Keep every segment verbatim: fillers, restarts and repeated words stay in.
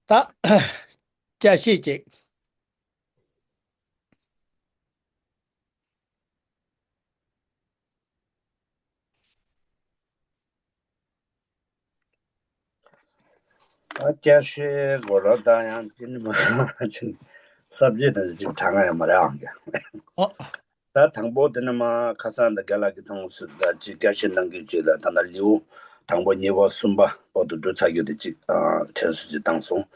ད་བཅའ་ཤེས་ཅིག་ཨ་བཅའ་ཤེས་གོ་ར་ད་ཡང་ཅི་ནི་མ་ཅི་ས་བཅད་དང་ཅིག་གྲངས་ཡང་མ་རེད་ཨང་ཀྱང་། ཨོ། ད་དང་པོ་དེ་ནི་མ་ཁ་སང་ད་རྒན་ལགས་ཀྱི་ཐོང་སུ་ད་ཅིག་བསྐྱར་བཤད་གནང་གི་བརྗོད་ལ་ད་ད་ལེའུ་དང་པོ་གཉིས་པ་གསུམ་པ་བར་དུ་འགྲོ་ཚར་རྒྱུ་དེ་ཅིག་ཨ་དྲན་གསོ་ཅིག་བཏང་སོང་།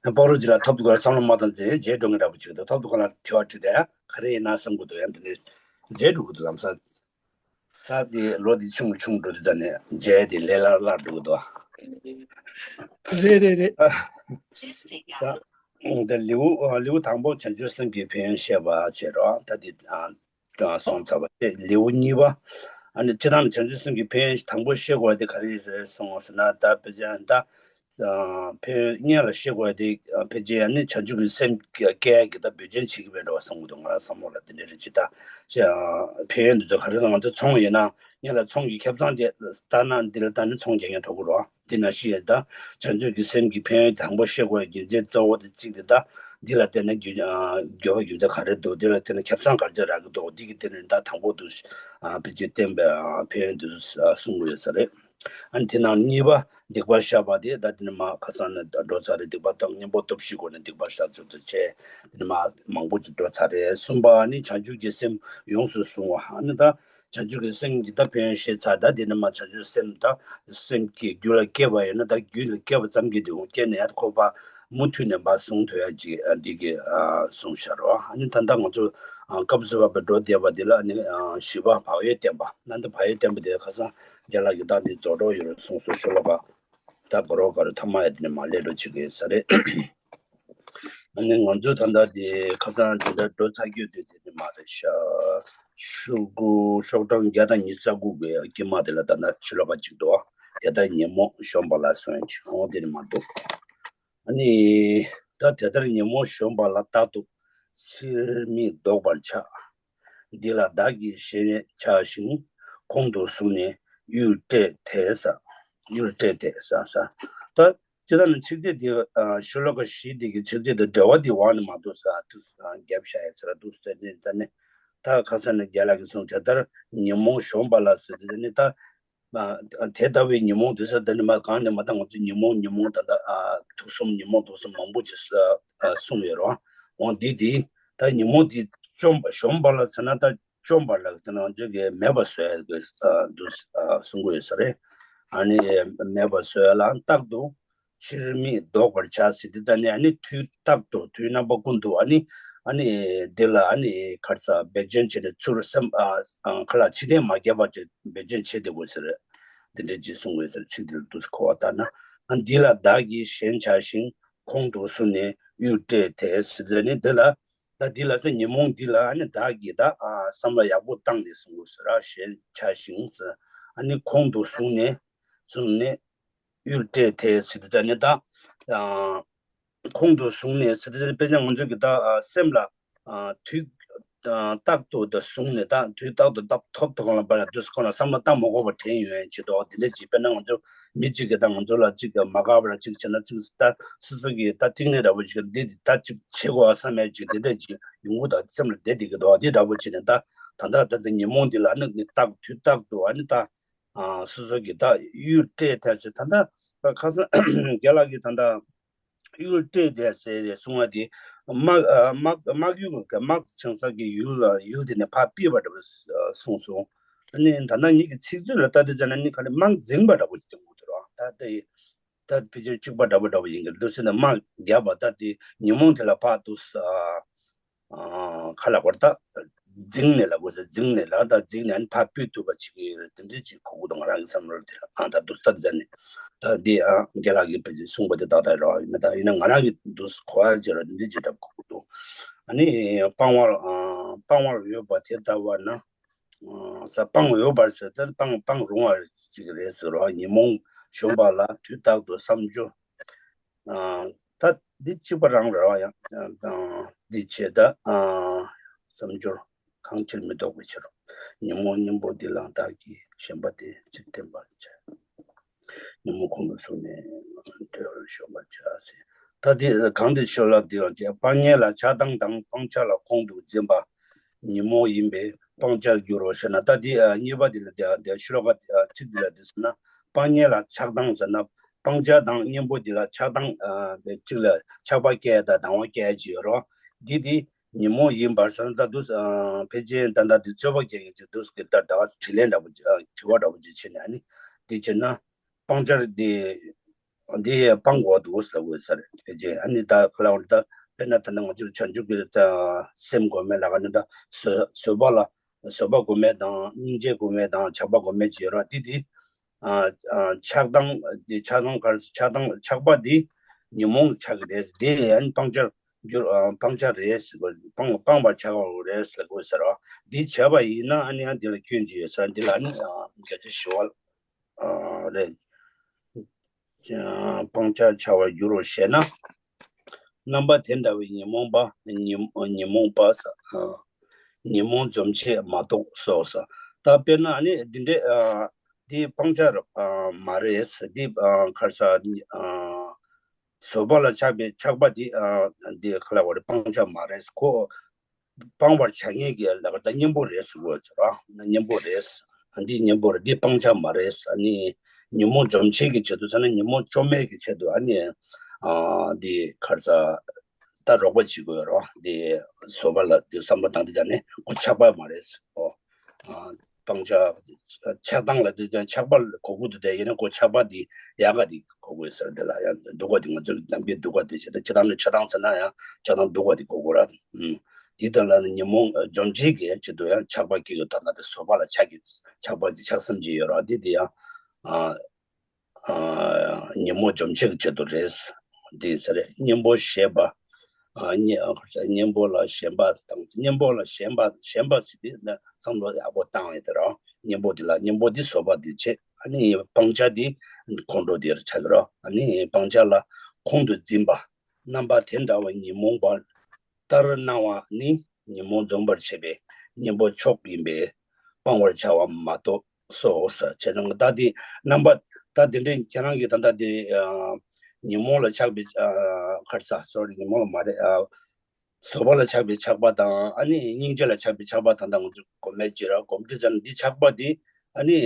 སྤ་རོ་ཅི་ལ་ཐོབ་ཏུ་གར་བསམ་བློ་མ་བཏང་ཚེ་རྗེས་འགྲོ་ངེས་འདྲ་པོ་ཅིག་ད་ཐོབ་ཏུ་ག་ལ་དྲི་བ་དྲི་དེ་ག་རེ་ཡིན་ན་བསམ་གི་འདུག་ཡང་དེ་ནས་རྗེས་འགྲོ་གི་འདུག་ལམ་སང་། ད་དེ་ལོ་དེ་ཆུང་ཆུང་འགྲོ་དུས་ད་ནས་རྗེས་དེ་ལས་སླ་སླ་འགྲོ་གི་འདུག་རེད་རེད་རེད། ད་ལེའུ་ལེའུ་དང་པོ་བྱང་ཆུབ་སེམས་ཀྱི་ཕན་ཡོན་བཤད་པ་བྱས་རོགས་ད་དེ་ཨ་སོང་ཚར་བ་དེ་ལེའུ་གཉིས་པ། ཨ་ནི་སྤྱི་བཏང་ནས་བྱང་ཆུབ་སེམས་ཀྱི་ཕན་ཡོན་དང་པོ་བཤད་དགོས་པ་དེ་ག་རེ་རེད་གསུངས་ཟེར་ན་ད་དཔེ་ཆ་ད་ཕན་ཡོན་སྔོན་ལ་བཤད་དགོས་པ་དེ་ཕལ་ཆེར་ཨ་ནི་བྱང་ཆུབ་ཀྱི་སེམས་སྐྱེ་ཡ་གི་ད་འབད་བརྩོན་བྱེད་ཀྱི་མེད་འགྲོ་བ་བསམ་གྱི་འདུག་ང་རང་བསམ་བློ་ལ་དེ་འདྲ་རེད་ཅི་ད་ཕན་ཡོན་འདི་ཚོ་ག་རེ་ང་ཚོ་ཚོང་ཡིན་ན་སྔོན་ལ་ཚོང་གི་ཁེ་བཟང་དེ་ལྟ་ན་འདི་ལ་ལྟ་ནི་ཚོང་རྒྱག་མཁན་གྲོགས་པོ་རོགས། དེ་ནང་བཞིན་ད་བྱང་ཆུབ་ཀྱི་སེམས་ཀྱི་ཕན་ཡོན་དང་པོ་ཤེས་དགོས་རྒྱུ་མཚན་གཙོ་བོ་དེ་གཅིག་དེ་ད་འདི་ལ་བརྟེན་ནས་རྒྱུ་ཨ་འགྱོད་པ་རྒྱུ་མཚན་ག་རེ་འདུག་འདི་ལ་བརྟེན་ནས་ཁེ་བཟང་ག་རེ་རག་གི་འདུག་འདི་གི་སྟེང་ནས་ད་དང་པོ་དུ་ཨ་ཕལ་ཆེར་བསྟན་པའི་ཨ་ཕན་ཡོན་དེ་ཚོ་གསུང་གི་ཡོད་ས་རེད། ཨ་ནི་དེ་ནང་གཉིས་པ་སྡིག་པ་བཤགས་པ་དེ་ད་དེ་ནས་མ་ཁ་སང་ནས་འགྲོ་ཚར་རེད། སྡིག་པ་དང་གཉེན་པོ་སྟོབས་བཞི་སྒོ་ནས་སྡིག་པ་བཤགས་ཚུལ་དུ་བྱས་དེ་ནས་མ་མང་པོ་ཅིག་འགྲོ་ཚར་རེད། གསུམ་པ་ནི་བྱང་ཆུབ་ཀྱི་སེམས་ཡོངས་སུ་བཟུང་བ་ཨ་ནི་ད། བྱང་ཆུབ་ཀྱི་སེམས་ཀྱི་ད་ཕན་ཡོན་བཤད་ཚར། ད་དེ་ནས་མ་བྱང་ཆུབ་སེམས་ད་སེམས་ཀྱི་རྒྱུད་ལ་སྐྱེས་པ་ཡོད་ན་ད་རྒྱུད་ལ་སྐྱེས་པ་ཙམ་གྱིས་འགྲིག་འོང་སྐྱེས་ནས་ཡང་ཁོ་པ་མུ་མཐུད་ནས་འབའ་གསུང་ཐུབ་ཡ་ཅིག་འདི་གི་གསུངས་བཞག་རོགས། ཨ་ནི་ད་ལྟ་ང་ཚོ་སྐབས་སུ་བབ་པའི་འགྲོ་བསྡད་པ་འདི་ལ་ནི་བཞི་པ་བག་ཡོད་བསྟན་པ་ན་འདི་བག་ཡོད་བསྟན་པ་དེ་ཁ་སང་རྒན་ལགས་ཀྱིས་ད་འདི་རྫོགས་གྲོགས་ཡོད་རུ་གསུངས་སོ་ཤོ་ལོ་ཀ་ད་གོ་རོ་ག་རུ་ཐ་མ་ཡ་དེ་ནས་མ་ལས་འགྲོ་བྱེད་ཀྱི་ཡོད་ས་རེད། ཨ་ནི་ང་ཚོས་ད་ལྟ་དེ་ཁ་སང་དེ་འདྲ་འགྲོ་ཚར་རྒྱུ་དེ་དེ་ནི་མ་རེད་ཤག་ཤོག་གུ་ཤོག་གྲངས་བརྒྱ་དང་ཉི་ཤུ་རྩ་དགུ་གི་དཀྱིལ་མ་དེ་ལ་ད་ལྟ་ཕྱི་ལོགས་པ་གཅིག་འདུག་དེ་ལྟར་ཉོན་མོངས་གཞོམ་པ་ལ་གསུངས་ཡོད་ཅིག་འོ་དེ་ནི་མ་འདུག་ཨ་ནི་ད་དེ་ལྟར་ཉོན་མོངས་གཞོམ་པ་ལ་རྟག་ཏུ་ཕྱིར་མི་ལྡོག་པར་བྱ། འདི་ལ་བདག་གིས་ཞེན་ཆགས་ཤིང་། ཁོང་དུ་བཟུང་ནས་གཡུལ་སྤྲད་དེ་ཟ། གཡུལ་སྤྲད་དེ་ཟ་ཟ། ད་ཅི་ལྟར་ན་ཚིགས་བཅད་འདི་ཤོ་ལོ་ཀ་བཞི་འདི་གི་ཚིགས་བཅད་འདི་འབྲེལ་བ་འདི་འོག་ནས་མ་འདུག་ཟ་འདུག་རྒྱབ་བཞག་ཡ་ཟེར་འདུག་ཟེར་ནས་ད་ནི་ད་ཁ་སང་ནས་རྒན་ལགས་ཀྱིས་གསུངས་དེ་ལྟར་ཉོན་མོངས་གཞོམ་པ་ལ་ཟེར་དེ་ནི་ད། དེ་ལྟ་བུའི་ཉོན་མོངས་དེ་ཚོ་འདི་ནི་མ་གང་ནས་མ་ད་ང་ཚོས་ཉོན་མོངས་ཉོན་མོངས་ད་ལྟ་དུག་གསུམ་ཉོན་མོངས་དུག་གསུམ་མང་པོ་ཅིག་གསུངས་ཡོད་རེད། འོང་འདི་དེ་ད་ཉོན་མོངས་དེ་བཅོམ་པ་གཞོམ་པ་ལ་ཟེར་ན་ད་བཅོམ་པ་ལ་ཟེར་ན་ང་ཚོས་གི་མེད་པ་བཟོ་ཡ་གི་འདུག་གསུང་གི་ཡོད་ས་རེད། ཨ་ནི་མེད་པ་བཟོ་ཡ་ལ་རྟག་ཏུ་ཕྱིར་མི་ལྡོག་པར་བྱ་ཟེར་དེ་ད་ནི་ཨ་ནི་དུས་རྟག་ཏུ་དུས་རྣམ་པ་ཀུན་ཏུ་ཨ་ནི་ཨ་ནི་འདི་ལ་ཨ་ནི་ཁར་ས་འབད་བརྩོན་བྱས་ནས་ཚུར་སེམས་ཁ་ལ་ཕྱི་བལྟས་མ་བརྒྱབ་པ་ཅིག་འབད་བརྩོན་བྱེད་བསྡད་དགོས་ཟེར། འདི་འདྲའི་རྗེས་གསུང་དགོས་ཟེར་ཚིག་འདི་ལ་འདུག་གོ་བ་ལྟར་ན། འདི་ལ་བདག་གིས་ཞེན་ཆགས་ཤིང་། ཁོང་དུ་བཟུང་ནས་གཡུལ་སྤྲད་དེ་ཟེར་ནི་འདི་ལ། ད་འདི་ལ་ཟེར་ཉོན་མོངས་འདི་ལ་ཨ་ནི་བདག་གིས་ད་བསམ་བློ་ཡག་པོ་བཏང་ནས་གསུང་དགོས་ཟེར་ར་ཞེན་ཆགས་ཤིང་ཟེར། ཨ་ནི་ཁོང་དུ་བཟུང་ནས་བཟུང་ནས་གཡུལ་སྤྲད་དེ་ཟེར་དུས་ད་ནི་ད། ཁོང་དུ་བཟུང་ནས་ཟེར་དེ་དཔེ་ཆ་ང་ཚོ་གི་ད་སེམས་ལ་དུས་རྟག་ཏུ་ད་བཟུང་ནས་ད་དུས་རྟག་ཏུ་ད་ཐོབ་ཐོབ་གང་ལ་བར་ལ་དུས་སུ་ཁོ་ན་བསམ་བློ་བཏང་མ་དགོས་པ་དྲན་ཡོང་ཡན་ཆེད་དུ་དེ་འདྲ་ཅིག་དཔེར་ན་ང་ཚོ་མི་གཅིག་གིས་ད་ང་ཚོ་ལ་གཅིག་མ་དགའ་བ་ལ་གཅིག་བྱས་ན་གཅིག་ད་སོ་སོ་གི་ད་ཐིག་ནས་འདྲ་བོ་ཅིག་འདི་འདི་ད་གཅིག་བྱེད་དགོས་བསམ་ཡ་ཅིག་དེ་འདྲ་ཅིག་ཡོང་གི་ད་སེམས་ལ་བསྡད་བསྡད་ཀྱི་འདུག་འདི་འདྲ་བོ་ཅིག་ནས་ད་ད་ད་ད་ད་ཉོན་མོངས་འདི་ལ་ནི་རྟག་དུས་རྟག་ཏུ་ཨ་ནི་ད་སོ་སོ་གི་ད་གཡུལ་སྤྲད་ཐལ་ཟེར་ད་ད་ཁ་སང་རྒན་ལགས་ཀྱིས་ད་ད། གཡུལ་སྤྲད་དེ་ཟེར་ཏེ་གསུང་བ་དེ་དམག་དམག་དམག་ཡུལ་གྱི་དམག་ཆང་ས་ཀྱི་ཡུལ་ལ་ཡུལ་དེ་ནས་ཕར་ཕུད་པ་འདྲ་བོ་གསུངས་སོང་། ཨ་ནི་ད་ལྟ་ངེད་ཀྱི་ཚིག་མཛོད་ལ་ལྟ་དུས་ཙམ་ན་ནི་ག་ལེ་དམག་འཛིང་པ་འདྲ་བོ་ཞིག་སྟོན་གྱི་འདུག་ར། ད་དེ་ད་ཕལ་ཆེར་གཅིག་པ་འདྲ་བོ་འདྲ་བོ་ཡིན་གྱི་འདུག་ཟེར་ན་དམག་བརྒྱབ་པ་ད་དེ་ཉོན་མོངས་དེ་ལ་ཕར་དུ་ཁ་ལ་བར་ད། འཛིང་ནས་ལ་དགོས་ཟེར་འཛིང་ནས་ལ་ད་འཛིང་ནས་ཕར་ཕུད་ཐུབ་པ་བྱེད་ཀྱི་ཡོད་རེད། དེ་འདྲའི་ཅིག་གོ་གི་འདུག་ང་རང་གི་བསམ་བློར་དེ་ལ་ཨང་ད་དུ་ལྟ་མཛད་ནས་ད་འདི་ཨང་རྒན་ལགས་ཀྱིས་ཕལ་ཆེར་གསུངས་པ་དེ་ཏག་ཏག་རེད་བ། ཡིན་ན་ད་ཡིན་ན་ང་རང་གི་དུ་གོ་བ་བྱས་ར་འདི་འདྲའི་ཅིག་འདྲ་གོ་གི་འདུག་ཨ་ནི་སྤང་བར་སྤང་བར་འོས་པ་དེ་ལྟ་བ་ན་ས་སྤང་འོས་པར་ཟེར་ད་སྤང་སྤང་རུང་བ་ཅིག་རེད་ཟེར་བ། ཉོན་མོངས་གཞོམ་པ་ལ་དུས་རྟག་ཏུ་བསམ་སྦྱོར། ཨ། ད་འདི་གཅིག་པ་རང་རེད་བ་ཡང་། ཨ། འདི་བྱས་ད། ཨ། བསམ་སྦྱོར་གང་ཕྱིར་མི་ལྡོག་པའི་ཕྱིར། ཉོན་མོངས་གཉེན་པོ་འདི་ལའང་བདག་གིས་ཞེན་པ་དེ་ཚིག་བརྟན་པར་བྱ། ཉོན་མོངས་ཁོང་དུ་བཟུང་ནས་གྲོལ་བར་གཞོམ་པར་བྱ་ཟེར། ད་དེ་གང་དེ་ཤོ་ལ་དེ་ཡང་བྱས། སྤང་གཉེན་ལ་ཆགས་སྡང་དང་སྤང་བྱ་ལ་ཁོང་དུ་འཛིན་པ་ཉོན་མོངས་ཡིན་པས་སྤང་བྱར་འགྱུར་རོ་ཞེ་ན། ད་དེ་གཉིས་པ་དེ་ལ་དེ་དེ་ཤོ་ལོ་ཀ་ཚིག་འདི་ལ་དེ་ཟེར་ན། སྤང་གཉེན་ལ་ཆགས་སྡང་ཟེར་ན། སྤང་བྱ་དང་གཉེན་པོ་འདི་ལ་ཆགས་སྡང་གཅིག་ལ་ཆགས་པ་སྐྱེ་དང་སྡང་བ་སྐྱེ་ཅི་ཡོད་རོ། འདི་དེ་ཉོན་མོངས་ཡིན་པར་ཟེར་ན། ད་དུས་ཕལ་ཆེར་ད་ལྟ་དེ་རྩོད་པ་སྐྱེ་མཁན་གྱི་དུས་ཀྱི་ད་ད་དྲིས་ལན་འདྲ་པོ་དྲི་བ་འདྲ་པོ་ཅིག་བྱེད་ནས་ནི། འདི་བྱེད་ན་སྤང་བྱར་འདི་འདི་སྤང་དགོས་འདུག་ཟེར་དགོས་ས་རེད། ཕལ་ཆེར་ཨ་ནི་ད་ཁ་ལ་བར་ད་དཔེར་ན་ད་ནི་ང་ཚོར་བྱང་ཆུབ་ཀྱི་སེམས་སྒོམ་མེད་ལ་ག་ནི་ད་བཟོད་བཟོད་པ་ལ་བཟོད་པ་སྒོམ་མེད་དང་སྙིང་རྗེ་སྒོམ་མེད་དང་ཆགས་པ་སྒོམ་མེད་ཅེས་ར། དེ་དེ་ཆགས་སྡང་དེ་ཆགས་སྡང་གར་ཆགས་སྡང་ཆགས་པ་དེ་ཉོན་མོངས་ཆགས་ཀྱི་རེད། དེ་ཡང་སྤང་བྱར་འགྱུར་སྤང་བྱ་རེད་ཟེར་དགོས། སྤང་སྤང་བར་བྱ་བ་རེད་ཟེར་དགོས་ཟེར་བ། འདི་བྱས་པ་ཡིན་ན་ཨ་ནི་ཡང་འདི་ལ་སྐྱོན་ཅི་ཡོད་ཟེར། འདི་ལ་ཨ་ནི་སྐད་ཆ་ཞུ་བ་རེད། སྤང་བྱར་བྱ་བར་འགྱུར་རོ་ཞེ་ན། རྣམ་པ་དེ་འདྲ་བའི་ཉོན་མོངས་པ་ཉོན་ཉོན་མོངས་པ་ཉོན་མོངས་འཛུམ་བྱེད་མ་གཏོགས་སོ་ཟེར། ད་དཔེར་ན་ཨ་ནི་འདི་འདྲའི་འདི་སྤང་བྱ་མ་རེད། འདི་གར་ས་བཟོད་པ་ལ་ཆགས་པའི་ཆགས་པ་འདི་འདི་ག་ལ་བ་རེད། སྤང་བྱ་མ་རེད། ཁོ་སྤང་བར་བྱ་ངེས་ཀྱི་ལ་བར་ད་གཉེན་པོ་རེད་ཟེར་དགོས་ཟེར་ར། གཉེན་པོ་རེད། འདི་གཉེན་པོ་རེད། འདི་སྤང་བྱ་མ་རེད། ཨ་ནི་ཉོན་མོངས་འཇོམས་བྱེད་ཀྱི་ཆེད་དུ་ཟེར་ན་ཉོན་མོངས་བཅོམ་མེད་ཀྱི་ཆེད་དུ་ཨ་ནི་འདི་གར་ས་ད་རོགས་པ་བྱེད་དགོས་རོ། འདི་བཟོད་པ་ལ་འདི་བསམ་བློ་བཏང་དུས་ད་ནི་ཁོ་ཆགས་པ་མ་རེད། ཨོ། སྤང་བྱ་ཆགས་སྡང་ལ་དེ་ཀྱང་ཆགས་པ་གོ་དགོས་འདུག་དེ་ཡིན་ན་ཁོ་ཆགས་པ་དེ་ཡག་ག་དེ་གོ་དགོས་ཟེར། དེ་ལ་ཡང་སྡུག་ག་དེ་ང་ཚོ་ནམ་རྒྱུན་སྡུག་ག་དེ་བྱེད་ད་ཆགས་སྡང་ནི་ཆགས་སྡང་ཟེར་ན་ཡང་ཆགས་སྡང་སྡུག་ག་དེ་གོ་དགོས་ར། ཨུམ། དེ་ལྟར་ལ་ནི་ཉོན་མོངས་འཇོམས་བྱེད་ཀྱི་ཆེད་དུ་ཡང་ཆགས་པ་སྐྱེ་དགོས། ད་ལྟ་དེ་བཟོད་པ་ལ་ཆགས་ཀྱི་ཆགས་པ་ཅིག་ཆགས་སེམས་ཅིག་ཡོད་ར། དེ་དེ་ཡང་ཨ། ཉོན་མོངས་འཇོམས་བྱེད་ཀྱི་ཆེད་དུ་རེད། འདི་ཟེར་རེད། གཉེན་པོ་ཞེས་པ། གཉེན་པོ་ལ་ཞེན་པ་དང་གཉེན་པོ་ལ་ཞེན་པ་ཞེན་པ་ཟེར་དུས་ན་བསམ་བློ་ཡག་པོ་བཏང་ཡོད་དེ་ར། གཉེན་པོ་འདི་ལ་གཉེན་པོ་འདི་བཟོད་པ་འདི་བྱེད། ཨ་ནི་སྤང་བྱ་འདི་ཁོང་ཁྲོ་འདིར་ཆགས་ཀྱི་ར། ཨ་ནི་སྤང་བྱ་ལ་ཁོང་དུ་འཛིན་པ། རྣམ་པ་དེ་འདྲ་བ་ཉོན་མོངས་པ་ལྟར་སྣང་བ་ནི་ཉོན་མོངས་འཇོམས་པར་བྱེད་པའི་གཉེན་པོ་མཆོག་ཡིན་པས་སྤང་བར་བྱ་བ་མ་གཏོགས་སོ་ཟེར། བྱས་ཙང་ད་དེ་རྣམ་པ་ད་དེ་འདྲའི་ཁྱེད་རང་གིས་ད་ལྟ་དེ་ཉོན་མོངས་ལ་ཆགས་པའི་ཁར་ས་སོ་རི་ཉོན་མོངས་ལ་མ་རེད། བཟོད་པ་ལ་ཆགས་པའི་ཆགས་པ་དང་ཨ་ནི་སྙིང་རྗེ་ལ་ཆགས་པའི་ཆགས་པ་དང་ད་ང་ཚོ་གོ་མེད་ཅེས་ར་གོམས་འདྲིས་ཙམ་འདི་ཆགས་པ་དེ་ཨ་ནི།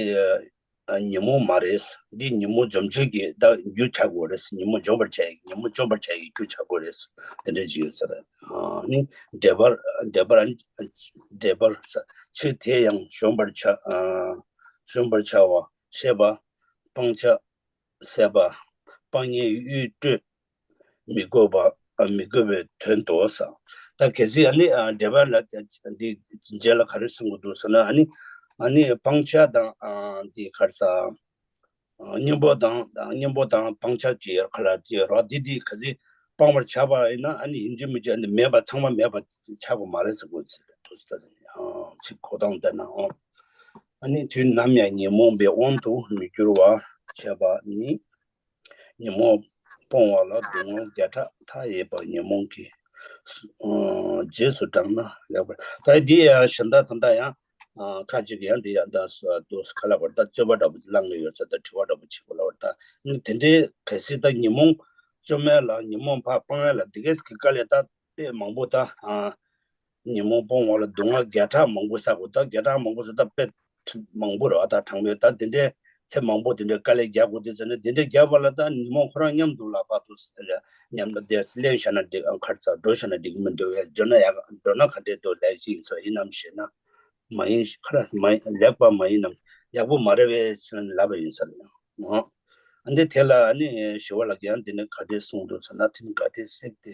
ཉོན་མོངས་མ་རེད། འདི་ཉོན་མོངས་འཇོམས་བྱེད་ཀྱི་ད་རྒྱུ་ཆགས་དགོས་རེད། ཉོན་མོངས་འཇོམས་པར་བྱ་ཡི་ཉོན་མོངས་འཇོམས་པར་བྱ་ཡི་རྒྱུ་ཆགས་དགོས་རེད། དེ་འདྲ་ཅིག་ཡོད་ས་རེད། ནི་འབྲེལ་པར་འབྲེལ་པར་འབྲེལ་པར་ཕྱིར་དེ་ཡང་གཞོམ་པར་བྱ་གཞོམ་པར་བྱ་བ་ཤེས་པ་སྤང་བྱ་ཟད་པ་སྤང་གཉེན་གཡུལ་སྤྲོད། མི་དགོས་པ། མི་དགོས་པའི་དོན་དུ་ཟེར། ད་གལ་སྲིད་ཨ་ནི་འགྲེལ་པ་ལ་འདི་རྗེས་ལ་ག་རེ་གསུང་གི་འདུག་ཟེར་ན། ཨ་ནི་ཨ་ནི་སྤང་བྱ་དང་འདི་གར་ས་གཉེན་པོ་དང་གཉེན་པོ་དང་སྤང་བྱ་ཅེས་ཡོད་ཁ་ལ་ཅེས་རོ། འདི་འདི་གལ་སྲིད་སྤང་བར་བྱ་བ་ཡིན་ན་ཨ་ནི་ཡིན་གཅིག་མིན་གཅིག་ཨ་ནི་མེད་པ་ཚང་མ་མེད་པ་ཆགས་པ་མ་རེད་ཟེར་དགོས་ཟེར་འདུག་ཟེར། ཚིག་གོ་སྟངས་བལྟས་ན། ཨ་ནི་དུས་ནམ་ཡང་ཉོན་མོངས་པའི་དབང་དུ་མི་འགྱུར་བ་བྱེད་པ་ནི། ཉོན་མོངས་སྤོང་བ་ལ་སྡུག་བསྔལ་བརྒྱ་ཕྲག་མཐའ་ཡས་པ་ཉོན་མོངས་ཀྱི་རྗེས་སུ་འབྲངས་ན་ལེགས་པར། ད་འདི་ཡང་གཞན་དག་ད་ལྟ་ཡང་ཁ་ཅིག་གིས་ཡང་འདི་ཡང་ད་དུ་ཁ་ལ་བར་ད་རྩོད་པ་འདྲ་པོ་བསླང་གི་ཡོད་ཚད་ད་དྲི་བ་འདྲ་པོ་བྱེད་དགོས་ལ་བར་ད་དེ་འདྲའི་གལ་སྲིད་ད་ཉོན་མོངས་བཅོམ་ཡ་ལ་ཉོན་མོངས་ཕར་སྤང་ཡ་ལ་འདི་གས་ཀྱི་དཀའ་ལས་ད་དཔེ་མང་པོ་ད། ཉོན་མོངས་སྤོང་བ་ལ་སྡུག་བསྔལ་བརྒྱ་ཕྲག་མང་པོ་བསགས་དགོས། ད་བརྒྱ་ཕྲག་མང་པོ་ཟེར་ད་དཔེ་མང་པོ་རེད་བ། ད་གྲངས་མེད་ད་དེ་འདྲའི་ཚེ་མང་པོ་དེ་འདྲའི་དཀའ་ལས་རྒྱག་དགོས་དེ་ཟེར་ནས་དེ་འདྲའི་རྒྱག་པ་ལ་ད་ཉོན་མོངས་ཁོ་རང་མཉམ་དུ་ལ་ཕར་དུ་མཉམ་དུ་དེ་གླེང་བཞག་ན་འགྲིག་ཨང་ཁར་ཚ་འགྲོ་བཞག་ན་འགྲིག་གི་མི་འདུག་བས། འགྲོ་ན་ཡག་འགྲོ་ན་ག་འདྲས་འདུག་ལས་ཤིག་ཡིན་ས་ཡིན་ནམ་ཞེ་ན། མ་ཡིན་ཁ་ལ་མ་ཡིན་ལེགས་པ་མ་ཡིན་ནམ་ཡག་པོ་མ་རེད་བས་ཟེར་ནས་ལབ་པ་ཡིན་ས་རེད། ཨང་འདི་དེ་ལ་ནི་ཞི་བ་ལྷ་གིས་ཡང་འདི་ནི་ག་འདྲས་གསུངས་འདུག་ཟེར་ན། དེ་ནི་ག་དེ་བསྲེགས་ཏེ་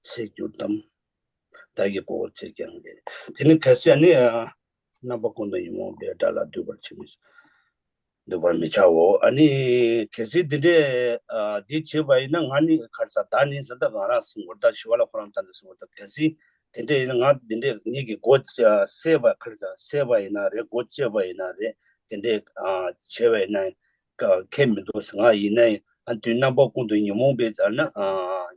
བསྲེགས་གྱུར་ཏམ། བདག་གིས་མགོ་བོར་ཚིག་ཀྱང་ལས། དེ་ནི་གལ་སྲིད་ནི་རྣམ་པ་ཀུན་ཏུ་ཉོན་མོངས་པའི་དགྲ་ལ་འདུད་པར་བྱེད་མི་འདུད་པར་མི་བྱའོ། ཨ་ནི་གལ་སྲིད་འདི་འདྲའི་འདི་བྱེད་པ་ཡིན་ན་ང་ནི་གར་ས་བདག་ནི་ཟེར་ད་ང་རང་གསུང་བར་ད་ཞི་བ་ལྷ་ཁོ་རང་ད་ནི་གསུང་བར་ད་གལ་སྲིད་དེ་འདྲའི་ཡིན་ན་ང་འདི་འདྲའི་ངེད་ཀྱི་མགོ་བསྲེགས་པ་གར་ས་བསྲེགས་པ་ཡིན་ན་རེད། མགོ་བཅད་པ་ཡིན་ན་རེད། དེ་འདྲའི་བྱས་པ་ཡིན་ན་ཁྱད་མི་འདུག་ང་ཡིན་ན་ཡང་དུས་རྣམ་པ་ཀུན་ཏུ་ཉོན་མོངས་པའི་ཨ་ན་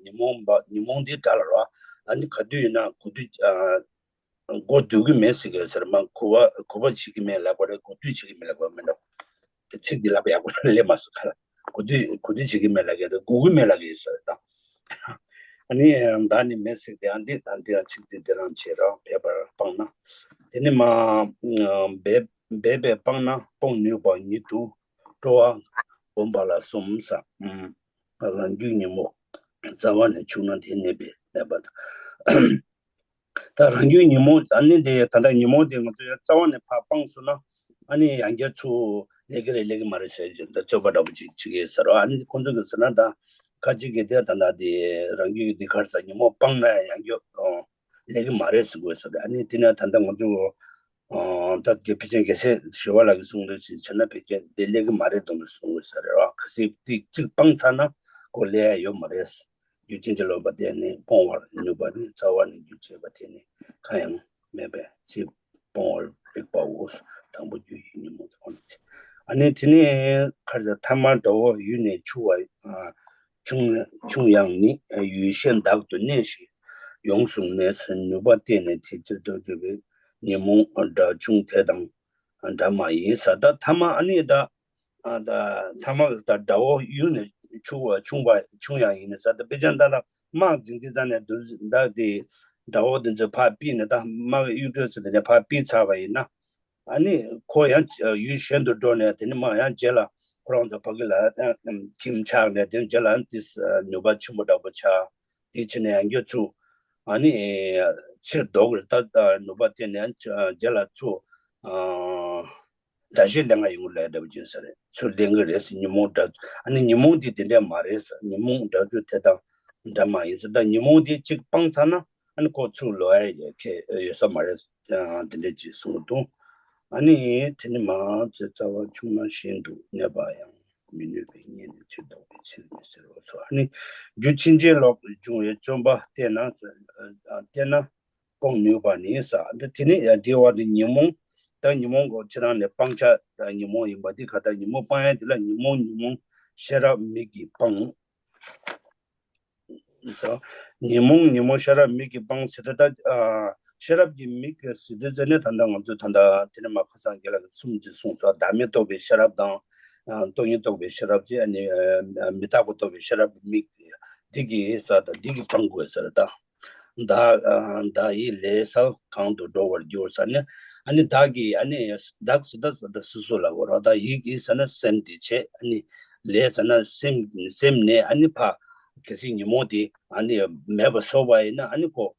ཉོན་མོངས་པ་ཉོན་མོངས་འདི་དགྲ་ལ་རོ། ཨ་ནི་ག་དུས་ཡིན་ན་གོ་དུས་གོ་སྡུག་གི་མེད་ཟེར་གི་ཟེར་མ་གོ་བ་གོ་བ་བྱེད་ཀྱི་མེད་ལབ་པ་རེད། གོ་དུས་བྱེད་ཀྱི་མེད་ལབ་པ་མེད་འགྲོ། དེ་ཚིག་འདི་ལབ་པ་ཡག་པོ་ལས་མ་སོ་ཁ་ལ་གོ་དུས་གོ་དུས་བྱེད་ཀྱི་མེད་ལབ་ཀྱི་རེད། གོ་གི་མེད་ལབ་ཀྱི་ཟེར་དང་ ཨ་ནི་བདག་ནི་མེད་ཟེར་ཏེ། ཨ་འདི་དང་འདི་ལ་ཚིག་འདི་འདི་རང་བྱེད་རང་འབད་པར་སྤངས་ན། དེ་ནི་མ་འབད་འབད་པས་སྤངས་ན་སྤོང་ནུས་པ་ཉིད་དུ་སྤྲོ་བ་སྒོམ་པ་ལ་གསུམ་ཟེར། རང་རྒྱུད་ཉོན་མོངས་རྩ་བ་ནས་ཕྱུང་ན་དེ་གནས་པའི་གནས་པ་དང་། ད་རང་རྒྱུད་ཉོན་མོངས་ཨ་ནི་དེ་ད་ལྟ་ཉོན་མོངས་དེ་ང་ཚོ་ཡང་རྩ་བ་ནས་ཕར་སྤངས་སོང་ན། ཨ་ནི་ཡང་བསྐྱར་ཚུར་སླེབས་ཀྱི་རེད་སླེབས་ཀྱི་མ་རེད་ཟེར་གྱི་འདི་རྩོད་པ་འདྲ་པོ་ཅིག་བྱེད་ཀྱི་ཡོད་ཟེར་རོ། ཨ་ནི་ཁོང་ཚོ་གི་ཟེར་ན་ད་ཁ་ཅིག་གི་དེ་ད་ལྟ་དེ་རང་རྒྱུད་ཀྱི་འདི་གར་ས་ཉོན་མོངས་སྤངས་ན་ཡང་བསྐྱར་སླེབས་ཀྱི་མ་རེད་ཟེར་དགོས་ཟེར་རེད། ཨ་ནི་དེ་ནས་ད་ལྟ་ང་ཚོ་ད་དགེ་ཕལ་ཆེར་རྒྱལ་སྲས་ཞི་བ་ལྷ་གིས་གསུངས་འདུག་ཅིག་བྱས་ན་ཕལ་ཆེར་དེ་སླེབས་ཀྱི་མ་རེད་དོན་དུ་གསུངས་དགོས་ཟེར་རེད་བ། གལ་སྲིད་དེ་གཅིག་སྤངས་ཚར་ན་ཁོ་སླེབས་ཡ་ཡོད་མ་རེད། རྒྱུ་ཕྱིན་ཅི་ལོག་པ་དེ་ནི་སྤོང་བར་ནུས་པ་ནི་རྩ་བ་ནས་རྒྱུ་བྱས་པ་དེ་ནི་གང་ཡང་མེད་པས་ཚེ་སྤོང་བར་རིགས་པའོ། དང་པོ་རྒྱུ་ཡི་ཉོན་མོངས་ཚོགས་ནི་ཚེ། ཨ་ནི་དེ་ནི་ཁར་ཐ་མ་དགྲ་བོ་ཡུལ་ནས་ཕྱུང་བ་ཕྱུང་ཕྱུང་ཡང་ནི་ཡུལ་གཞན་དག་ཏུ་གནས་ཤིང་ཡོངས་སུ་གནས་ནུས་པ་བརྟས་ནས་དེ་ཕྱིར་ལྟོས་བརྗོད་པའི་ཉོན་མོངས་དགྲ་ཕྱུང་དེ་དང་འདྲ་མ་ཡིན་ས། ད་ཐ་མ་ཨ་ནི་ད། ཨ་ད་ཐ་མ་ད་དགྲ་བོ་ཡུལ་ནས་ཕྱུང་བ་ཕྱུང་བ་ཕྱུང་ཡང་ཡིན་ས། ད་དཔེ་ཆ་ད་ལ་དམག་འཛིང་དུས་ཙ་ནས་འདུག་ད་དེ་དགྲ་བོ་དེ་ཚོ་ཕར་ཕུད་ནས་ད་དམག་གཡུལ་གྲོལ་ཚུལ་དེ་ནས་ཕར་ཕུད་ཚར་བ་ཡིན་ན། ཨ་ནི་ཁོ་ཡང་ཡུལ་གཞན་དུ་འགྲོ་ནས་དེ་ནས་མ་ཡང་རྗེས་ལ་ཁོ་རང་ཚོ་ཕ་གི་ལ་ཁྱིམ་ཆགས་ནས་དེ་རྗེས་ལ་དེ་ནུས་པ་ཆེན་པོ་འདྲ་པོ་ཆགས། དེ་ཕྱིན་ནས་ཡང་བསྐྱར་ཚུར་ཨ་ནི་ཕྱིར་ལྡོག་གི་རེད། ད་ནུས་པ་བརྟས་ནས་རྗེས་ལ་ཚུར་དགྲ་གཤེད་ལེན་ག་ཡོང་གི་ལས་འདྲ་པོ་ཅིག་ཟེར་རེད། ཚུར་ལེན་གི་རེད་ཟེར། ཉོན་མོངས་དགྲ་ཨ་ནི་ཉོན་མོངས་འདི་དེ་འདྲ་མ་རེད་ཟེར། ཉོན་མོངས་དགྲ་ཚུལ་དེ་དང་འདྲ་མ་ཡིན་ཟེར། ད་ཉོན་མོངས་འདི་གཅིག་སྤངས་ཚར་ན་ཨ་ནི་ཁོ་ཚུར་ལོག་ཡ་ཁེ་ཡོད་ས་མ་རེད། དེ་འདྲ་ཅིག་གསུངས་འདུག་ཨ་ནི་དེ་ནི་མ་ཚེ་རྩ་བ་ཕྱུང་ན་གཞན་དུ་གནས་པ་ཡང་མི་ནུས་པས་ཉེ་ནས་ཕྱིར་ལྡོག་པའི་ཕྱིར་མི་ཟེར་བ་སོགས། ཨ་ནི་རྒྱུ་ཕྱིན་ཅི་ལོག་བྱུང་བའི་བརྩོན་པ་བརྟས་ན་བརྟས་ན་སྤོང་ནུས་པ་ནི་ས། འདི་དེ་ནི་ཡང་དེ་བ་དེ་ཉོན་མོངས་ད་ཉོན་མོངས་གོ་ཁྱེད་རང་ནས་སྤང་བྱ་ད་ཉོན་མོངས་ཡིན་པ་འདི་ག་ད་ཉོན་མོངས་སྤང་ཡ་དེ་ལ་ཉོན་མོངས་ཉོན་མོངས་ཤེས་རབ་མིག་གིས་སྤང་། ཉོན་མོངས་ཉོན་མོངས་ཤེས་རབ་མིག་གིས་སྤང་ཟེར་ཏེ་ད་ཤེས་རབ་ཀྱི་མིག་གིས་ཟེར་ཏེ་ཟེར་ནས་ད་ལྟ་ང་ཚོས་ད་ལྟ་དེ་ནས་མ་ཁ་སང་རྒན་ལགས་ཀྱིས་གསུམ་ཅིག་གསུངས་སོ། བདག་མེད་རྟོགས་པའི་ཤེས་རབ་དང་། སྟོང་ཉིད་རྟོགས་པའི་ཤེས་རབ་ཅེས་ནི་མི་རྟག་པ་རྟོགས་པའི་ཤེས་རབ་ཀྱི་མིག་འདི་གིས་ས་དང་འདི་གིས་སྤང་དགོས་ཟེར་ད། བདག་བདག་ཡིད་ལས་ས་གང་དུ་འགྲོ་བར་འགྱུར་ས་ནི། ཨ་ནི་བདག་གིས་ཨ་ནི་བདག་ཟེར་ད་ཟེར་ད་སོ་སོ་ལ་གོ་ར། ད་ཡིད་ཀྱིས་ས་ན་སེམས་དེ་བྱས། ཨ་ནི་ལས་ས་ན་སེམས་སེམས་ནས་ཨ་ནི་ཕ་གལ་སྲིད་ཉོན་མོངས་དེ་ཨ་ནི་མེད་པ་བཟོ་བ་ཡིན་ན་ཨ་ནི་ཁོ་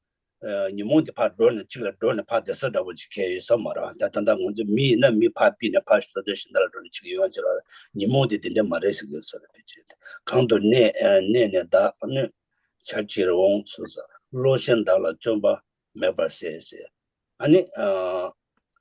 ཉོན་མོངས་དེ་ཕར་འགྲོ་ནས་གཅིག་ལ་འགྲོ་ནས་ཕར་བསྡད་ས་འདྲ་པོ་ཅིག་གས་ཡོད་ས་མ་རེད། ད་ད་ལྟ་ང་ཚོ་མི་ཡིན་ན་མི་ཕར་ཕུད་ནས་ཕར་ས་ཆ་གཞན་དག་ལ་འགྲོ་ནས་ཅིག་ཡོང་ཡ་ཅིག་ར། ཉོན་མོངས་དེ་དེ་འདྲ་མ་རེད་ཟེར་གི་ཡོད་ས་རེད། ཕལ་ཆེར་གང་དུ་གནས་གནས་ནས་བདག་ནི་འཆར་ཕྱིར་འོང་ཚུལ་ས། བློ་ཞན་བདག་ལ་བརྩོན་པ་མེད་པར་ཟད་ཟེར། ཨ་ནི་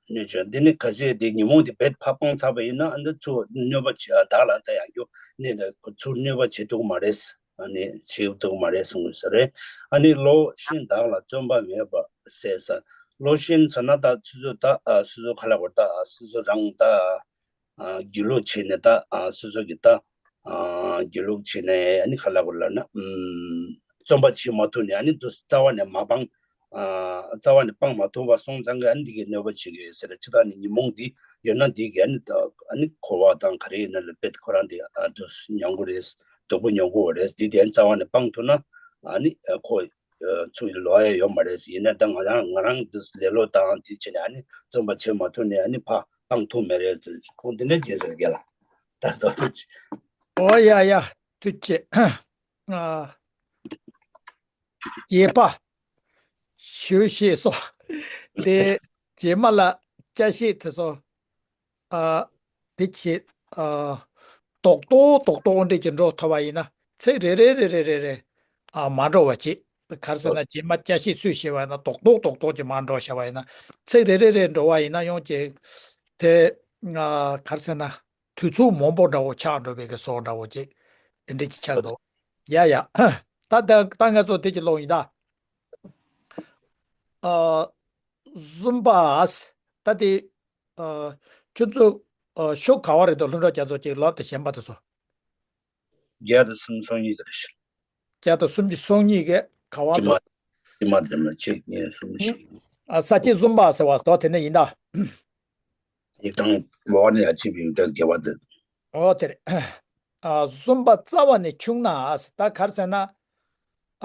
གནོད་བྱེད་འདི་ནི་གལ་སྲིད་དེ་ཉོན་མོངས་དེ་བེད་ཕར་སྤངས་ཚར་བ་ཡིན་ན་ཨ་འདི་ཚུར་གནོད་པ་བྱེད་བདག་ལ་ད་ཡང་རྒྱུ་གནས་ནས་ཚུར་གནོད་པ་བྱེད་ཐུབ་མ་རེད། ཨ་ནི་བྱེད་ཐུབ་མ་རེད་གསུངས་ཡོད་ས་རེད། ཨ་ནི་བློ་ཞན་བདག་ལ་བརྩོན་པ་མེད་པར་ཟད་ས། བློ་ཞན་ཟེར་ན་ད་སོ་སོ་ད་སོ་སོ་ག་ལ་བར་ད་སོ་སོ་རང་ད་སྒྱིད་ལུག་བྱས་ནས་ད་སོ་སོ་གི་ད་སྒྱིད་ལུག་བྱས་ནས་ཨ་ནི་ག་ལ་བར་ལ་ན་བརྩོན་པ་བྱེད་མ་ཐུབ་ནས་ཨ་ནི་འདུ་རྩ་བ་ནས་མ་སྤང་། རྩ་བ་ནས་སྤང་མ་ཐུབ་པ་སོང་ཙང་གི་ཨ་ནི་འདི་གའི་གནོད་པ་བྱེད་ཀྱི་ཡོད་ཟེར། ཅི་ལྟར་ནི་ཉོན་མོངས་འདི་ཡོད་ན་འདི་གའི་ཨ་ནི་ད་ཨ་ནི་འཁོར་བ་དང་ག་རེ་ཡིན་ན་ལ་དཔེ་ཁོ་རང་འདི་འདུ་མྱོང་གི་རེད། སྡུག་པོ་མྱོང་གི་རེད། འདི་དེ་རྩ་བ་ནས་སྤང་ཐུབ་ན་ཨ་ནི་ཁོ་ཚུར་ལོག་ཡ་ཡོད་མ་རེད། ཡིན་ན་ད་ང་རང་ང་རང་འདི་ལེ་ལོ་དང་འདི་བྱས་ནས་ཨ་ནི་བརྩོན་པ་བྱེད་མ་ཐུབ་ནས་ཨ་ནི་ཕར་སྤང་ཐུབ་མེད་རེད་ཟེར། ཁོང་འདི་འདྲ་བྱས་ཟེར་གི་ལ་ད་ད་ཨོ་ཡ་ཡ་ཐུགས་རྗེ་ཆེ། ཨ། རྒྱས་པ་ཞུ་ཤེས་སོ། དེ་རྗེས་མ་ལ་བཅའ་ཤེས་དེ་ཚོ་ཨ་དེ་བྱེད་ཨ་རྡོག་རྡོག་རྡོག་རྡོག་འདྲ་ཅིག་འགྲོ་ཐུབ་པ་ཡིན་ན་ཚིག་རེ་རེ་རེ་རེ་རེ་རེ་ཨ་མ་འགྲོ་བ་བྱེད། ག་རེ་ཟེར་ན་རྗེས་མ་བཅའ་ཤེས་སུས་བྱས་པ་ཡིན་ན་རྡོག་རྡོག་རྡོག་རྡོག་ཅིག་མ་འགྲོ་བྱས་པ་ཡིན་ན་ཚིག་རེ་རེ་རེ་འགྲོ་བ་ཡིན་ན་ཡང་ཅིག་དེ་ཨ་ག་རེ་ཟེར་ན། དུས་ཚོད་མང་པོ་འདྲ་བོ་ཆགས་འགྲོ་བའི་གི་བཟོ་འདྲ་བོ་ཅིག་དེ་འདྲ་ཅིག་ཆགས་འདུག་ཡ་ཡ། ད་ད་ད་ང་ཚོ་དེ་ཅིག་ཀློག་ཡིན་ད། ཨ། བཟུམ་པ་ཨ་ད་དེ་ཨ་ཁྱོད་ཚོ་ཨ་ཤོག་ག་བ་རེད་འདུག་ལྷུན་གྲུབ་རྒྱ་མཚོ་ཅིག་ཀློག་དེ་གཞན་པ་དེ་ཚོ། བརྒྱ་དང་སུམ་ཅུ་སོ་གཉིས་དེ་རེད། བརྒྱ་དང་སུམ་ཅུ་སོ་གཉིས་ཀྱི་ག་བ་ཅི་མ་འདུག་ཅི་མ་དེ་མ་ཅིག་ངས་གསུངས་ཤིག་ཨ་ས་སྐྱེས་བཟུམ་པ་ཟེར་བ་དོ་དེ་ནས་ཡིན་ད། ཡིག་ཐང་ལོག་ནས་ཡ་ཅི་བིང་དེ་དགེ་བ་དེ། ཨོ་དེ་རེད། ཨ་བཟུམ་པ་རྩ་བ་ནས་ཕྱུང་ན་ཨ་ད་ག་རེ་ཟེར་ན།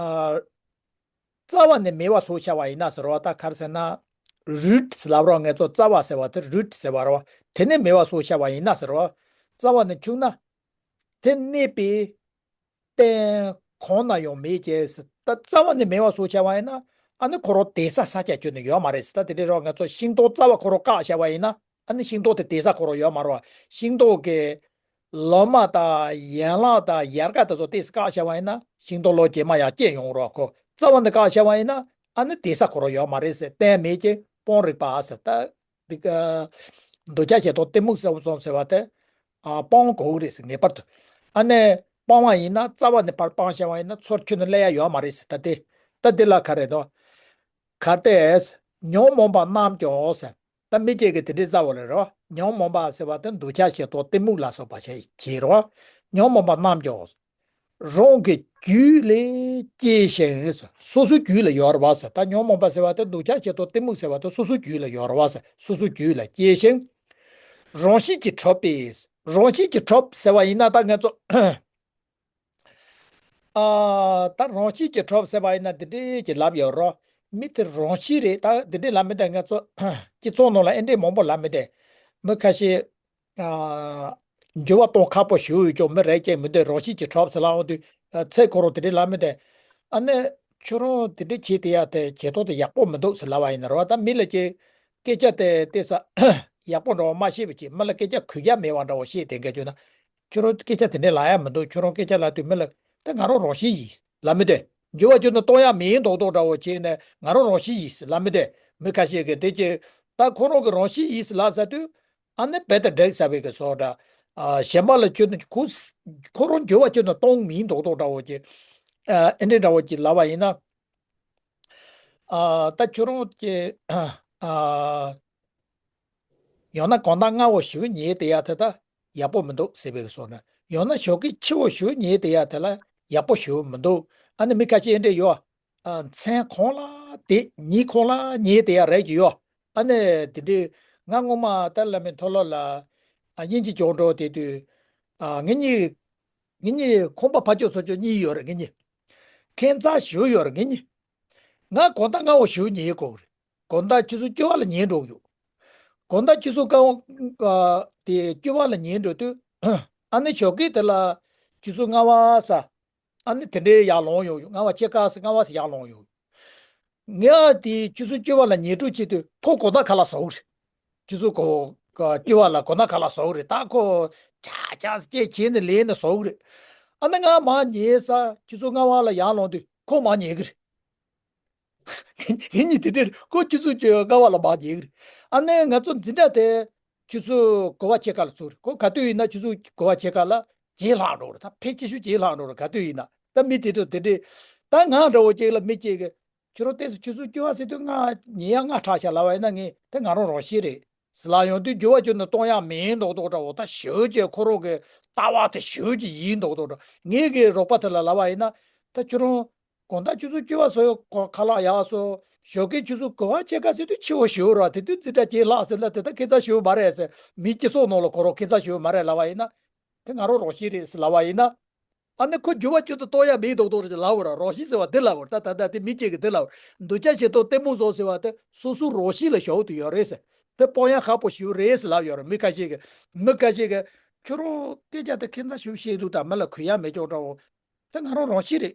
ཨ་ རྩ་བ་ནས་མེད་པ་བཟོ་བྱ་བ་ཡིན་ན་ཟེར་བ། ད་ག་རེ་ཟེར་ན། རུད་ལབ་རོགས། ངེད་ཚོ་རྩ་བ་ཟེར་བ་དེ་རུད་ཟེར་བ་རོ། དེ་ནས་མེད་པ་བཟོ་བྱ་བ་ཡིན་ན་ཟེར་བ། རྩ་བ་ནས་འཆུགས་ན། དེ་གནས་པའི་རྟེན་གང་ན་ཡང་མེད་ཀྱི་ཟེར། ད་རྩ་བ་ནས་མེད་པ་བཟོ་བྱ་བ་ཡིན་ན། ཨ་ནི་ཁོ་རང་དེ་ས་ས་ཆ་ཁྱོན་ནས་ཡོད་མ་རེད་ཟེར། ད་དེ་འདྲའི་རོགས། ངེད་ཚོ་ཤིང་སྡོང་རྩ་བ་ཁོ་རང་བཀག་བྱ་བ་ཡིན་ན། ཨ་ནི་ཤིང་སྡོང་དེ་དེ་ས་ཁོ་རང་ཡོད་མ་རེད་བ། ཤིང་སྡོང་གི་ལོ་མ་དང་ཡན་ལག་དང་ཡལ་ག་དེ་ཚོ་དེ་ས་བཀག་བྱ་བ་ཡིན་ན། ཤིང་སྡོང་ལོ་རྗེས་མ་ཡང་སྐྱེ་ཡོང་རོགས། ཁོ་རྩ་བ་ནས་བཀག་བྱ་བ་ཡིན་ན། ཨ་ནི་དེ་ས་ཁོ་རང་ཡོད་མ་རེད་ཟེར། རྟེན་མེད་ཀྱི་སྤང་རིགས་པ་ཟེར། ད་འདི་ག་འདོད་ཆགས་ཞེ་སྡང་གཏི་མུག་ཟེར་བ་ཙམ་ཟེར་བ་དེ། ཨ། སྤང་དགོས་ཀྱི་རེད་ཟེར། ངེས་པར་དུ། ཨ་ནི་སྤང་བ་ཡིན་ན། རྩ་བ་ནས་ཕར་སྤང་བྱ་བ་ཡིན་ན། ཚུར་ཁྱོན་ནས་སླེབས་ཡ་ཡོད་མ་རེད་ཟེར། ད་དེ། ད་དེ་ལ་ག་རེ་འདུག་གལ་ཏེ་ཉོན་མོངས་པ་རྣམས་ཀྱང་ཟེར། ད་མི་སྐྱེ་གི་དེ་འདྲའི་རྩ་བ་ལ་རོ། ཉོན་མོངས་པ་ཟེར་བ་དེ་འདོད་ཆགས་ཞེ་སྡང་གཏི་མུག་ལ་སོགས་པ་བྱས་བྱས་རོ། ཉོན་མོངས་པ་རྣམས་ཀྱང་རང་གི་རྒྱུད་ལས་སྐྱེས་ཤིང་། སོ་སོའི་རྒྱུད་ལ་ཡོད་རེད་བ་ཟེར། ད་ཉོན་མོངས་པ་ཟེར་བ་དེ་འདོད་ཆགས་ཞེ་སྡང་གཏི་མུག་ཟེར་བ་དེ་སོ་སོའི་རྒྱུད་ལ་ཡོད་རེད་བ་ཟེར། སོ་སོའི་རྒྱུད་ལ་སྐྱེས་ཤིང་། རང་བཞིན་གྱིས་གྲུབ་པས། རང་བཞིན་གྱིས་གྲུབ་ཟེར་བ་ཡིན་ན། ད་ང་ཚོ། ཨ། ད་རང་བཞིན་གྱིས་གྲུབ་ཟེར་བ་ཡིན་ན་འདི་འདྲའི་གི་ལབ་ཡོད་རོ། མི་དེ་རང་བཞིན་རེད། ད་འདི་འདྲའི་ལབ་མི་འདུག་ང་ཚོ་སྤྱི་ཚོགས་ནང་ལ་ཨེ་འདྲའི་མང་པོ་ལབ་མི་འདུག་མི་ཁ་ཤས། ཨ། འགྱུར་བ་གཏོང་ཁག་པོ་ཞེ་པོ་ཡོད་ཀྱང་མི་རེ་ཅིག་མི་འདུག་རང་བཞིན་གྱིས་གྲུབ་ཟེར་ལབ་འོང་དུས། ཨ། ཚེ་ཁོ་རང་དེ་འདྲའི་ལབ་མི་འདུག་ཨ་ནི་ཁྱོད་རང་དེ་འདྲའི་བྱེད་དེ་ཡ་དེ་བྱེད་སྟངས་དེ་ཡག་པོ་མི་འདུག་ཟེར་ལབ་པ་ཡིན་ན་རོ། ད་མི་ལ་ཅིག་སྐད་ཆ་དེ་དེ་ས་ཡག་པོ་འདྲ་བོ་མ་བཤད་པ་ཅིག་མི་ལ་སྐད་ཆ་གུས་ཡ་མེད་པ་འདྲ་བོ་བཤད་དེ་འགའ་བྱུང་ན། ཁྱོད་རང་སྐད་ཆ་དེ་འདྲ་ལབ་ཡ་མི་འདུག་ཁྱོད་རང་སྐད་ཆ་ལབ་དུས་མི་ལ་དེ་ང་རང་རང་བཞིན་ཡིན་ལབ་མི་འདུག་འགྱུར་བ་ཁྱོན་ནས་གཏོང་ཡ་མིན་མདོག་མདོག་འདྲ་བོ་བྱས་ནས་ང་རང་རང་བཞིན་ཡིན་ལབ་མི་འདུག་མི་ཁ་ཤས་ཀྱིས་དེ་ཅི། ད་ཁོ་རང་གི་རང་བཞིན་ཡིན་ལབ་ཚར་དུས། ཨ་ནི་རྦད་དེ་འགྲིག་ས་བའི་གི་བཟོ་འདྲ། ཨ། གཞན་པ་ལ་ཁྱོན་ནས་ཁོ་ཁོ་རང་འགྱུར་བ་ཁྱོན་ནས་གཏོང་མིན་མདོག་མདོག་འདྲ་བོ་བྱས། ཨ། ཨེ་འདྲ་འདྲ་བོ་ཅིག་ལབ་པ་ཡིན་ན། ཨ། ད་ཁྱོད་རང་གི། ཨ། ཡང་ན་གང་ལྟར་སྔ་བོ་ཞེ་པོ་ཉལ་བསྡད་ཡ་དེ་ད་ཡག་པོ་མི་འདུག་ཟེར་བའི་བཟོ་འདྲ། ཡང་ན་ཞོགས་ཀས་ཕྱི་བོ་ཞེ་པོ་ཉལ་བསྡད་ཡ་དེ་ལ་ཡག་པོ་ཞེ་པོ་མི་འདུག་ཨ་ནི་མི་ཁ་ཤས་ཨེ་འདྲ་ཡོད། ཨ། མཚན་གང་ལ་དེ་ཉིན་གང་ལ་ཉལ་བསྡད་ཡ་རེད་ཀྱི་ཡོད། ཨ་ནི་དེ་འདྲའི་ང་སྔོན་མ་ཏཱ་ལའི་བླ་མའི་མཐོ་སློབ་ལ། ཨ། དབྱིན་ཇི་སྦྱོང་འགྲོ་བསྡད་དུས། ཨ། ངེད་གཉིས། ངེད་གཉིས་ཁང་པ་ཕར་ཕྱོགས་ཚུར་ཕྱོགས་གཉིས་ཡོད་རེད། ངེད་གཉིས། ཁྱད་མཚར་ཞེ་པོ་ཡོད་རེད། ངེད་གཉིས། ང་དགོང་དག་སྔ་བོ་ཞེ་པོ་ཉལ་གོ་གི་རེད། དགོང་དག་ཆུ་ཚོད་བཅུ་པ་ལ་ཉལ་འགྲོ་གི་ཡོད། དགོང་དག་ཆུ་ཚོད་སྐར་མ། ཨ། དེ་བཅུ་པ་ལ་ཉལ་འགྲོ་དུས། ཨ་ནི་ཞོགས་ཀས་དེ་ལ་ཆུ་ཚོད་ལྔ་པ་ས། ཨ་ནི་དེ་འདྲའི་ཡར་ལངས་ཡོང་། ལྔ་པ་ཕྱེད་ཀ་ས། ལྔ་པ་ས་ཡར་ལངས་ཡོང་། ངས་དེ་ཆུ་ཚོད་བཅུ་པ་ལ་ཉལ་འགྲོ་བྱེད་དུས་ཁོ་དགོང་དག་ཁ་ལག་ཟ་གི་རེད། ཆུ་ཚོད་གོ་ག་བཅུ་པ་ལ་དགོང་དག་ཁ་ལག་ཟ་གི་རེད། ད་ཁོ་ཆག་ཆག་སྐད་བྱས་ནས་ལས་ནས་ཟ་གི་རེད། ཨ་ནི་ང་མར་ཉལ་ས་ཆུ་ཚོད་ལྔ་པ་ལ་ཡར་ལངས་དུས་ཁོ་མར་ཉལ་གི་རེད། ངེད་གཉིས་དེ་འདྲ་རེད། ཁོ་ཆུ་ཚོད་བཅོ་ལྔ་པ་ལ་མར་ཉལ་གི་རེད། ཨ་ནི་ང་ཚོ་འཛིན་གྲྭ་དེ་ཆུ་ཚོད་དགུ་པ་ཕྱེད་ཀ་ལ་ཚུགས་རེད། ཁོ་ག་དུས་ཡིན་ན་ཆུ་ཚོད་དགུ་པ་ཕྱེད་ཀ་ལ་ཇེ་ལྷག་འགྲོ་རེད། ད་ཕལ་ཆེ་ཤོས་ཇེ་ལྷག་འགྲོ་རེད། ག་དུས་ཡིན་ན། ད་མི་དེ་འདྲ་དེ་འདྲས། ད་ང་འདྲ་བོ་ཅིག་ལ་མི་གཅིག་གིས་ཁྱོད་རང་ཏོག་ཙམ་ཆུ་ཚོད་བཅུ་པ་ཟེར་དུས་ང་ཉལ་ཡ་སྔ་དྲགས་ཤག་ལབ་པ་ཡིན་ན། ངས་དེ་ང་རང་རང་བཞིན་རེད་ཟེར་ལབ་ཡོང་དུས། འགྱུར་བ་ཁྱོན་ནས་གཏོང་ཡ་མིན་མདོག་མདོག་འདྲ་བོ། ད་ཞེ་པོ་ཅིག་ཁོ་རང་གི་ལྟ་བ་དེ་ཞེ་པོ་ཅིག་ཡིན་མདོག་མདོག་འདྲ། ངེད་ཀྱི་རོགས་པ་དེ་ལ་ལབ་པ་ཡིན་ན། ད་ཁྱོད་རང་དགོང་དག་ཆུ་ཚོད་བཅུ་པ་ཟེར་ཁ་ལག་ཡག་སོང་། ཞོགས་ཀའི་ཆུ་ཚོད་དགུ་པ་ཕྱེད་ཀ་ཟེར་དུས་ཕྱི་པོ་ཞེ་པོ་རེད། དེ་དུས་འཛིན་གྲྭ་ཇེ་ལྷག་ཟེར་ལབ། དེ་ད་ཁྱད་མཚར་ཞེ་པོ་མ་རེད་ཟེར། མི་སྤྱི་ཚོགས་ནང་ལ་ཁོ་རང་ཁྱད་མཚར་ཞེ་པོ་མ་རེད་ལབ་པ་ཡིན་ན། དེ་ང་རང་རང་བཞིན་རེད་ཟེར་ལབ་པ་ཡིན་ན། ཨ་ནི་ཁོ་འགྱུར་བ་ཁྱོན་ནས་གཏོང་ཡ་མེད་མདོག་མདོག་རེད་ལབ་པ་རེད། རང་བཞིན་ཟེར་བ་དེ་ལབ་པ་རེད། ད་ད་ལྟ་དེ་མི་གཅིག་གིས་དེ་ལབ་པ་རེད། འདོད་ཆགས་ཞེ་སྡང་གཏི་མུག་སོགས་ཟེར་བ་དེ་སོ་སོའི་རང་བཞིན་ལ་བྱུང་དུ་ཡོད་རེད་ཟེར། དེ་སྤོང་ཡ་ཁག་པོ་ཞེ་པོ་རེད་ཟེར་ལབ་ཡོད་རེད། མི་ཁ་ཤས་ཀྱིས། མི་ཁ་ཤས་ཀྱིས་ཁྱོད་རང་སྐད་ཆ་དེ་ཁྱད་མཚར་ཞེ་པོ་བཤད་འདུག་ད་མི་ལ་གུས་ཡ་མེད་ཅོག་འདྲ་བོ། དེ་ང་རང་རང་བཞིན་རེད།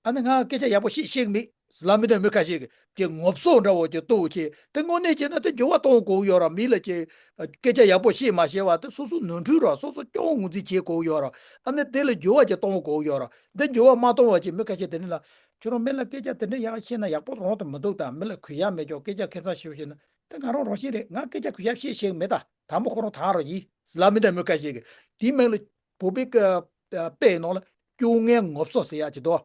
ཨ་ནི་ང་སྐད་ཆ་ཡག་པོ་བཤད་ཤེས་ཀྱི་མེད་ཟེར་ལབ་མི་འདུག་མི་ཁ་ཤས་ཀྱིས། ཀྱི་ངོ་ཚ་འདྲ་བོ་ཅིག་གཏོང་བྱས། དེ་དངོས་གནས་བྱས་ན་དེ་འགྱུར་བ་གཏོང་དགོས་ཡོད་རེད། མི་ལ་ཅིག་སྐད་ཆ་ཡག་པོ་བཤད་མ་ཤེས་པ་དེ་སོ་སོ་ནོར་འཁྲུལ་རེད། སོ་སོ་སྐྱོན་ངོས་འཛིན་བྱེད་དགོས་ཡོད་རེད། ཨ་ནི་དེ་ལ་འགྱུར་བ་ཅིག་གཏོང་དགོས་ཡོད་རེད། འདི་འགྱུར་བ་མ་གཏོང་བ་ཅིག་མི་ཁ་ཤས་དེ་འདྲ་ལ། ཁྱོད་རང་མི་ལ་སྐད་ཆ་དེ་འདྲ་ཡག་བཤད་ན་ཡག་པོ་རང་དུ་མི་འདུག་ད་མི་ལ་གུས་ཡ་མེད་ཅོག་སྐད་ཆ་ཁྱད་མཚར་ཞེ་པོ་བཤད་ན། དེ་ང་རང་རང་བཞིན་རེད། ང་སྐད་ཆ་གུས་ཡ་བཤད་ཤེས་ཀྱི་མེད། ད་དང་པོ་ཁོ་རང་དྲང་རོགས་ཡིན་ཟེར་ལབ་མི་འདུག་མི་ཁ་ཤས་ཀྱིས། དེའི་མིང་ལ་བོད་པའི་དཔེ་ནང་ལ་སྐྱོ་ངལ་ངོ་ཚ་ཟེར་ཡག་ཅིག་འདུག་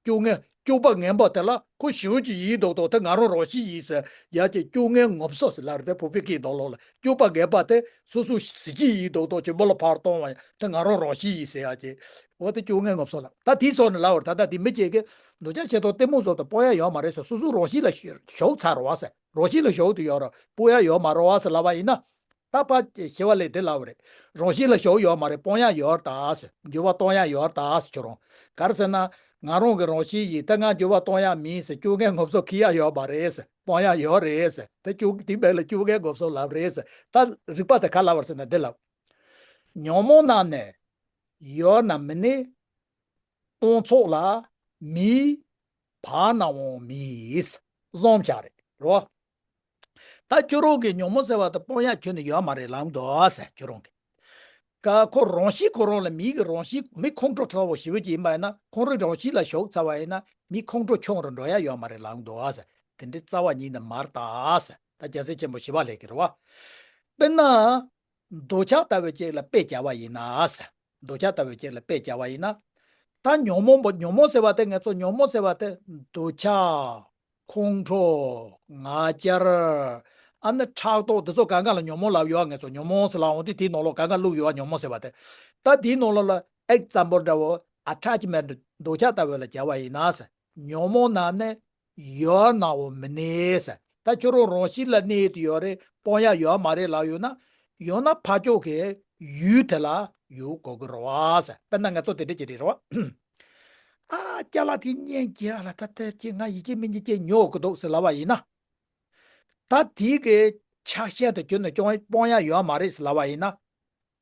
སྐྱོ་ངལ། སྐྱོ་པ་ངན་པ་དེ་ལ་ཁོ་ཞེ་པོ་ཅིག་ཡིན་མདོག་མདོག་དེ་ང་རང་རང་བཞིན་ཡིན་ཟེར་ཡག་ཅིག་སྐྱོ་ངལ་ངོ་ཚ་ཟེར་ལབ་རེད། དེ་བོད་པའི་སྐད་ནང་ལོགས་ལ། སྐྱོ་པ་ངན་པ་དེ་སོ་སོ་གཟི་བརྗིད་ཡིན་མདོག་མདོག་ཅིག་མི་ལ་ཕར་གཏོང་བ་ཡང་དེ་ང་རང་རང་བཞིན་ཡིན་ཟེར་ཡག་ཅིག་འོ་དེ་སྐྱོ་ངལ་ངོ་ཚ་ལ། ད་དེའི་ཕྱོགས་ནས་ལབ་པ་རེད། ད་ལྟ་དེ་མི་གཅིག་གིས་འདོད་ཆགས་ཞེ་སྡང་གཏི་མུག་སོགས་དེ་སྤོང་ཡ་ཡོད་མ་རེད་ཟེར། སོ་སོའི་རང་བཞིན་ལ་ཞུགས་ཚར་བ་ཟེར། རང་བཞིན་ལ་ཞུགས་དུ་ཡོད་རེད། སྤོང་ཡ་ཡོད་མ་རེད་བ་ཟེར་ལབ་པ་ཡིན་ན། ད་ཕར་ཞི་བ་ལྷས་དེ་ལབ་པ་རེད། རང་བཞིན་ལ་ཞོག་ཡོད་མ་རེད། སྤོང་ཡག་ཡོད་རེད་ད་ཟེར། འགྱུར་བ་གཏོང་ཡག་ཡོད་རེད་ད་ཟེར། ཁྱོད་རང་ག་རེ་ཟེར་ན། ང་རང་གི་རང་བཞིན་ཡིན། ད་ང་འགྱུར་བ་གཏོང་ཡག་མིན་ཟེར། སྐྱོ་ངལ་ངོ་ཚ་ཁེལ་ཡག་ཡོད་མ་རེད་ཟེར། སྤོང་ཡག་ཡོད་རེད་ཟེར། ད་སྐྱོ་དེ་མིན་ལ་སྐྱོ་ངལ་ངོ་ཚ་ལབ་རེད་ཟེར། ད་རིགས་པ་དེ་ག་ལབ་པ་རེད་ཟེར་ན་འདི་ལབ། ཉོན་མོངས་རྣམས་ནི་ཡོད་ན་མི་གནས། སྟོང་ཚོགས་ལ་མེད། བར་སྣང་བའང་མེད། བཟང་ཆ་རེད་རོ། ད་ཁྱོད་རང་གི་ཉོན་མོངས་ཟེར་བ་དེ་སྤོང་ཡག་ཁྱོན་ནས་ཡོད་མ་རེད་ལབ་འདུག་ཟེར། ཁྱོད་རང་གི་ཀ་ཁོ་རང་བཞིན་ཁོ་རང་ལ་མིའི་གི་རང་བཞིན་མི་ཁོང་ཁྲོ་ཚ་བོ་ཞེ་པོ་ཅིག་ཡིན་པ་ཡིན་ན། ཁོང་རང་རང་བཞིན་ལ་ཞོག་ཚར་བ་ཡིན་ན་མི་ཁོང་ཁྲོ་ཆུང་རུ་འགྲོ་ཡག་ཡོད་མ་རེད་ལབ་འདུག་ཟེར། དེ་འདྲའི་རྩ་བ་ཉིད་ནས་མ་རེད་ད་ཟེར། ད་རྒྱལ་སྲས་ཆེན་པོ་ཞི་བ་ལྷས་ཀྱིས་རེད་བ། དཔེར་ན། འདོད་ཆགས་ལྟ་བུ་ཅིག་ལ་དཔེ་བྱ་བ་ཡིན་ན་ཟེར། འདོད་ཆགས་ལྟ་བུ་ཅིག་ལ་དཔེ་བྱ་བ་ཡིན་ན། ད་ཉོན་མོངས་པོ། ཉོན་མོངས་ཟེར་བ་དེ་ང་ཚོ་ཉོན་མོངས་ཟེར་བ་དེ་འདོད་ཆགས། ཁོང་ཁྲོ། ང་རྒྱལ། ཨ་ནི་ཕྲག་དོག་འདི་ཚོ་གང་ག་ལ་ཉོན་མོངས་ལབ་ཡོད། ང་ཚོ་ཉོན་མོངས་ཟེར་ལབ་འོང་དུས་དེའི་ནང་ལོགས་གང་ག་བླུགས་ཡོད། ཉོན་མོངས་ཟེར་བ་དེ། ད་དེའི་ནང་ལོགས་ལ་ཨེག་ཙམ་པལ་འདྲ་བོ་ཨ་ཊེཆ་མེན་ཊི་འདོད་ཆགས་ལྟ་བུ་ལ་བྱ་བ་ཡིན་ན་ཟེར། ཉོན་མོངས་རྣམས་ནི་ཡོད་སྣང་བའང་མི་གནས་ཟེར། ད་ཁྱོད་རང་རང་བཞིན་ལ་གནས་ཏེ་ཡོད་རེད། སྤོང་ཡག་ཡོད་མ་རེད་ལབ་ཡོད་ན། ཡང་ན་ཕར་ཕྱོགས་ཀྱི་ཡུལ་དེ་ལ་ཡོད་དགོས་ཀྱི་རེད་བ་ཟེར། དཔེར་ན་ང་ཚོ་དེ་འདྲ་ཅིག་རེད་རོ། ཨ་ཅ་ལག་དེ་གཉན་གྱི་ཨ་ལ་ད་ལྟ་ཅིག་ང་ཡིད་ཆེས་མི་ཉན་ཅིག་ཉོ་དགོས་འདུག་ཟེར་ལབ་པ་ཡིན་ན། ད་དེའི་གི་ཆགས་ཞེན་དེ་ཁྱོན་ནས་སྤོང་སྤོང་ཡག་ཡོད་མ་རེད་ཟེར་ལབ་པ་ཡིན་ན།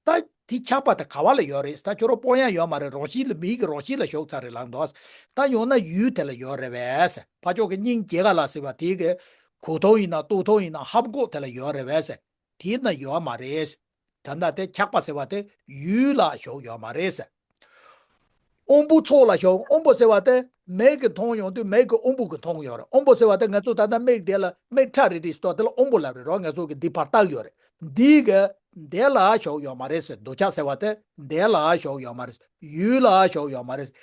ད་དེ་ཆགས་པ་དེ་ག་བ་ལ་ཡོད་རེད་ཟེར། ད་ཁྱོད་རང་སྤོང་ཡག་ཡོད་མ་རེད། རང་བཞིན་ལ་མིའི་གི་རང་བཞིན་ལ་ཞོག་ཚར་རེད་ལབ་འདུག་ད་ཡང་ན་ཡུལ་དེ་ལ་ཡོད་རེད་པས་ཟེར། ཕར་ཕྱོགས་ཀྱི་སྙིང་རྗེ་ག་ལ་ཟེར་བ་དེའི་གི་གོས་ཐུང་ཡིན་ན་སྟོད་ཐུང་ཡིན་ན་ཧབ་གོག་དེ་ལ་ཡོད་རེད་པས་ཟེར། དེ་ན་ཡོད་མ་རེད། ད་ལྟ་དེ་ཆགས་པ་ཟེར་བ་དེ་ཡུལ་ལ་ཞོག་ཡོད་མ་རེད་ཟེར། དབང་པོ་ཚོགས་ལ་ཞོག་དབང་པོ་ཟེར་བ་དེ་མིག་གིས་མཐོང་ཡོང་དུས་མིག་གིས་དབང་པོ་གིས་མཐོང་ཡོད་རེད། དབང་པོ་ཟེར་བ་དེ་ང་ཚོ་ད་ལྟ་མིག་དེ་ལ་མིག་ཁྲ་རིག་རིག་སྟོ་དེ་ལ་དབང་པོ་ལབ་རེད་རོ། ང་ཚོ་གི་འདི་ཕར་བལྟ་གི་ཡོད་རེད། འདི་གི་དེ་ལ་ཞོག་ཡོད་མ་རེད་ཟེར། འདོད་ཆགས་ཟེར་བ་དེ་དེ་ལ་ཞོག་ཡོད་མ་རེད་ཟེར། ཡུལ་ལ་ཞོག་ཡོད་མ་རེད་ཟེར།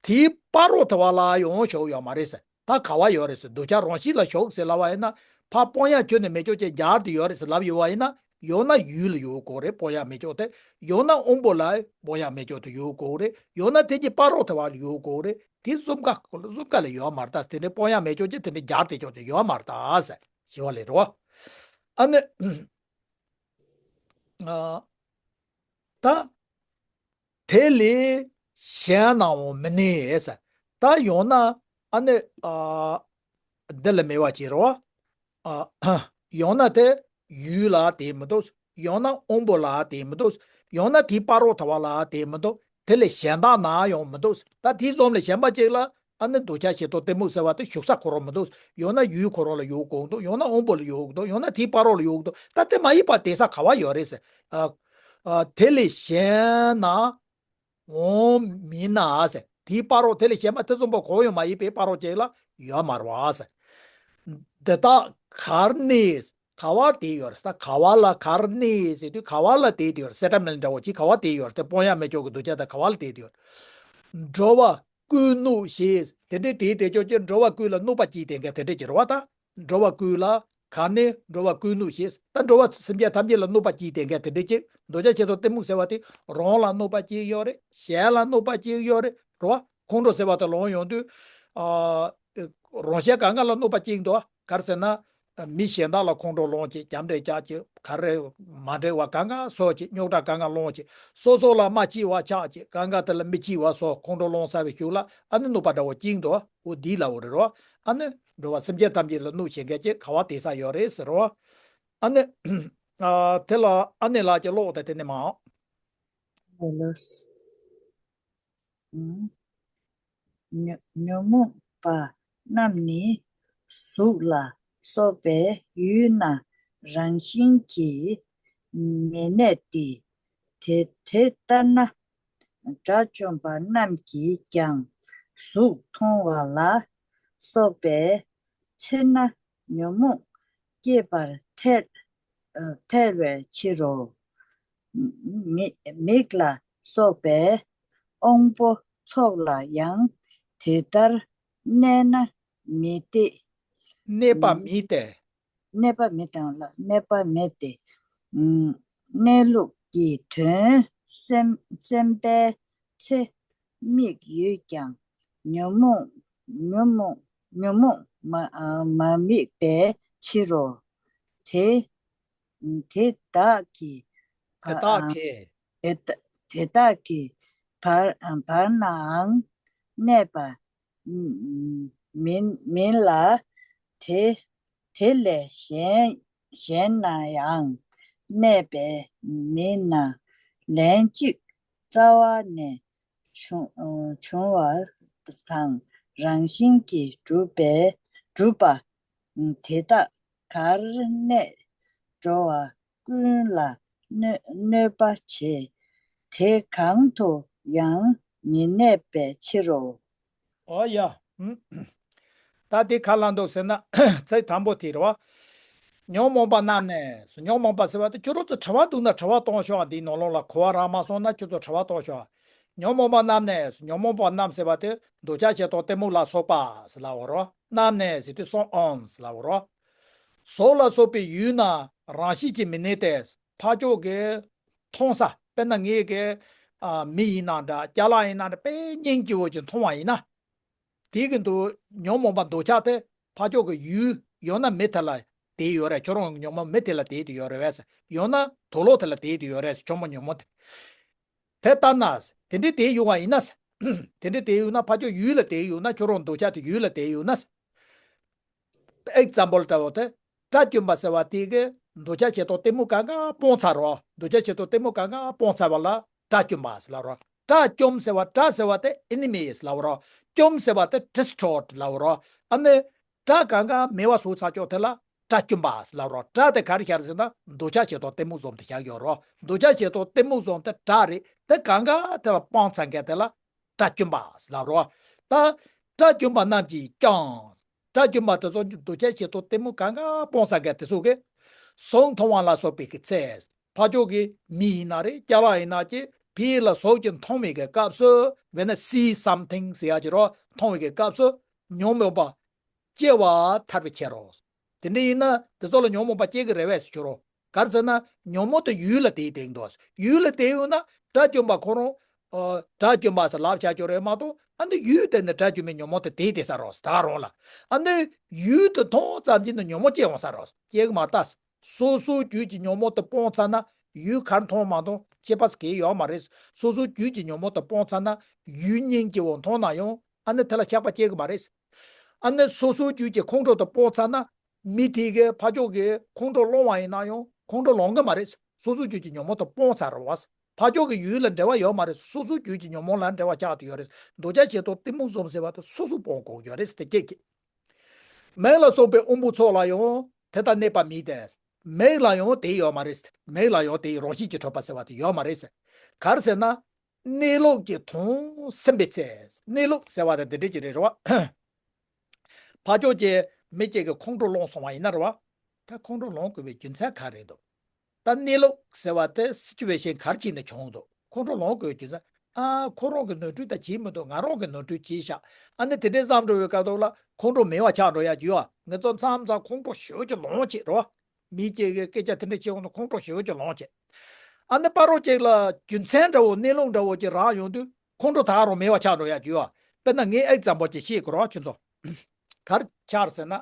དེའི་བར་རོ་དེ་བ་ལ་ཡང་ཞོག་ཡོད་མ་རེད་ཟེར། ད་ག་བ་ཡོད་རེད་ཟེར། འདོད་ཆགས་རང་བཞིན་ལ་ཞོག་ཟེར་ལབ་པ་ཡིན་ན། ཕར་སྤོང་ཡག་ཁྱོན་ནས་མེད་ཅོག་ཅེས་སྦྱར་ཏེ་ཡོད་རེད་ཟེར་ལབ་ཡོད་པ་ཡིན་ན། ཡང་ན་ཡུལ་ལ་ཡོད་དགོས་རེད་སྤོང་ཡག་མེད་ཅོག་དེ། ཡང་ན་དབང་པོ་ལ་སྤོང་ཡག་མེད་ཅོག་དེ་ཡོད་དགོས་རེད། ཡང་ན་དེ་གི་བར་རོ་དེ་བ་ལ་ཡོད་དགོས་རེད། དེ་གསུམ་ཀ་གསུམ་ཀ་ལ་ཡོད་མ་རེད་ད། དེ་འདྲའི་སྤོང་ཡག་མེད་ཅོག་ཅེས་དེ་འདྲའི་སྦྱར་ཏེ་ཅོག་ཅེས་ཡོད་མ་རེད་ད་ཟེར་ཞི་བ་ལྷས་རོ། ཨ་ནི། ཨ། ད། དེ་ལས་གཞན་སྣང་བའང་མི་གནས་ཟེར། ད་ཡང་ན་ཨ་ནི་ཨ། འདི་ལ་མེད་པ་ཅིག་རེད་བ། ཨ། ཡང་ན་དེ་ཡུལ་ལ་དེ་མི་འདུག་ཡང་ན་དབང་པོ་ལ་དེ་མི་འདུག་ཡང་ན་དེའི་བར་རོ་དེ་བ་ལ་དེ་མི་འདུག་དེ་ལས་གཞན་དག་ན་ཡང་མི་འདུག་ད་དེ་གསུམ་ལས་གཞན་པ་ཅིག་ལ། ཨ་ནི་འདོད་ཆགས་ཞེ་སྡང་གཏི་མུག་ཟེར་བ་དེ་ཞུགས་ས་ཁོ་རང་མི་འདུག་ཡང་ན་ཡུལ་ཁོ་རང་ལ་ཡོད་དགོས་འདུག་ཡང་ན་དབང་པོ་ལ་ཡོད་འདུག་ཡང་ན་དེའི་བར་རོ་ལ་ཡོད་འདུག་ད་དེ་མ་ཡིན་པ་དེ་ས་ག་བ་ཡོད་རེད་ཟེར། ཨ། ཨ། དེ་ལས་གཞན་ན་འོང་མིན་ན་ཟེར། དེའི་བར་རོ་དེ་ལས་གཞན་པ་དེ་གསུམ་པོ་གང་ཡང་མ་ཡིན་པའི་བར་རོ་ཅིག་ལ་ཡོད་མ་རེད་བ་ཟེར། འདི་དག་གར་གནས། ག་བར་དེ་ཡོད་རེད་ཟེར། ག་བ་ལ་གར་གནས་ཟེར་དུས་ག་བ་ལ་དེ་དེ་ཡོད་རེད། སེ་ཊ་མེན་འདྲ་བོ་ཅིག་ག་བ་དེ་ཡོད་རེད་དེ། སྤོང་ཡག་མེད་ཅོག་གི་འདོད་ཆགས་དེ་ག་བ་ལ་དེ་དེ་ཡོད་རེད། འགྲོ་བ་ཀུན་གནོད་བྱེད། དེ་འདྲའི་དེའི་དེ་ཅོག་ཅེས་འགྲོ་བ་ཀུན་ལ་གནོད་པ་སྐྱེལ་དེ་འགའ་དེ་འདྲའི་ཅིག་རེད་བ་ད། འགྲོ་བ་ཀུན་ལ་ག་ནས་འགྲོ་བ་ཀུན་གནོད་བྱེད། ད་འགྲོ་བ་སེམས་ཅན་ཐམས་ཅད་ལ་གནོད་པ་སྐྱེལ་དེ་འགའ་དེ་འདྲའི་ཅིག་འདོད་ཆགས་ཞེ་སྡང་གཏི་མུག་ཟེར་བ་དེ་རང་ལ་གནོད་པ་སྐྱེལ་ཡོད་རེད། གཞན་ལ་གནོད་པ་སྐྱེལ་ཡོད་རེད་རེད་བ། ཁོང་ཁྲོ་ཟེར་བ་དེ་ལོང་ཡོང་དུས། ཨ། རང་གཞན་གང་ག་ལ་གནོད་པ་སྐྱེལ་འདུག་ག་རེ་ཟེར་ན། མི་གཞན་དག་ལ་ཁོང་ཁྲོ་སློང་བྱེད། རྒྱབ་འདྲེ་རྒྱག་བྱེད། ག་རེ་མ་འདྲེ་བ་གང་ག་བཟོ་བྱེད། རྙོག་དྲ་གང་ག་སློང་བྱེད། སོ་སོ་ལ་མ་སྐྱིད་པ་ཆགས་བྱེད། གང་ག་དེ་ལ་མི་སྐྱིད་པ་བཟོ། ཁོང་ཁྲོ་སློང་ཚར་བའི་གཞུག་ལ་ཨ་ནི་གནོད་པ་འདྲ་བོ་སྐྱེལ་འདུག་འོ་འདི་ལ་འོ་རེད་རོ། ཨ་ནི་འགྲོ་བ་སེམས་ཅན་ཐམས་ཅད་ལ་གནོད་བྱེད་མཁན་གྱི་ག་བ་དེ་ས་ཡོད་རེད་ཟེར་རོ། ཨ་ནི། ཨ། དེ་ལ་ཨ་ནེ་ལགས་ཀྱི་ཀློག་དང་དེ་ནས་མ། ཉོན་མོངས་པ་རྣམས་ནི་གཟུགས་ལ་སོགས་པའི་ཡུལ་ན་རང་བཞིན་གྱིས་མི་གནས་ཏེ། དེ་དེ་ལྟ་ན་དགྲ་བཅོམ་པ་རྣམས་ཀྱིས་ཀྱང་གཟུགས་མཐོང་བ་ལ་སོགས་པའི་ཚེ་ན་ཉོན་མོངས་སྐྱེད་པར་ཐལ། ཨ། ཐལ་བའི་ཕྱིར་རོ། མི་མིག་ལ་སོགས་པའི་དབང་པོ་ཚོགས་ལ་ཡང་དེ་ལྟར་གནས་ན་མི་སྟེ། གནས་པ་མིན་ཏེ། གནས་པ་མི་དང་ལ་གནས་པ་མེད་དེ། གནས་ལུགས་ཀྱི་དོན་སེམས་སེམས་པའི་ཚེ་དམིགས་ཡོད་ཀྱང་ཉོན་མོངས་ཉོན་མོངས་ཉོན་མོངས་མ་མ་དམིགས་པའི་ཕྱིར་རོ། དེ་ དེ་དག་གི་དེ་དག་གི་དེ་དག་དེ་དག་གི་བར་བར་ནའང་གནས་པ་མིན་མིན་ལ། དེ་དེ་ལས་གཞན་གཞན་ན་ཡང་གནས་པའི་མི་སྣ་ལན་གཅིག་རྩ་བ་ནས་བྱུང་བྱུང་བ་དང་རང་བཞིན་གྱིས་གྲུབ་པའི་གྲུབ་པ་དེ་དག་གར་གནས་འགྲོ་བ་ཀུན་ལ་གནོད་གནོད་པ་བྱེད། དེ་གང་དུ་ཡང་མི་གནས་པའི་ཕྱིར་རོ། ཨོ་ཡ། ད་དེ་ག་ལ་འདུག་ཟེར་ན་ཚིག་དང་པོ་དེ་རེད་བ། ཉོན་མོངས་པ་རྣམས་ནས། ཉོན་མོངས་པ་ཟེར་བ་དེ་ཁྱོད་རང་ཚོ་དྲི་བ་འདུག་ན་དྲི་བ་གཏོང་ཤོག་འདིའི་ནང་ལོགས་ལ་གོ་བ་རག་མ་སོང་ན་ཁྱོད་ཚོ་དྲི་བ་གཏོང་ཤོག་ཉོན་མོངས་པ་རྣམས་ནས། ཉོན་མོངས་པ་རྣམས་ཟེར་བ་དེ་འདོད་ཆགས་ཞེ་སྡང་གཏི་མུག་ལ་སོགས་པ་ཟེར་ལབ་པ་རེད། རྣམས་ནས་ཟེར་དུས་སོང་ཨོན་ཟེར་ལབ་པ་རེད། ཟོག་ལ་སོགས་པའི་ཡུལ་ན་རང་བཞིན་གྱིས་མི་གནས་ཏེ། ཕར་ཕྱོགས་ཀྱི་མཐོང་ས་དཔེར་ན་ངེད་ཀྱི་ཨ་མི་ཡིན་ན་འདྲ་ཅ་ལག་ཡིན་ན་འདྲ་དཔེ་སྙིང་རྗེ་བོ་ཅིག་མཐོང་བ་ཡིན་ན། དེ་གི་འདུག་ཉོན་མོངས་པ་འདོད་ཆགས་དེ་ཕར་ཕྱོགས་ཀྱི་ཡུལ་ཡང་ན་མི་དེ་ལ་དེ་ཡོད་རེད། ཁྱོད་རང་ཉོན་མོངས་མི་དེ་ལ་དེ་དེ་ཡོད་རེད་བས། ཡང་ན་དུག་ལོག་དེ་ལ་དེ་དེ་ཡོད་རེད། ཁྱོད་མོ་ཉོན་མོངས་དེ། དེ་ལྟ་ན། དེ་འདྲའི་དེ་ཡོང་བ་ཡིན་ན། དེ་འདྲའི་དེ་ཡོང་ན་ཕར་ཕྱོགས་ཡུལ་ལ་དེ་ཡོང་ན་ཁྱོད་རང་འདོད་ཆགས་དེ་ཡུལ་ལ་དེ་ཡོང་ན། ཨེག་ཛམ་པལ་ལྟ་བུ་དེ། དགྲ་བཅོམ་པ་ཟེར་བ་དེ་གི་འདོད་ཆགས་ཞེ་སྡང་གཏི་མུག་གང་ག་སྤོང་ཚར་རོ། འདོད་ཆགས་ཞེ་སྡང་གཏི་མུག་གང་ག་སྤོང་ཚར་བ་ལ་དགྲ་བཅོམ་པ་ཟེར་ལབ་རོ། དགྲ་བཅོམ་ཟེར་བ་དགྲ་ཟེར་བ་དེ་ཨེ་ནི་མི་ཟེར་ལབ་རོ། བཅོམ་ཟེར་བ་དེ་ཌི་སི་ཊོར་ཊི་ལབ་རོ། ཨ་ནི་དགྲ་གང་ག་མེད་པ་བཟོ་ཚར་ཆོག་དེ་ལ་དགྲ་བཅོམ་པ་ཟེར་ལབ་རོ། དགྲ་དེ་ག་རེ་བཞག་རེད་ཟེར་ན་འདོད་ཆགས་ཞེ་སྡང་གཏི་མུག་བཟུམ་དེ་བཞག་ཡོད་རོ། འདོད་ཆགས་ཞེ་སྡང་གཏི་མུག་བཟུམ་དེ་དགྲ་རེད། དེ་གང་ག་དེ་ལ་སྤང་ཚར་མཁན་དེ་ལ་དགྲ་བཅོམ་པ་ཟེར་ལབ་རོ། ད་དགྲ་བཅོམ་པ་རྣམས་ཀྱིས་ཀྱང་། དགྲ་བཅོམ་པ་དེ་ཚོ་འདོད་ཆགས་ཞེ་སྡང་གཏི་མུག་གང་ག་སྤོང་ས་ག་དེ་ཚོ་གིས། ཟོག་མཐོང་བ་ལ་སོགས་པའི་གི་ཚེ། ཕར་ཕྱོགས་ཀྱི་མི་ཡིན་ན་རེད། ཅ་ལག་ཡིན་ན་ཅི་ཕི་ལ་ཟོག་ཅིག་མཐོང་བའི་གི་སྐབས་སུ། when I see something ཟེར་ཡ་ཅིག་རོ། མཐོང་བའི་གི་སྐབས་སུ་ཉོན་མོངས་པ་སྐྱེ་བ་ཐར་བའི་ཕྱིར་རོ། དེ་འདྲ་ཡིན་ན་དེ་ཚོ་ལ་ཉོན་མོངས་པ་སྐྱེ་གི་རེད་བས་ཟེར་རོ། ག་རེ་ཟེར་ན་ཉོན་མོངས་དེ་ཡུལ་ལ་དེའི་སྟེང་དུ། ཡུལ་ལ་དེ་ཡོད་ན་དགྲ་བཅོམ་པ་ཁོ་རང་། ཨ། དགྲ་བཅོམ་པ་ཟེར་ལབ་བྱ་ཆོག་རེད་མ་གཏོགས། ཨ་ནི་ཡུལ་དེ་ནི་དགྲ་བཅོམ་པའི་ཉོན་མོངས་དེ་དེའི་དེ་ས་རོ་ད་རུང་ལ། ཨ་ནི་ཡུལ་དེ་མཐོང་ཙམ་གྱིས་ནི་ཉོན་མོངས་སྐྱེ་འོང་ས་རོ། སྐྱེ་གི་མ་ལྟ། སོ་སོའི་རྒྱུད་ཀྱི་ཉོན་མོངས་དེ་སྤོང་ཚར་ན་ཡུལ་གར་མཐོང་མ་མཐོང་ཁྱད་པར་གང་ཡང་ཡོད་མ་རེད། སོ་སོའི་རྒྱུད་ཀྱི་ཉོན་མོངས་དེ་སྤོང་ཚར་ན་ཡུལ་སྙིང་རྗེ་བོ་མཐོང་ན་ཡང་ཨ་ནི་དེ་ལ་ཆགས་པ་སྐྱེ་གི་མ་རེད། ཨ་ནི་སོ་སོའི་རྒྱུད་ཀྱི་ཁོང་ཁྲོ་དེ་སྤོང་ཚར་ན། མི་དེ་གིས་ཕར་ཕྱོགས་ཀྱི་ཁོང་ཁྲོ་སློང་བ་ཡིན་ན་ཡང་ཁོང་ཁྲོ་ལངས་གི་མ་རེད། སོ་སོའི་རྒྱུད་ཀྱི་ཉོན་མོངས་དེ་སྤོང་ཚར་བ། ཕར་ཕྱོགས་ཀྱི་ཡུལ་ལ་འབྲེལ་བ་ཡོད་མ་རེད། སོ་སོའི་རྒྱུད་ཀྱི་ཉོན་མོངས་ལ་འབྲེལ་བ་ཆགས་བསྡད་ཡོད་རེད། འདོད་ཆགས་ཞེ་སྡང་གཏི་མུག་བཟུམ་ཟེར་བ་དེ་སོ་སོ་སྤོང་དགོས་ཡོད་རེད་དེ་སྐད་ཀྱིས། མིག་ལ་སོགས་པའི་དབང་པོ་ཚོགས་ལ་ཡང་དེ་ལྟར་གནས་པ་མེད་དེ། མིག་ལ་ཡང་དེ་ཡོད་མ་རེད། མིག་ལ་ཡང་དེ་རང་བཞིན་གྱིས་གྲུབ་པ་ཟེར་བ་དེ་ཡོད་མ་རེད། ག་རེ་ཟེར་ན། གནས་ལུགས་ཀྱི་དོན་ཟིན་པའི་ཚེ། གནས་ལུགས་ཟེར་བ་དེ་འདི་འདྲ་ཅིག་རེད་རེད་བ། ཕར་ཕྱོགས་ཀྱི་མི་གཅིག་གིས་ཁོང་ཁྲོ་སློང་སོང་བ་ཡིན་ན་རེད་བ། ད་ཁོང་ཁྲོ་སློང་དགོས་པའི་རྒྱུ་མཚན་ག་རེ་འདུག་ད་གནས་ལུགས་ཟེར་བ་དེ་སི་ཅུ་ཝེ་ཤན་ག་རེ་བྱས་ནས་བྱུང་འདུག་ཁོང་ཁྲོ་སློང་དགོས་རྒྱུ་མཚན། ཨ། ཁོ་རང་གི་ནོར་འཁྲུལ་ད་བྱས་མི་འདུག་ང་རང་གི་ནོར་འཁྲུལ་བྱས་ཤག་ཨ་ནི་དེ་འདྲའི་བསམ་འགྲོ་བའི་སྐབས་ཐོག་ལ་ཁོང་ཁྲོ་མེད་པ་ཆགས་འགྲོ་ཡ་རྒྱུ་ཡོད། ང་ཚོ་མཚམས་མཚམས་ཁོང་ཁྲོ་ཞེ་པོ་ཅིག་ལངས་བྱེད་རོ། མི་གཅིག་གིས་སྐད་ཆ་དེ་འདྲ་བྱེད་འོང་དུས་ཁོང་ཁྲོ་ཞེ་པོ་ཅིག་ལངས་བྱེད། ཨ་ནི་སྤ་རོ་གཅིག་ལ་རྒྱུ་མཚན་འདྲ་བོ་གནས་ལུགས་འདྲ་བོ་ཅིག་རག་ཡོང་དུས་ཁོང་ཁྲོ་ད་རུང་མེད་པ་ཆགས་འགྲོ་ཡ་རྒྱུ་ཡོད། དཔེར་ན་ངས་ཨེག་ཛམ་པལ་ཅིག་བཤད་དགོས་རོ་ཁྱོད་ཚོ། ག་རེ་ཆགས་ཟེར་ན།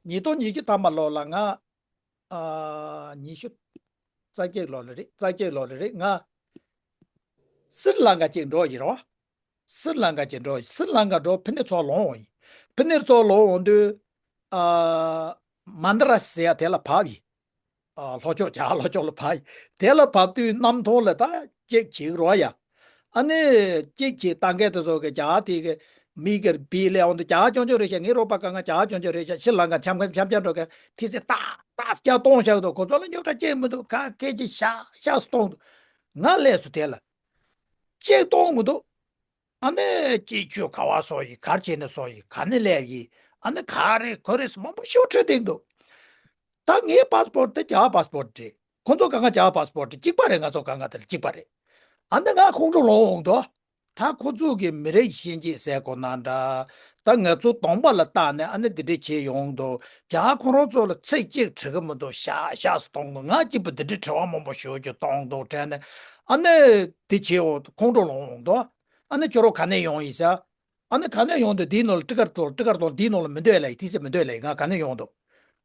ཉིས་སྟོང་ཉི་ཤུ་ཐམ་པ་ལོ་ལ་ང་། ཨ། ཉི་ཤུ་རྩ་བརྒྱད་ལོ་ལ་རེད། རྩ་བརྒྱད་ལོ་ལ་རེད། ང་སི་རི་ལང་ཀ་ཅིག་འགྲོ་ཡི་རོ། སི་རི་ལང་ཀ་ཅིག་འགྲོ། སི་རི་ལང་ཀ་འགྲོ་ཕི་ནེ་ཚོགས་ལོངས་འོང་ཡི། ཕི་ནེ་ཚོགས་ལོངས་འོང་དུས། ཨ། མན་དི་ར་ཟེར་ཡ་དེ་ལ་བབས་ཡི། ཨ། ལྷོ་ཕྱོགས་རྒྱ་གར་ལྷོ་ཕྱོགས་ལ་བབས་ཡི། དེ་ལ་བབས་དུས་གནམ་ཐོག་ལ་ད་ཅིག་བྱེད་རོ་ཡ། ཨ་ནི་ཅིག་བྱེད་ལྟ་མཁན་དེ་ཚོ་གི་རྒྱ་གར་དེ་གི་མི་གི་བི་ལས་འོང་དུས་རྒྱ་གར་ཅོང་ཅོ་རེད་ཤག་ངའི་རོགས་པ་གང་ག་རྒྱ་གར་ཅོང་ཅོ་རེད་ཤག་ཕྱི་ལང་ཀ་འཆམ་འཆམ་འཆམ་འགྲོ་གི་ཐི་སི་ཏག་ཏག་སྐྱ་གཏོང་བཞག་འདུག་ཁོ་ཚོ་ལ་རྙོག་དྲ་ཅིག་མི་འདུག་ག་སྐད་ཅིག་ཤག་ཤག་སུ་གཏོང་འདུག་ང་སླེབས་སོང་དེ་ལ། ཅིག་གཏོང་མི་འདུག་ཨ་ནི་སྐྱིད་ཆུ་ག་བ་སོ་ཡི་གར་བྱས་ནས་སོ་ཡི་ག་ནས་སླེབས་ཡི་ཨ་ནི་ག་རེ་གོ་རེ་སི་མང་པོ་ཤོག་ཁྲོད་སྟེང་དུ། ད་ངའི་པ་སི་པོར་ཊི་དེ་རྒྱ་གར་པ་སི་པོར་ཊི་རེད། ཁོ་ཚོ་གང་ག་རྒྱ་གར་པ་སི་པོར་ཊི་གཅིག་པ་རེད། ང་ཚོ་གང་ག་དེ་ལ་གཅིག་པ་རེད། ཨ་ནི་ང་ཁོང་ཁྲོ་ལངས་འོང་དོ། ད་ཁོ་ཚོ་གི་མི་རིགས་གཞན་གཅིག་ཟེར་དགོས་ན་འདྲ། ད་ང་ཚོ་གདོང་པ་ལ་བལྟས་ནས་ཨ་ནི་འདི་འདྲས་བྱས་ཡོང་དོ། རྒྱ་གར་ཁོ་རང་ཚོ་ལ་ཚིག་གཅིག་དྲི་གི་མི་འདུག་ཤག་ཤག་སུ་གཏོང་འདུག་ང་གཅིག་པུ་འདི་འདྲས་དྲི་བ་མང་པོ་ཞེ་པོ་ཅིག་གཏོང་འདུག་དྲན་ནས་ཨ་ནི་འདི་བྱས་འོང་ཁོང་ཁྲོ་ལངས་འོང་དོ། ཨ་ནི་ཁྱོད་རང་ག་ནས་ཡོང་ཡིན་ཟེར། ཨ་ནི་ག་ནས་ཡོང་འདུག་འདིའི་ནང་ལ་ཊི་ཀར་ཏོ་ཊི་ཀར་ཏོ་འདིའི་ནང་ལ་མི་འདུག་ལ་ཡི་དེ་ཚེ་མི་འདུག་ལ་ཡི་ང་ག་ནས་ཡོང་འདུག་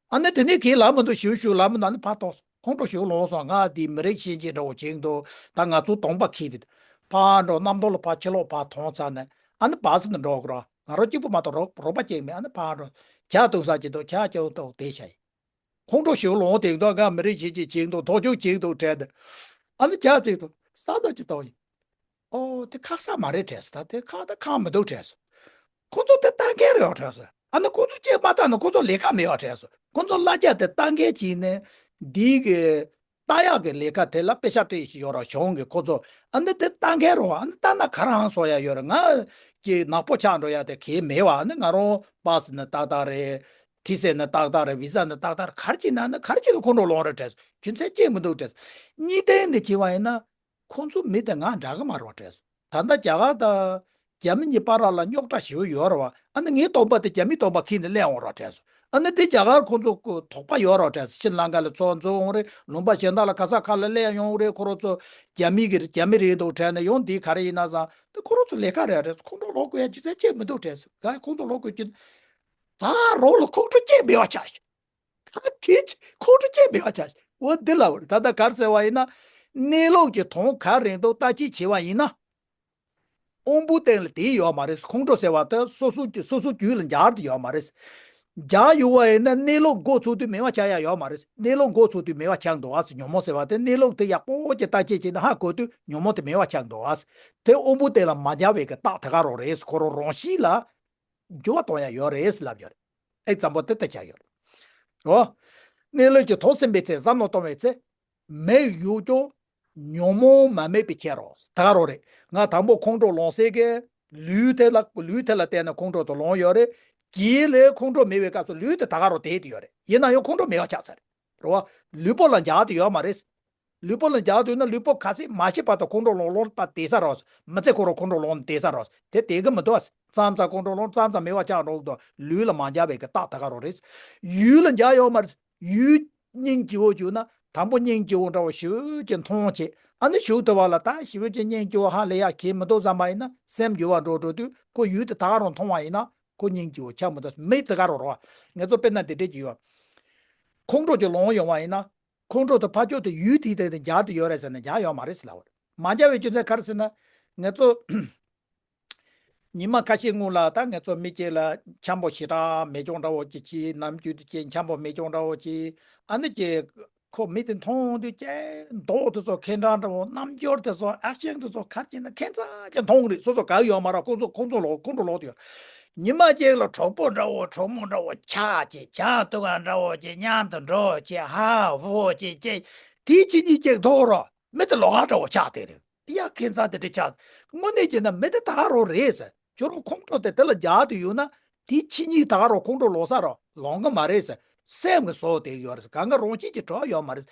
ཨ་ནི་དེ་ནས་གིས་ལབ་མི་འདུག་ཞུ་ཞུ་ལབ་མི་འདུག་ཨ་ནི་ཕར་ཐོག་ཁོང་ཁྲོ་ཞིག་ལངས་སོང་། ང་འདི་མི་རིགས་ཤན་འབྱེད་འདྲ་བོ་བྱེད་འདུག་ད་ང་ཚོ་གདོང་པ་ཁྱེར་ཏེ་ཕར་འགྲོ། གནམ་ཐོག་ལ་ཕར་ཕྱི་ལོགས་ཕར་མཐོང་ཚར་ནས་ཨ་ནི་བར་སི་ནས་འགྲོ་དགོས་ར། ང་རང་གཅིག་པུ་མ་གཏོགས་རོགས་རོགས་པ་གཅིག་མེད། ཨ་ནི་ཕར་འགྲོ། ཇ་འཐུང་ས་ཅིག་འདུག་ཇ་ཅིག་འཐུང་བསྡད་བཞག་ཡིན། ཁོང་ཁྲོ་ཞིག་ལངས་དེ་འདུག་ང་མི་རིགས་ཤན་འབྱེད་བྱེད་འདུག་ཐག་གཅོད་བྱེད་འདུག་དྲན་ཏེ། ཨ་ནི་ཇ་ཅིག་འཐུང་ས་ད་ཅིག་འཐུང་ཡིན། ཨོ་དེ་ཁག་ས་མ་རེད་དྲན་སོང་། ད་དེ་ཁག་ད་ཁག་མི་འདུག་དྲན་སོང་། ཁོ་ཚོ་དེ་ལྟ་མཁན་རེད་དྲན་སོང་། ཨ་ནི་ཁོ་ཚོ་ཅིག་མ་ལྟ་ན་ཁོ་ཚོ་ལས་ཀ་མེད་པ་དྲན་སོང་། ཁོ་ཚོ་གླ་ཆ་དེ་ལྟ་མཁན་གྱིས་ནི་འདི་གི་ལྟ་ཡག་གི་ལས་ཀ་དེ་ལ་པེ་ཤ་སྤྲད་ཞིག་ཡོད་ར། གཞུང་གི་ཁོ་ཚོ་ཨ་ནི་དེ་ལྟ་མཁན་རེད་པ། ཨ་ནི་ལྟ་ན་ག་རང་བཟོ་ཡ་ཡོད་རེད། ང་གི་ནག་པོ་ཆགས་འགྲོ་ཡ་དེ་གལ་མེད་པ། ཨ་ནི་ང་རང་པ་སི་ནི་ཏག་ཏག་རེད། ཊི་སི་ནི་ཏག་ཏག་རེད། བི་ཟ་ནི་ཏག་ཏག་རེད། ག་རེ་བྱས་ན་ནི་ག་རེ་བྱས་ན་ཁོང་ཁྲོ་ལངས་རེད་དྲན་སོང་། རྒྱུ་མཚན་ཅིག་མི་འདུག་དྲན་སོང་། གཉིས་ལྡན་དེ་བྱས་པ་ཡིན་ན། ཁོང་ཚོ་མི་དེ་ང་འདྲ་གི་མ་རེད་དྲན་སོང་། ད་ལྟ་རྒྱ་གར་དང་རྒྱ་མི་གཉིས་བར་ལ་རྙོག་དྲ་ཞེ་པོ་ཡོད་རེད་པ། ཨ་ནི་ངའི་སྟོང་པ་དེ་རྒྱ་མིའི་སྟོང་པ་ཁྱེར་ནས་སླེབས་ཡོང་རེད་དྲན་སོང་། ཨ་ནི་དེ་རྒྱ་གར་ཁོང་ཚོ་དོགས་པ་ཡོད་རེད་དྲན་སོང་། ཤྲི་ལང་ཀ་ལ་ཚུར་འཛུལ་ཡོང་རེད། ལུང་པ་གཞན་དག་ལ་ག་ས་ག་ལ་སླེབས་ཡོང་རེད། ཁོ་རང་ཚོ་རྒྱ་མི་གི་རྒྱ་མི་རེད་འདུག་དྲན་ནས་ཡོང་། འདི་ག་རེ་ཡིན་ན་བསམ། དེ་ཁོ་རང་ཚོ་ལས་ཀ་རེད་དྲན་སོང་། ཁོང་ཁྲོ་ལངས་དགོས་ཡ་རྒྱུ་མཚན་ཅིག་མི་འདུག་དྲན་སོང་། ག་ཁོང་ཁྲོ་ལངས་དགོས་རྒྱུ། ད་རང་ལ་ཁོང་ཁྲོ་སྐྱེ་མེད་པ་ཆགས་ཤག་ད་ཁྱེད་ཀྱིས་ཁོང་ཁྲོ་སྐྱེ་མེད་པ་ཆགས་ཤག་འོ་འདི་ལ་འོ་རེད། ད་ལྟ་ག་རེ་ཟེར་བ་ཡིན་ན། གནས་ལུགས་ཀྱི་དོན་ག་རེ་འདུག་བརྟག་དཔྱད་བྱས་པ་ཡིན་ན། དབང་པོ་སྟེང་ལ་དེ་ཡོད་མ་རེད། ཁོང་ཁྲོ་ཟེར་བ་དེ་སོ་སོ་སོ་སོ་རྒྱུད་ལ་འཇགས་ཏེ་ཡོད་མ་རེད། འཇགས་ཡོད་པ་ཡིན་ན་གནས་ལུགས་མགོ་ཚོས་དུས་མེད་པ་ཆགས་ཡ་ཡོད་མ་རེད། གནས་ལུགས་མགོ་ཚོས་དུས་མེད་པ་ཆགས་འདུག་ཨ། ཉོན་མོངས་ཟེར་བ་དེ་གནས་ལུགས་དེ་ཡག་པོ་ཅིག་བརྟག་དཔྱད་བྱས་ནས་ཧ་གོ་དུས་ཉོན་མོངས་དེ་མེད་པ་ཆགས་འདུག་ཨ། དེ་དབང་པོ་སྟེང་ལ་མ་འཇགས་པའི་གི་རྟགས་དེ་ག་རང་རེད། ཁོ་རང་རང་བཞིན་ལ། འགྱུར་བ་གཏོང་ཡ་ཡོད་རེད་ལབ་ཡོད་རེད། ཨེ་ཙམ་པོ་དེ་ལྟ་ཆགས་ཡོད་རེད། རོ། གནས་ལུགས་ཀྱི་དོན་ཟིན་པའི་ཚེ་བསམ་མནོ་གཏོང་བའི་ཚེ། མིག་གཡོགས་ཀྱང་ཉོན་མོངས་མ་དམིགས་པའི་ཕྱིར་རོ། ད་ག་རང་རེད། ང་དང་པོ་ཁོང་ཁྲོ་ལངས་སའི་གི་ལུས་དེ་ལ་ལུས་དེ་ལ་བརྟེན་ནས་ཁོང་ཁྲོ་དེ་ལངས་ཡོད་རེད། རྗེས་ལ་ཁོང་ཁྲོ་མེད་པའི་སྐབས་སུ་ལུས་དེ་ད་ག་རང་བསྡད་དེ་ཡོད་རེད། ཡིན་ན་ཡང་ཁོང་ཁྲོ་མེད་པ་ཆགས་ཚར་རེད། རོ། ལུས་པོ་ལ་འཇགས་དེ་ཡོད་མ་རེད། ལུས་པོ་ལ་འཇགས་དུས་ན་ལུས་པོ་ག་ཚད་མ་ཤི་བར་དུ་ཁོང་ཁྲོ་ལངས་ལངས་པ་བསྡད་ས་རེད། མི་ཚེ་ཁོ་རང་ཁོང་ཁྲོ་ལངས་བསྡད་ས་རེད། དེ་བསྡད་གི་མི་འདུག་ཨ། མཚམས་མཚམས་ཁོང་ཁྲོ་ལངས་མཚམས་མཚམས་མེད་པ་ཆགས་འགྲོ་གི་འདུག་ལུས་ལ་མ་འཇགས་པའི་གི་རྟགས་ད་ག་རང་རེད། ཡུལ་ལ་འཇགས་ཡོད་མ་རེད། ཡུལ་སྙིང་རྗེ་བོ་བྱུང་ན་དང་པོ་སྙིང་རྗེ་བོ་འདྲ་བོ་ཞེ་པོ་ཅིག་མཐོང་བྱས། ཨ་ནི་གཞུག་དེ་བ་ལ་ད་ཞེ་པོ་ཅིག་སྙིང་རྗེ་བོ་ཧ་ལས་ཡ་གི་མི་འདུག་བསམ་པ་ཡིན་ན་སེམས་འགྱུར་བ་འགྲོ་འགྲོ་དུས་ཁོ་ཡུལ་དེ་ད་ག་རང་མཐོང་བ་ཡིན་ན་ཁོ་སྙིང་རྗེ་བོ་ཆགས་མི་འདུག་མི་དེ་ག་རང་རེད་པ། ངེད་ཚོ་དཔེར་ན་འདི་འདྲས་ཅིག་ཡོད། ཁོང་ཁྲོ་ཅིག་ལངས་ཡོང་བ་ཡིན་ན། ཁོང་ཁྲོ་དེ་ཕར་ཕྱོགས་དེ་ཡུལ་དེའི་སྟེང་དུ་འཇགས་ཏེ་ཡོད་རེད་ཟེར་ན་འཇགས་ཡོད་མ་རེད་ཟེར་ལབ་པ་རེད། མ་འཇགས་པའི་རྒྱུ་མཚན་ག་རེ་ཟེར་ན། ངེད་ཚོ་ཉི་མ་ཁ་ཤས་སྔོན་ལ་ད་ངེད་ཚོ་མི་གཅིག་ལ་འཆམ་པོ་ཞེ་དྲག་མེད་རྐྱང་འདྲ་བོ་ཅིག་བྱས། ནམ་རྒྱུན་དུ་ཅིག་འཆམ་པོ་མེད་རྐྱང་འདྲ་བོ་ཅིག་ཨ་ནི་ཅིག་ཁོ་མི་དེ་མཐོང་དུས་ཅིག་མདོག་དེ་ཚོ་ཁེངས་དྲེགས་འདྲ་བོ། རྣམ་འགྱུར་དེ་ཚོ་ཨེག་ཤན་དེ་ཚོ་ག་རེ་བྱས་ན་ཁྱད་མཚར་ཅིག་མཐོང་རེད། སོ་སོ་དགའ་ཡོད་མ་རེད། ཁོང་ཚོ་ཁོང་ཚོ་ལོག་ཁོང་ཁྲོ་ལོག་དུས། ཉི་མ་གཅིག་ལ་གྲོགས་པོ་འདྲ་བོ་གྲོགས་མོ་འདྲ་བོ་ཆགས་ཅིག་ཇ་འཐུང་ག་འདྲ་བོ་ཅིག་མཉམ་དུ་འགྲོ་ཅིག་ཧ་ཧུ་ཅིག་ཅིག་དེའི་ཕྱི་ཉིན་གཅིག་མཐོང་རོགས་མི་དེ་ལོགས་ཀ་འདྲ་བོ་ཆགས་བསྡད་རེད། ཡ་ཁྱད་མཚར་དེ་འདྲ་ཆགས། དངོས་གནས་བྱས་ན་མི་དེ་ད་ག་རང་རེད་ཟེར། ཁྱོད་རང་ཁོང་ཁྲོ་དེ་དེ་ལ་འཇགས་དུ་ཡོད་ན་དེའི་ཕྱི་ཉིན་ད་ག་རང་ཁོང་ཁྲོ་ལོག་ས་རོ་ལོང་གི་མ་རེད་ཟེར། སེམས་ཀྱི་བཟོ་དེ་ཡོད་རེད་ཟེར། གང་ག་རང་བཞིན་གྱིས་གྲོལ་ཡོད་མ་རེད།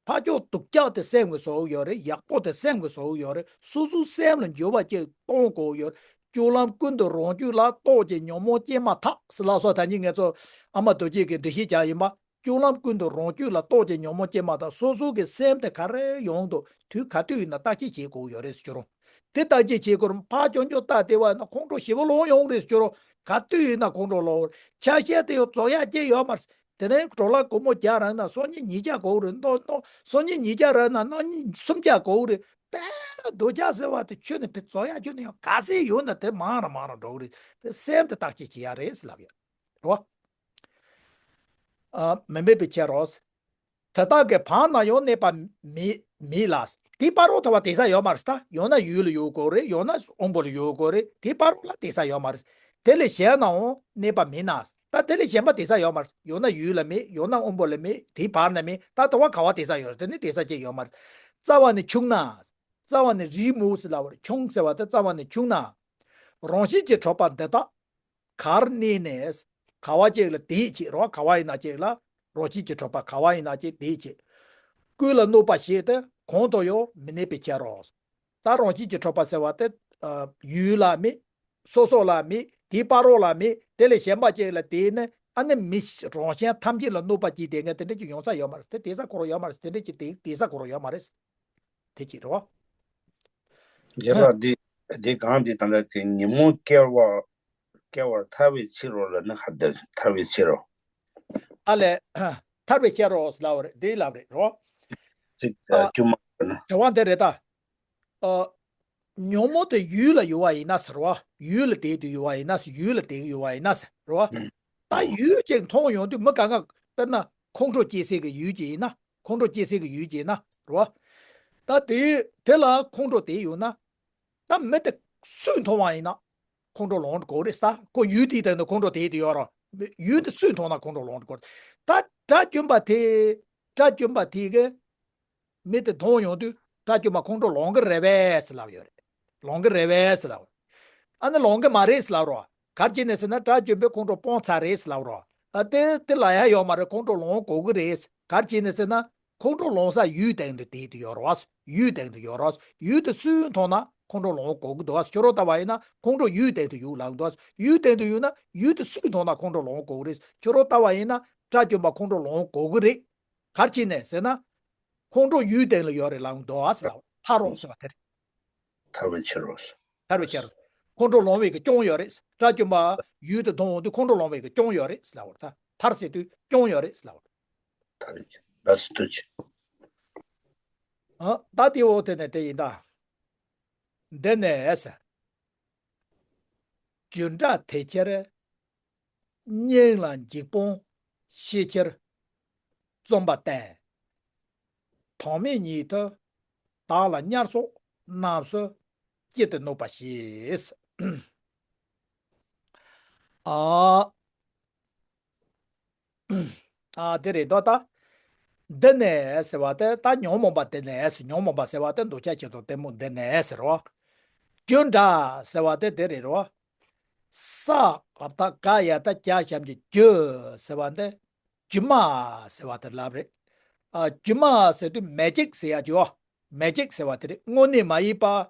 ཕར་ཕྱོགས་སྡུག་ཅག་དེ་སེམས་ཀྱི་བཟོ་ཡོད་རེད། ཡག་པོ་དེ་སེམས་ཀྱི་བཟོ་ཡོད་རེད། སོ་སོའི་སེམས་ལ་འགྱུར་བ་ཅིག་གཏོང་དགོས་ཡོད་རེད། སྤྱོད་ལམ་ཀུན་ཏུ་རང་རྒྱུད་ལ་རྟོག་ཅིང་ཉོན་མོངས་སྐྱེས་མ་ཐག་ཟེར་ལབ་སོང་། ད་ནི་ངེད་ཚོ་ཨ་མ་རྡོ་རྗེ་གིས་འགྲེལ་བཤད་རྒྱག་ཡིན་པ། སྤྱོད་ལམ་ཀུན་ཏུ་རང་རྒྱུད་ལ་རྟོག་ཅིང་ཉོན་མོངས་སྐྱེས་མ་ཐག་སོ་སོ་གི་སེམས་དེ་ག་རེ་ཡོང་འདུག་དུས་ག་དུས་ཡིན་ན་བརྟག་དཔྱད་བྱེད་དགོས་ཡོད་རེད་ཟེར་རུང་། དེ་བརྟག་དཔྱད་བྱེད་དགོས་རུང་ཕར་ཅུང་ཅུང་བལྟས་བསྡད་པ་ཡིན་ན་ཁོང་ཁྲོ་ཞེ་པོ་ལངས་ཡོང་རེད་ཟེར་རུང་། ག་དུས་ཡིན་ན་ཁོང་ཁྲོ་ལངས་རེད། ཆ་ཤས་དེ་ཡང་རྫོགས་ཡག་ཅིག་ཡོད་མ་རེད། དེ་རིང་གྲོ་ལ་སྒོར་མོ་བརྒྱ་རག་ན་སང་ཉིན་ཉིས་བརྒྱ་དགོས་རེད། གནངས་གནངས་སང་ཉིན་ཉིས་བརྒྱ་རག་ན་གནངས་ཉིན་སུམ་བརྒྱ་དགོས་རེད། དཔེ་འདོད་ཆགས་ཟེར་བ་དེ་ཁྱོན་ནས་དེ་རྫོགས་ཡག་ཁྱོན་ནས་ཡང་ག་ཚད་ཡོད་ན་དེ་མང་རུ་མང་རུ་འགྲོ་གི་རེད། དེ་སེམས་དེ་བརྟག་དཔྱད་བྱེད་ཡག་རེད་ཟེར་ལབ་ཡོད་རེད་བ། ཨ། མི་དམིགས་པའི་ཕྱིར་རོ། དེ་དག་གི་བར་ན་ཡང་གནས་པ་མེད་མེད་ལ། དེའི་བར་རོ་ཐོབ་པ་དེ་ས་ཡོད་མ་རེད་ད། ཡང་ན་ཡུལ་ལ་ཡོད་དགོས་རེད། ཡང་ན་དབང་པོ་ལ་ཡོད་དགོས་རེད། དེའི་བར་རོ་ལ་དེ་ས་ཡོད་མ་རེད། དེ་ལས་གཞན་ནའང་གནས་པ་མེད་ན། ད་དེ་ལས་གཞན་པ་དེ་ས་ཡོད་མ་རེད། ཡང་ན་ཡུལ་ལ་མེད། ཡང་ན་དབང་པོ་ལ་མེད། དེའི་བར་ན་མེད། ད་དེ་བ་ག་བ་དེ་ས་ཡོད་རེད། དེ་ནི་དེ་ས་ཅིག་ཡོད་མ་རེད། རྩ་བ་ནས་ཆུང་ན། རྩ་བ་ནས་རིལ་མོ་ཟེར་ལབ་པ་རེད། ཆུང་ཟེར་བ་དེ་རྩ་བ་ནས་ཆུང་ན། རང་བཞིན་གྱིས་གྲུབ་པ་འདི་དག་གར་གནས་ནས། ག་བ་ཅིག་ལ་དེ་བྱེད་རོ། ག་བ་ཡིན་ན་ཅིག་ལ་རང་བཞིན་གྱིས་གྲུབ་པ་ག་བ་ཡིན་ན་ཅིག་དེ་བྱེད། ཀུན་ལ་གནོད་པ་བྱེད་དེ་གང་དུ་ཡང་མི་གནས་པའི་ཕྱིར་རོ། ད་རང་བཞིན་གྱིས་གྲུབ་པ་ཟེར་བ་དེ་ཡུལ་ལ་མེད། སོ་སོ་ལ་མེད། དེའི་བར་རོ་ལ་མེད། དེ་ལས་གཞན་པ་ཅིག་ལ་དེ་ནི་ཨ་ནི་མི་རང་གཞན་ཐམས་ཅད་ལ་གནོད་པ་བྱེད་དེ་ངས་དེ་འདྲ་ཅིག་ཡོང་ས་ཡོད་མ་རེད། དེ་དེ་ས་ཁོ་རང་ཡོད་མ་རེད། དེ་འདྲ་ཅིག་དེ་དེ་ས་ཁོ་རང་ཡོད་མ་རེད། དེ་ཅིག་རེད་བ། རྒན་ལགས་འདི་འདི་གང་འདི་ད་ལྟ་དེ་ཉོན་མོངས་སྐྱེ་བ་སྐྱེ་བར་ཐལ་བའི་ཕྱིར་རོ་ལབ་ན་ཧ་ད་ཐལ་བའི་ཕྱིར་རོ། ཨ་ལས། ཐར་པའི་ཆ་རོགས་ལབ་རེད། འདི་ལབ་རེད་རོ། ཚིག་ཨ། དཀྱུས་མ་ན། དྲི་བ་འདི་རེད་ད། ཨ། ཉོན་མོངས་དེ་ཡུལ་ལ་ཡོད་པ་ཡིན་ན་ཟེར་བ། ཡུལ་ལ་བསྡད་དུ་ཡོད་པ་ཡིན་ན་ཟེར། ཡུལ་ལ་བསྡད་ཀྱི་ཡོད་པ་ཡིན་ན་ཟེར་རོ། ཨ། ད་ཡུལ་ཅིག་མཐོང་ཡོང་དུས་མི་གང་ག་དཔེར་ན་ཁོང་ཁྲོ་སྐྱེ་སའི་གི་ཡུལ་ཅིག་ཡིན་ན། ཁོང་ཁྲོ་སྐྱེ་སའི་གི་ཡུལ་ཅིག་ཡིན་ན་རོ། ད་དེ་དེ་ལ་ཁོང་ཁྲོ་དེ་ཡོད་ན། ད་མི་དེ་སུས་མཐོང་བ་ཡིན་ན་ཁོང་ཁྲོ་ལངས་དགོས་རེད་ས། ཁོ་ཡུལ་དེའི་སྟེང་དུ་ཁོང་ཁྲོ་དེ་དེ་ཡོད་རོ། ཡུལ་དེ་སུས་མཐོང་ན་ཁོང་ཁྲོ་ལངས་དགོས་རེད། ད་དགྲ་བཅོམ་པ་དེ་དགྲ་བཅོམ་པ་དེ་གི་མི་དེ་མཐོང་ཡོང་དུས་དགྲ་བཅོམ་པ་ཁོང་ཁྲོ་ལངས་གི་རེད་པས་ཟེར་ལབ་ཡོད་རེད། ལངས་གི་རེད་པས་ཟེར་ལབ། ཨ་ནི་ལངས་གི་མ་རེད་ཟེར་ལབ་རོ། ག་རེ་བྱས་ནས་ཟེར་ན་དགྲ་བཅོམ་པས་ཁོང་ཁྲོ་སྤངས་ཚར་རེད་ཟེར་ལབ་རོ། ཨ་དེ་དེ་ལ་ཡ་ཡོད་མ་རེད། ཁོང་ཁྲོ་ལངས་དགོས་གི་རེད། ག་རེ་བྱས་ནས་ཟེར་ན། ཁོང་ཁྲོ་ལངས་ས་ཡུལ་སྟེང་དུ་བསྡད་དུ་ཡོད་རེད་བ། ཡུལ་སྟེང་དུ་ཡོད་རེད་བ། ཡུལ་དེ་སུས་མཐོང་ན་ཁོང་ཁྲོ་ལངས་དགོས་ཀྱི་འདུག་བ། ཁྱོད་རང་ལྟ་བ་ཡིན་ན་ཁོང་ཁྲོ་ཡུལ་སྟེང་དུ་ཡོད་ལབ་འདུག་བ། ཡུལ་སྟེང་དུ་ཡོད་ན་ཡུལ་དེ་སུས་མཐོང་ན་ཁོང་ཁྲོ་ལངས་དགོས་ཀྱི་རེད། ཁྱོད་རང་ལྟ་བ་ཡིན་ན་དགྲ་བཅོམ་པ་ཁོང་ཁྲོ་ལངས་དགོས་ཀྱི་རེད། ག་རེ་བྱས་ནས་ཟེར་ན། ཁོང་ཁྲོ་ཡུལ་སྟེང་ལ་ཡོད་རེད་ལབ་འདུག་བ་ཟེར་ལབ། ཐར་རོ་ཟེར་བ་དེ་རེད། ཐར་བའི་ཕྱིར་རོ། ཐར་བའི་ཕྱིར། ཁོང་ཁྲོ་ལངས་པའི་གི་སྐྱོན་ཡོད་རེད། དགྲ་བཅོམ་པ་ཡུལ་དུ་མཐོང་འོང་དུས་ཁོང་ཁྲོ་ལངས་པའི་གི་སྐྱོན་ཡོད་རེད་ཟེར་ལབ་པ་རེད། ད་ཐར་ཟེར་དུས་སྐྱོན་ཡོད་རེད་ཟེར་ལབ་པ་རེད། ཐར་བའི་ཕྱིར། ལགས་སོ་ཐུགས་རྗེ་ཆེ། ཨ། ད་དེ་འོ་དེ་ནས་དེ་ཡིན་ད། འདི་ནས་ཟེར། རྒྱུ་འབྲས་དེ་ཕྱིར། སྙིང་ལ་འཇིགས་སྤོང་ཤས་ཆེར་རྩོམ་པ་བསྟན། དོན་མེད་ཉིད་དུ་བདག་ལ་དམྱལ་སོགས་རྣམས་སུ་སྐྱེ་སྟེ་གནོད་པ་བྱེད། ཨ། ཨ་དེ་རེད་དོ་ད། འདི་ནས་ཟེར་བ་དེ་ད་ཉོན་མོངས་པ་འདི་ནས་ཟེར། ཉོན་མོངས་པ་ཟེར་བ་དེ་འདོད་ཆགས་ཞེ་སྡང་གཏི་མུག་འདི་ནས་ཟེར་རོ། རྒྱུ་འབྲས་ཟེར་བ་དེ་འདི་རེད་རོ། ས་ག་བཏགས་སྒ་ཡ་བཏགས་སྒྱ་ཞབས་ཀྱུ་རྒྱུ་ཟེར་བ་འདི། སྒྱུ་མ་ཟེར་བ་དེ་ལབ་རེད། ཨ། སྒྱུ་མ་ཟེར་དུས་མེ་ཇིག་ཟེར་ཡ་ཅིག་ཡོད། མེ་ཇིག་ཟེར་བ་དེ་རེད། དངོས་གནས་མ་ཡིན་པ་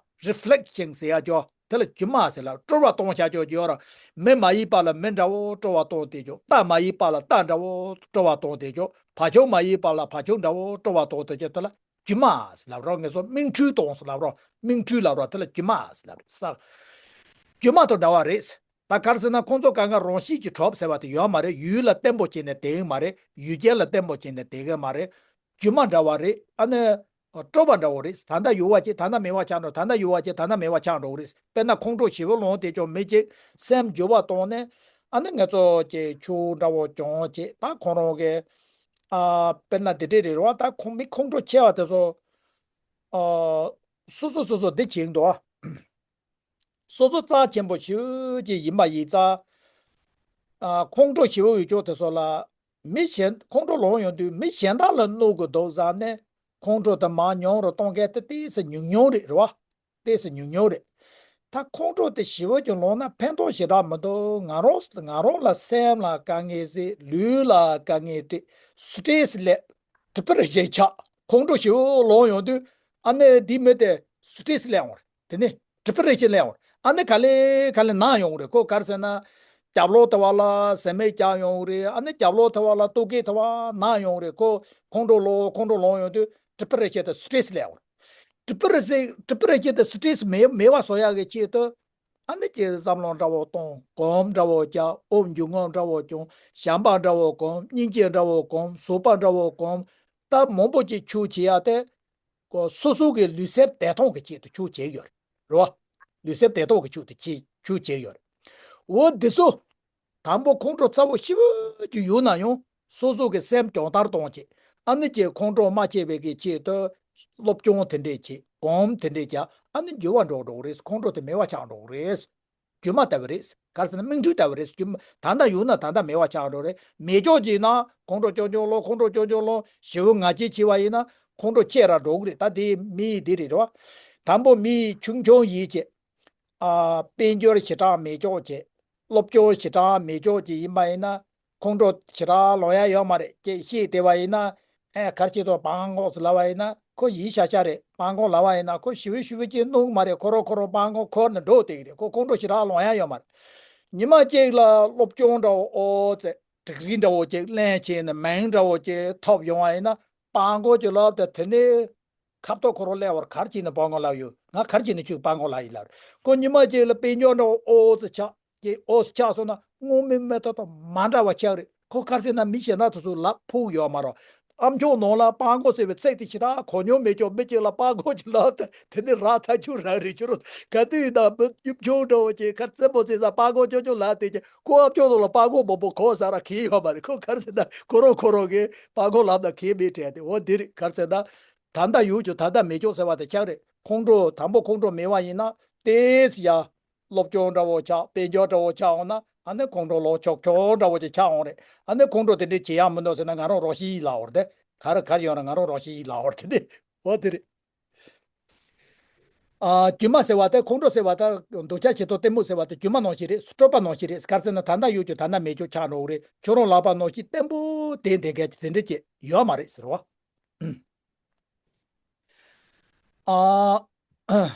རི་ཕི་ལེག་ཤན་ཟེར་ཡ་ཅིག་ཡོད། དེ་ལ་སྒྱུ་མ་ཟེར་ལབ། སྤྲོ་བ་གཏོང་བྱ་ཅིག་ཡོད་ར། མི་མ་ཡིན་པ་ལ་མི་འདྲ་བོ་སྤྲོ་བ་གཏོང་དེ་ཅིག་རྟ་མ་ཡིན་པ་ལ་རྟ་འདྲ་བོ་སྤྲོ་བ་གཏོང་དེ་ཅིག་བ་ཕྱུགས་མ་ཡིན་པ་ལ་བ་ཕྱུགས་འདྲ་བོ་སྤྲོ་བ་གཏོང་དེ་ཅིག་དེ་ལ་སྒྱུ་མ་ཟེར་ལབ་ར། ངེད་ཚོ་མིང་འཁྲུལ་གཏོང་ཟེར་ལབ་ར། མིང་འཁྲུལ་ལབ་ར། དེ་ལ་སྒྱུ་མ་ཟེར་ལབ་རེད་ས། སྒྱུ་མ་དང་འདྲ་བ་རེད། ད་ག་རེ་ཟེར་ན་ཁོང་ཚོ་གང་ག་རང་བཞིན་གྱིས་གྲུབ་ཟེར་བ་དེ་ཡོད་མ་རེད། ཡུལ་ལ་བརྟེན་པོ་བྱས་ནས་བསྡད་ཡོད་མ་རེད། ཡུལ་ཅན་ལ་བརྟེན་པོ་བྱས་ནས་བསྡད་ཡོད་མ་རེད། སྒྱུ་མ་འདྲ་བ་རེད། ཨ་ནི། སྤྲོ་བ་འདྲ་བོ་རེད། ད་ལྟ་ཡོད་པ་ཅིག་ད་ལྟ་མེད་པ་ཆགས་འགྲོ། ད་ལྟ་ཡོད་པ་ཅིག་ད་ལྟ་མེད་པ་ཆགས་འགྲོ་གི་རེད། དཔེར་ན་ཁོང་ཁྲོ་ཞེ་པོ་ལངས་དེ་ཅིག་མི་གཅིག་སེམས་འགྱུར་བ་བཏང་ནས། ཨ་ནི་ངེད་ཚོ་ཅིག་ཆུ་འདྲ་བོ་གྱོན་ཅིག་ད་ཁོང་རང་གི། ཨ། དཔེར་ན་དེ་འདྲས་རེད་རོ། ད་ཁོང་མི་ཁོང་ཁྲོ་ཆེ་བ་དེ་ཚོ། ཨ། སོ་སོ་སོ་སོ་འདི་བྱེད་འདུག་ཨ། སོ་སོ་རྩ་ཆེན་པོ་ཞེ་པོ་ཅིག་ཡིན་པ་ཡིན་ཙང་། ཨ། ཁོང་ཁྲོ་ཞེ་པོ་ཡོད་ཅོག་དེ་ཚོ་ལ། མི་གཞན་ཁོང་ཁྲོ་ལངས་ཡོང་དུས་མི་གཞན་དག་ལ་གནོད་དགོས་འདུག་བསམ་ནས་ཁོང་ཁྲོ་དེ་མར་ཉུང་རུ་གཏོང་མཁན་དེ་ཏོག་ཙམ་ཉུང་ཉུང་རེད་རེད་བ། ཏོག་ཙམ་ཉུང་ཉུང་རེད། ད་ཁོང་ཁྲོ་དེ་ཞེ་པོ་ཅིག་ལངས་ན་ཕན་ཐོགས་ཞེ་དྲག་མི་འདུག་ང་རང་ང་རང་ལ་སེམས་ལ་དཀའ་ངལ་སྲིད། ལུས་ལ་དཀའ་ངལ་སྤྲད། སི་ཊེ་རེ་སི་སླེབས། ཌི་པི་རེ་ཤན་ཆགས། ཁོང་ཁྲོ་ཞེ་པོ་ལངས་ཡོང་དུས་ཨ་ནི་འདི་མི་དེ་སི་ཊེ་རེ་སི་སླེབས་འོང་རེད། དེ་ནས་ཌི་པི་རེ་ཤན་སླེབས་འོང་རེད། ཨ་ནི་ག་ལེ་ག་ལེ་ན་ཡོང་རེད། ཁོ་ག་རེ་ཟེར་ན། རྒྱབ་ལོགས་དེ་བ་ལ་ཟས་མེད་རྒྱག་ཡོང་རེད། ཨ་ནི་རྒྱབ་ལོགས་དེ་བ་ལ་སྟོད་སྐེད་དེ་བ་ན་ཡོང་རེད། ཁོ་ཁོང་ཁྲོ་ལངས་ཁོང་ཁྲོ་ལངས་ཡོང་དུས་ཌི་པི་རེ་ཤན་དང་སི་ཊེ་རེ་སི་སླེབས་འོང་རེད། ཌི་པི་རེ་སི་ཌི་པི་རེ་ཤན་དང་སི་ཊེ་རེ་སི་མེད་མེད་པ་བཟོ་ཡག་གི་ཆེད་དུ། ཨ་ནི་ཅིག་བསམ་བློ་འདྲ་བོ་གཏོང་། སྒོམ་འདྲ་བོ་རྒྱག་འོབས་འགྱུ་ངོམ་འདྲ་བོ་སྐྱོང་། བྱམས་པ་འདྲ་བོ་སྒོམ། སྙིང་རྗེ་འདྲ་བོ་སྒོམ། བཟོད་པ་འདྲ་བོ་སྒོམ། ད་མང་པོ་ཅིག་ཆུ་བྱེད་ཡ་དེ། ཁོ་སོ་སོ་གི་ལུས་སེམས་བདེ་ཐང་གི་ཆེད་དུ་ཆུ་བྱེད་ཡོད་རེད། རེད་བ། ལུས་སེམས་བདེ་ཐང་གི་ཆེད་དུ་ཆུ་ཆུ་བྱེད་ཡོད་རེད། འོ་འདི་ཚོ། དང་པོ་ཁོང་ཁྲོ་ཚ་བོ་ཞེ་པོ་ཅིག་ཡོད་ན་ཡང་སོ་སོ་གི་སེམས་གྱོང་ལྟར་གཏོང་བྱེད། ཨ་ནི་ཅིག་ཁོང་ཁྲོ་མ་སྐྱེ་བའི་གི་ཆེད་དུ་སློབ་སྦྱོང་དེ་འདྲས་བྱེད། སྒོམ་དེ་འདྲས་བྱ། ཨ་ནི་འགྱུར་བ་འགྲོ་འགྲོ་གི་རེད། ཁོང་ཁྲོ་དེ་མེད་པ་ཆགས་འགྲོ་གི་རེད། སྒྱུ་མ་ལྟ་བུ་རེད། ག་རེ་ཟེར་ན་སྨིན་གྲོལ་ལྟ་བུ་རེད། སྒྱུ་མ་ད་ལྟ་ཡོད་ན་ད་ལྟ་མེད་པ་ཆགས་འགྲོ་རེད། མེད་ཀྱོག་ཅིག་ན་ཁོང་ཁྲོ་སྐྱོ་སྐྱོ་ལོ། ཁོང་ཁྲོ་སྐྱོ་སྐྱོ་ལོ་ཞེ་པོ་ང་རྒྱལ་ཆེ་བ་ཡིན་ན་ཁོང་ཁྲོ་ཆེ་ར་འགྲོ་གི་རེད། ད་དེ་མི་ཡི་དེ་རེད་རེད་བ། དང་པོ་མི་ཡི་ཆུང་ཆུང་ཡིད་བྱེད། ཨ། དཔལ་འབྱོར་ཞེ་དྲག་མེད་ཀྱོག་ཅིག་སློབ་སྦྱོང་ཞེ་དྲག་མེད་ཀྱོག་ཅིག་ཡིན་པ་ཡིན་ན། ཁོང་ཁྲོ་ཞེ་དྲག་ལངས་ཡ་ཡོད་མ་རེད་ཅེས་བཤད་བསྡད་པ་ཡིན་ན། ཨེ་ག་རེ་བྱེད་དོ་སྤྲང་པོ་ཟེར་ལབ་པ་ཡིན་ན་ཁོ་ཡིན་ཤག་ཤག་རེད། སྤྲང་པོ་ལབ་པ་ཡིན་ན་ཁོ་ཞེ་པོ་ཞེ་པོ་ཅིག་གནོད་མ་རེད། ཁོ་རང་ཁོ་རང་སྤྲང་པོ་འཁོར་ནས་འགྲོ་བསྡད་ཀྱི་རེད། ཁོ་ཁོང་ཁྲོ་ཞེ་དྲག་ལངས་ཡ་ཡོད་མ་རེད། ཉི་མ་གཅིག་ལ་སློབ་སྦྱོང་འདྲ་བོ་ཨོ་ཙེ་ཌིག་རི་འདྲ་བོ་ཅིག་ལེན་བྱས་ནས་མིང་འདྲ་བོ་ཅིག་ཐོབ་ཡོང་བ་ཡིན་ན་སྤྲང་པོ་ཅིག་ལབ་དེ་དེ་ནས། ཁ་ཐོག་ཁོ་རང་སླེབས་པར་ག་རེ་བྱས་ནས་སྤྲང་པོ་ལབ་ཡོད། ང་ག་རེ་བྱས་ནས་ཁྱོད་སྤྲང་པོ་ལབ་ཡིན་ལབ་རེད། ཁོ་ཉི་མ་གཅིག་ལ་དཔལ་འབྱོར་འདྲ་བོ་ཨོ་ཙི་ཆགས་ཀྱི་ཨོ་ཙི་ཆགས་སོང་ན་སྔོན་མའི་མི་དེ་དང་མ་འདྲ་བ་ཆགས་རེད། ཁོ་ག་རེ་ཟེར་ན་མི་གཞན་དག་དེ་ཚོ་ལབ་ཕོད་ཡོད་མ་རེད། ཨ་མཆོག་ནང་ལ་སྤྲང་པོ་ཟེར་བའི་ཚིག་དེ་ཞེ་དྲག་གོ་མྱོང་མེད་ཀྱང་མི་གཅིག་ལ་སྤྲང་པོ་ཅིག་ལབ་དེ་དེ་ནི་ར་ཐག་ཆོད་རང་རེད། ཁྱོད་རང་ག་དུས་ཡིན་ན་མི་ཨ་མཆོག་འདྲ་བོ་ཅིག་ག་རེ་རྩེད་མོ་རྩེ་ས་སྤྲང་པོ་ཅོ་ཅོ་ལབ་དེ་ཀྱི་ཁོ་ཨ་མཆོག་ནང་ལ་སྤྲང་པོ་མང་པོ་གོ་ས་ར་གི་ཡོད་མ་རེད། ཁོ་ག་རེ་ཟེར་ན་ཁོ་རང་ཁོ་རང་གི་སྤྲང་པོ་ལབ་ན་གི་མེད་དྲན་དེ་འོ་དེ་རེད། ག་རེ་ཟེར་ན་ད་ལྟ་ཡོད་ཀྱང་ད་ལྟ་མེད་ཀྱང་ཟེར་བ་དེ་ཆགས་རེད། ཁོང་ཁྲོ་དང་པོ་ཁོང་ཁྲོ་མེད་པ་ཡིན་ན་ཏོག་ཙམ་ཡ། སློབ་སྦྱོང་འདྲ་བོ་ཆགས་དཔལ་འབྱོར་འདྲ་བོ་ཆགས་འོང་ན་ཨ་ནི་ཁོང་ཁྲོ་ལོག་ཆོག་ཆོག་འདྲ་བོ་ཅིག་ཆགས་འོང་རེད། ཨ་ནི་ཁོང་ཁྲོ་དེ་འདྲའི་བྱེད་ཡག་མི་འདུག་ཟེར་ན་ང་རང་རང་ཤི་ཡིག་ལབ་འོར་དེ། ག་རེ་ག་རེ་ཡོང་ར་ང་རང་རང་ཤི་ཡིག་ལབ་འོར་དེ་དེ་འོ་དེ་རེད། ཨ་སྒྱུ་མ་ཟེར་བ་དེ་ཁོང་ཁྲོ་ཟེར་བ་དེ་འདོད་ཆགས་ཞེ་སྡང་གཏི་མུག་ཟེར་བ་དེ་སྒྱུ་མ་ནང་བཞིན་རེད། སྤྲོས་པ་ནང་བཞིན་རེད། ག་རེ་ཟེར་ན་ད་ལྟ་ཡོད་ཀྱང་ད་ལྟ་མེད་ཀྱང་ཆགས་འགྲོ་གི་རེད། ཁྱོད་རང་ལབ་པ་ནང་བཞིན་བརྟན་པོ་དེ་དེ་གས་ཀྱི་དེ་འདྲ་ཅིག་ཡོད་མ་རེད་ཟེར་བ། ཨ།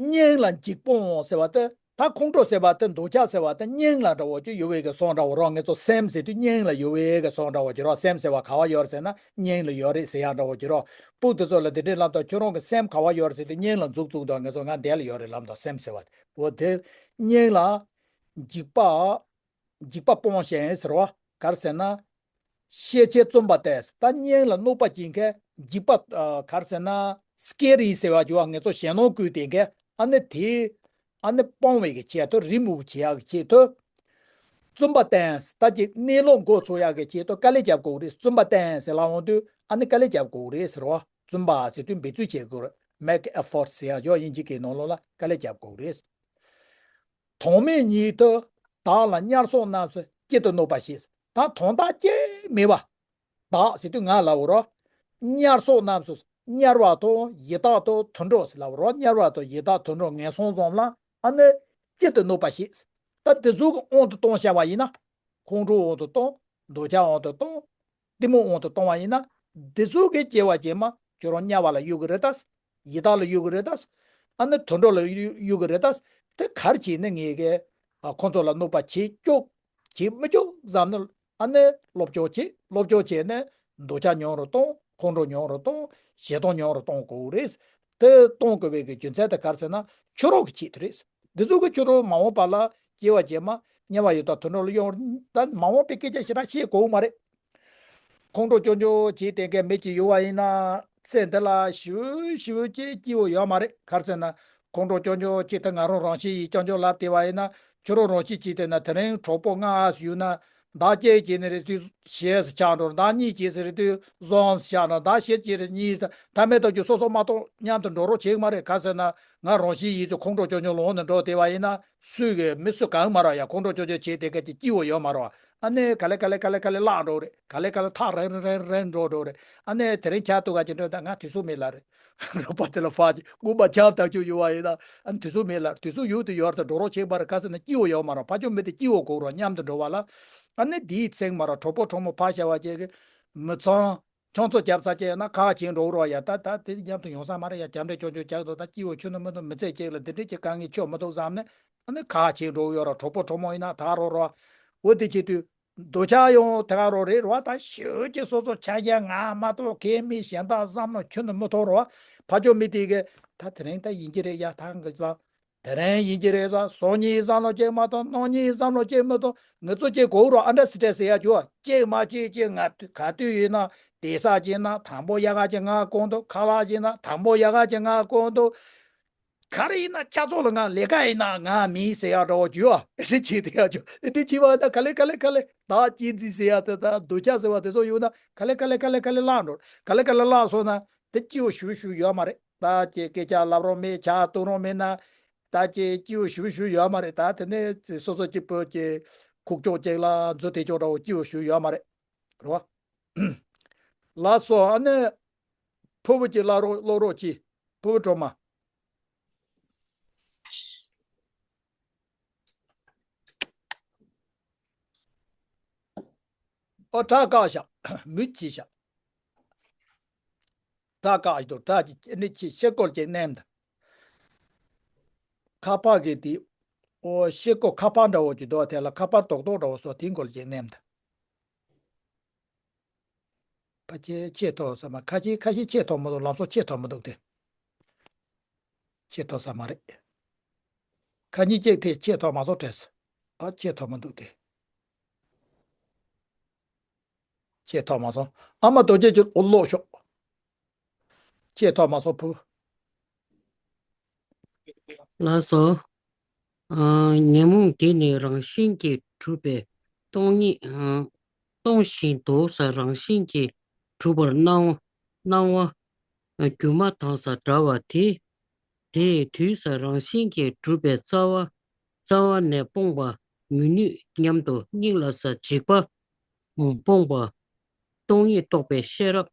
སྙིང་ལ་འཇིགས་སྤོང་ཟེར་བ་དེ་ད་ཁོང་ཁྲོ་ཟེར་བ་དེ་འདོད་ཆགས་ཟེར་བ་དེ་སྙིང་ལ་འདྲ་བོ་ཅིག་ཡོད་པའི་གི་བསམ་འདྲ་བོ་རོ། ངེད་ཚོ་སེམས་ཟེར་དུས་སྙིང་ལ་ཡོད་པའི་གི་བསམ་འདྲ་བོ་ཅིག་རོ། སེམས་ཟེར་བ་ག་བ་ཡོད་རེད་ཟེར་ན་སྙིང་ལ་ཡོད་རེད་ཟེར་ཡག་འདྲ་བོ་ཅིག་རོ། སྤུ་དེ་ཚོ་ལ་དེ་འདྲའི་ལབ་དུས་ཁྱོད་རང་གི་སེམས་ག་བ་ཡོད་རེད་ཟེར་དུས་སྙིང་ལ་འཛུགས་བཙུགས་དང་ངེད་ཚོ་ང་འདི་ལ་ཡོད་རེད་ལབ་དང་སེམས་ཟེར་བ་དེ་འོ་དེ་སྙིང་ལ་འཇིགས་པ། འཇིགས་པ་སྤོང་ཞིང་ཟེར་བ་ག་རེ་ཟེར་ན། ཤེས་བྱའི་བརྩོན་པ་བསྟེན། ད་སྙིང་ལ་གནོད་པ་སྐྱེལ་མཁན་འཇིགས་པ་ཨ་ག་རེ་ཟེར་ན་སི་ཀེ་རི་ཟེར་བ་ཅིག་ཡོད་པ་ངེད་ཚོ་ཞེད་སྣང་བསྐུལ་བསྡད་མཁན་ཨ་ནི་དེ་ཨ་ནི་སྤོང་བའི་གི་ཆེད་དུ་རི་མུ་བྱེད་ཡག་གི་ཆེད་དུ། བརྩོན་པ་བསྟེན། ད་ཅིག་གནས་ལུགས་མགོ་ཚོས་ཡག་གི་ཆེད་དུ་དཀའ་ལས་རྒྱབ་དགོས་རེད། བརྩོན་པ་བསྟེན་ཟེར་ལབ་འོང་དུས་ཨ་ནི་དཀའ་ལས་རྒྱབ་དགོས་རེད་ཟེར་བ། བརྩོན་པ་ཟེར་དུས་འབད་བརྩོན་བྱེད་དགོས་རེད། Make effort ཟེར་ཡག་ཡོད་དབྱིན་ཇི་སྐད་ནང་ལོགས་ལ་དཀའ་ལས་རྒྱབ་དགོས་རེད། དོན་མེད་ཉིད་དུ་བདག་ལ་དམྱལ་སོགས་རྣམས་སུ་སྐྱིད་དུ་གནོད་པ་བྱེད། ད་དོན་དག་ཅིག་མེད་པ། བདག་ཟེར་དུས་ང་ལབ་རོ། དམྱལ་སོགས་རྣམས་སུ་དམྱལ་བ་དང་ཡི་དྭགས་དང་དུད་འགྲོ་ཟེར་ལབ་རོ། དམྱལ་བ་དང་ཡི་དྭགས་དུད་འགྲོ་ངན་སོང་བཟུམ་ལ་ཨ་ནི་སྐྱིད་དུ་གནོད་པ་བྱེད། ད་དེ་ཚོ་གི་དབང་དུ་བཏང་བྱ་བ་ཡིན་ན། ཁོང་ཁྲོ་དབང་དུ་བཏང་། འདོད་ཆགས་དབང་དུ་བཏང་། གཏི་མུག་དབང་དུ་བཏང་བ་ཡིན་ན། འདི་ཚོ་གི་སྐྱེ་བ་རྗེས་མ་ཁྱོད་རང་དམྱལ་བ་ལ་གཡུག་གི་རེད་ད། ཡི་དྭགས་ལ་གཡུག་གི་རེད་ད། ཨ་ནི་དུད་འགྲོ་ལ་གཡུག་གི་རེད་ད། དེ་ག་རེ་བྱས་ནས་ངས་གི་ཨ་ཁོང་ཚོ་ལ་གནོད་པ་བྱེད་བཅུག་བྱེད་མི་བཅུག་བསམ་ནས་ཨ་ནི་སློབ་སྦྱོང་བྱེད། སློབ་སྦྱོང་བྱས་ནས་འདོད་ཆགས་ཉུང་རུ་གཏོང་། ཁོང་ཁྲོ་ཉུང་རུ་གཏོང་། ཞེ་སྡང་ཉུང་རུ་གཏོང་དགོས་རེད། དེ་གཏོང་དགོས་པའི་གི་རྒྱུ་མཚན་དེ་ག་རེ་ཟེར་ན་ཁྱོད་རང་གི་ཆེད་དུ་རེད། འདི་ཚོ་གི་ཁྱོད་རང་མ་འོངས་པ་ལ་སྐྱེ་བ་རྗེས་མ་དམྱལ་བ་ཡི་དྭགས་དུད་འགྲོ་ལ་གཡུག་ད་མ་འོངས་པའི་སྐད་ཆ་ཞེ་དྲག་བཤད་དགོས་མ་རེད། ཁོང་ཁྲོ་སྐྱོ་སྐྱོ་བྱེད་བསྡད་མཁན་མི་གཅིག་ཡོད་པ་ཡིན་ན་ཚེ་འདི་ལ་ཞེ་པོ་ཞེ་པོ་ཅིག་སྐྱིད་པོ་ཡོད་མ་རེད། ག་རེ་ཟེར་ན་ཁོང་ཁྲོ་སྐྱོ་སྐྱོ་ཅིག་ད་ང་རང་རང་བཞིན་ཡིན་སྐྱོ་སྐྱོ་ལབ་བསྡད་པ་ཡིན་ན་ཁྱོད་རང་རང་བཞིན་གཅིག་བལྟས་ན་དེ་རིང་གྲོགས་པོ་ལྔ་ཨ་ཟེར་ཡོད་ན། ཟླ་གཅིག་བྱས་ནས་རེད་དུས་ཞེ་ཟེར་ཆགས་འགྲོ། ཟླ་གཉིས་བྱས་ཟེར་རེད་དུས་གསུམ་ཟེར་ཆགས་འགྲོ། ཟླ་བཞི་བྱས་རེད་གཉིས་ཟེར། ད་མེད་ཐབས་ཀྱི་སོ་སོ་མ་གཏོགས་མཉམ་དུ་འགྲོ་རོགས་བྱེད་ཀྱི་མ་རེད། ག་ཟེར་ན་ང་རང་བཞིན་ཡིན་ཚེ་ཁོང་ཁྲོ་སྐྱོ་སྐྱོ་ལངས་ནས་འགྲོ་བསྡད་པ་ཡིན་ན་སུས་གི་མི་སུ་གང་མ་རག་ཡ། ཁོང་ཁྲོ་སྐྱོ་སྐྱོ་བྱས་བསྡད་མཁན་གྱི་སྐྱིད་པོ་ཡོད་མ་རེད། ཨ་ནི་ག་ལེ་ག་ལེ་ག་ལེ་ག་ལེ་བརླག་འགྲོ་རེད། ག་ལེ་ག་ལེ་ཐག་རིང་རིང་རིང་འགྲོ་འགྲོ་རེད། ཨ་ནི་དེ་རིང་ཆགས་ཐུག་ག་ཅིག་འགྲོ་ད་ང་དུས་ཚོད་མེད་ལ་རེད། རོགས་པ་དེ་ལ་ཕར་གྱི་རྐུན་མ་ཆགས་ཐག་ཆོད་ཡོད་པ་ཡིན་ན་ཨ་ནི་དུས་ཚོད་མེད་ལ། དུས་ཚོད་ཡོད་དུ་ཡོད་དུ་འགྲོ་རོགས་བྱེད་པར་ག་ཟེར་ན་སྐྱིད་པོ་ཡོད་མ་རེད། ཕ་ཆོས་མི་དེ་སྐྱིད་པོ་དགོས་རོགས་མཉམ་དུ་འགྲོ་བ་ལ། ཨ་ནི་དེའི་ཚེང་མ་རེད། གྲོགས་པོ་གྲོགས་མོ་ཕ་བྱ་བ་བྱེད་གི་མི་ཚང་ཁྱོད་ཚོ་རྒྱབ་ས་བྱས་ན་ཁ་ཆེ་འགྲོ་རོགས་ཡ། ད་ད་དེ་མཉམ་དུ་ཡོང་ས་མ་རེད་ཡ། རྒྱབ་འདྲེ་ཅོ་ཅོ་རྒྱག་དོ་ད་སྐྱིད་པོ་ཆུ་ནི་མི་འདུག་མི་ཚེ་གཅིག་ལ་འདི་འདྲས་ཀྱི་དཀའ་ངལ་ཆོ་མི་འདུག་བསམ་ནས་ཨ་ནི་ཁ་ཆེ་འགྲོ་ཡོད་ར། གྲོགས་པོ་གྲོགས་མོ་ཡིན་ན་ད་རོགས་རོགས་འོ་དེ་བྱེད་དུས། འདོད་ཆགས་ཡང་དེ་ག་རང་རེད་རོ། ད་ཞོལ་གྱི་སོ་སོ་ཆ་རྒྱ་ང་མ་གཏོགས་ཁའི་མི་གཞན་དག་བསམ་བློ་ཁྱོན་ནས་མི་ཐོག་རོ། ཕ་ཆོས་མི་དེ་གི་ད་དེ་རིང་ད་ཡིན་གྱི་རེད་ཡ། ད་འགི་ཙང་དེ་རིང་ཡིན་གྱི་རེད་ཙང་སང་ཉིན་བསམ་བློ་གཅིག་མ་གཏོགས་གནངས་ཉིན་བསམ་བློ་གཅིག་མི་གཏོགས་ངི་ཚོ་གཅིག་གོ་རོ། ཨ་འདྲ་སི་ཏྲེ་སི་ཡ་ཅོ་གཅིག་མ་གཅིག་གཅིག་ང་ག་དུས་ཡིན་ན་དེ་ས་གཅིག་ན་དང་པོ་ཡ་ག་གཅིག་ང་གོང་དུ་ཁ་ལག་གཅིག་ན་དང་པོ་ཡ་ག་གཅིག་ང་གོང་དུ། ག་རེ་ཡིན་ན་ཆ་ཚོགས་ལ་ང་ལས་ཀ་ཡིན་ན་ང་མིན་ཟེར་ཡག་འདྲ་བོ་བྱོས་ཨ། འདི་བྱེད་དེ་ཡག་བྱོས། འདི་བྱེད་པ་ད་ག་ལེ་ག་ལེ་ག་ལེ་བདག་གཅེས་འཛིན་ཟེར་ཡག་དེ་ད་འདོད་ཆགས་ཟེར་བ་དེ་ཚོ་ཡོད་ན་ག་ལེ་ག་ལེ་ག་ལེ་ག་ལེ་བརླག་འགྲོ། ག་ལེ་ག་ལེ་བརླག་སོང་ན་དེ་སྐྱིད་པོ་ཞུ་ཞུ་ཡོད་མ་རེད། ད་ཀྱེ་སྐད་ཆ་ལབ་རོགས་མེད། ཇ་འཐུང་རོགས་མེད་ན་ད་ཀྱེ་སྐྱིད་པོ་ཞུ་ཞུ་ཡོད་མ་རེད། ད་དེ་ནས་སོ་སོ་སྐྱིད་པོ་ཀྱེ་ཁུག་ཀྱོག་ཅིག་ལ་འཛུལ་དེ་ཀྱོག་འདྲ་བོ་སྐྱིད་པོ་ཞུ་ཡོད་མ་རེད། རེད་བ། ལགས་སོ། ཨ་ནི་ཕུར་བུ་ཅིག་ལ་རོགས་ཀློག་རོགས་གྱིས། ཕུར་བུ་སྒྲོལ་མ། ཨོ་སྐྲ་བཀག་བཞག་མུ་བྱས་བཞག་སྐྲ་བཀག་ཡོད་དོ། སྐྲ་ཅིག་ཨ་ནི་ཅིག་ཤེལ་སྒོ་ཅིག་མནན་དང་། ཁ་པར་གྱི་དེ། ཨོ་ཤེལ་སྒོ་ཁ་པར་འདྲ་བོ་ཅིག་འདུག་དེ་ལ་ཁ་པར་རྡོག་རྡོག་འདྲ་བོ་སོགས་དེའི་མགོ་ལ་ཅིག་མནན་དང་། ཕལ་ཆེར་ཆད་ཐོགས་ས་མ། ཁ་ཤས་ཁ་ཤས་ཆད་ཐོགས་མི་འདུག་ལམ་སང་ཆད་ཐོགས་མི་འདུག་སྟེ། ཆད་ཐོགས་ས་མ་རེད། ཁ་ཉིན་གཅིག་དེ་ཆད་ཐོགས་མ་སོང་དྲན་སོང་། ཨ་ཆད་ཐོགས་མི་འདུག་སྟེ། ཁྱེད་ཐོག་མ་སོང་། ཨ་མ་རྡོ་རྗེ་ཅིག་ཨོ་ལོག་ཤོག་ཁྱེད་ཐོག་མ་སོང་བུ། ལགས་སོ། ཨ། ཉོན་མོངས་དེ་ནི་རང་བཞིན་གྱིས་གྲུབ་པའི་སྟོང་ཉིད། ཨ། སྟོང་ཞིང་དུ་ས་རང་བཞིན་གྱིས་གྲུབ་པར་སྣང་སྣང་བ། ཨ། སྒྱུ་མ་དང་ས་འདྲ་བ་དེ། དེས་དུས་ས་རང་བཞིན་གྱིས་གྲུབ་པའི་རྩ་བ། རྩ་བ་ནས་སྤོང་བར་མི་ནུས་སྙམ་དུ་སྙིང་ལ་ས་འཇིགས་པ་སྤོང་བ། སྟོང་ཉིད་རྟོགས་པའི་ཤེས་རབ་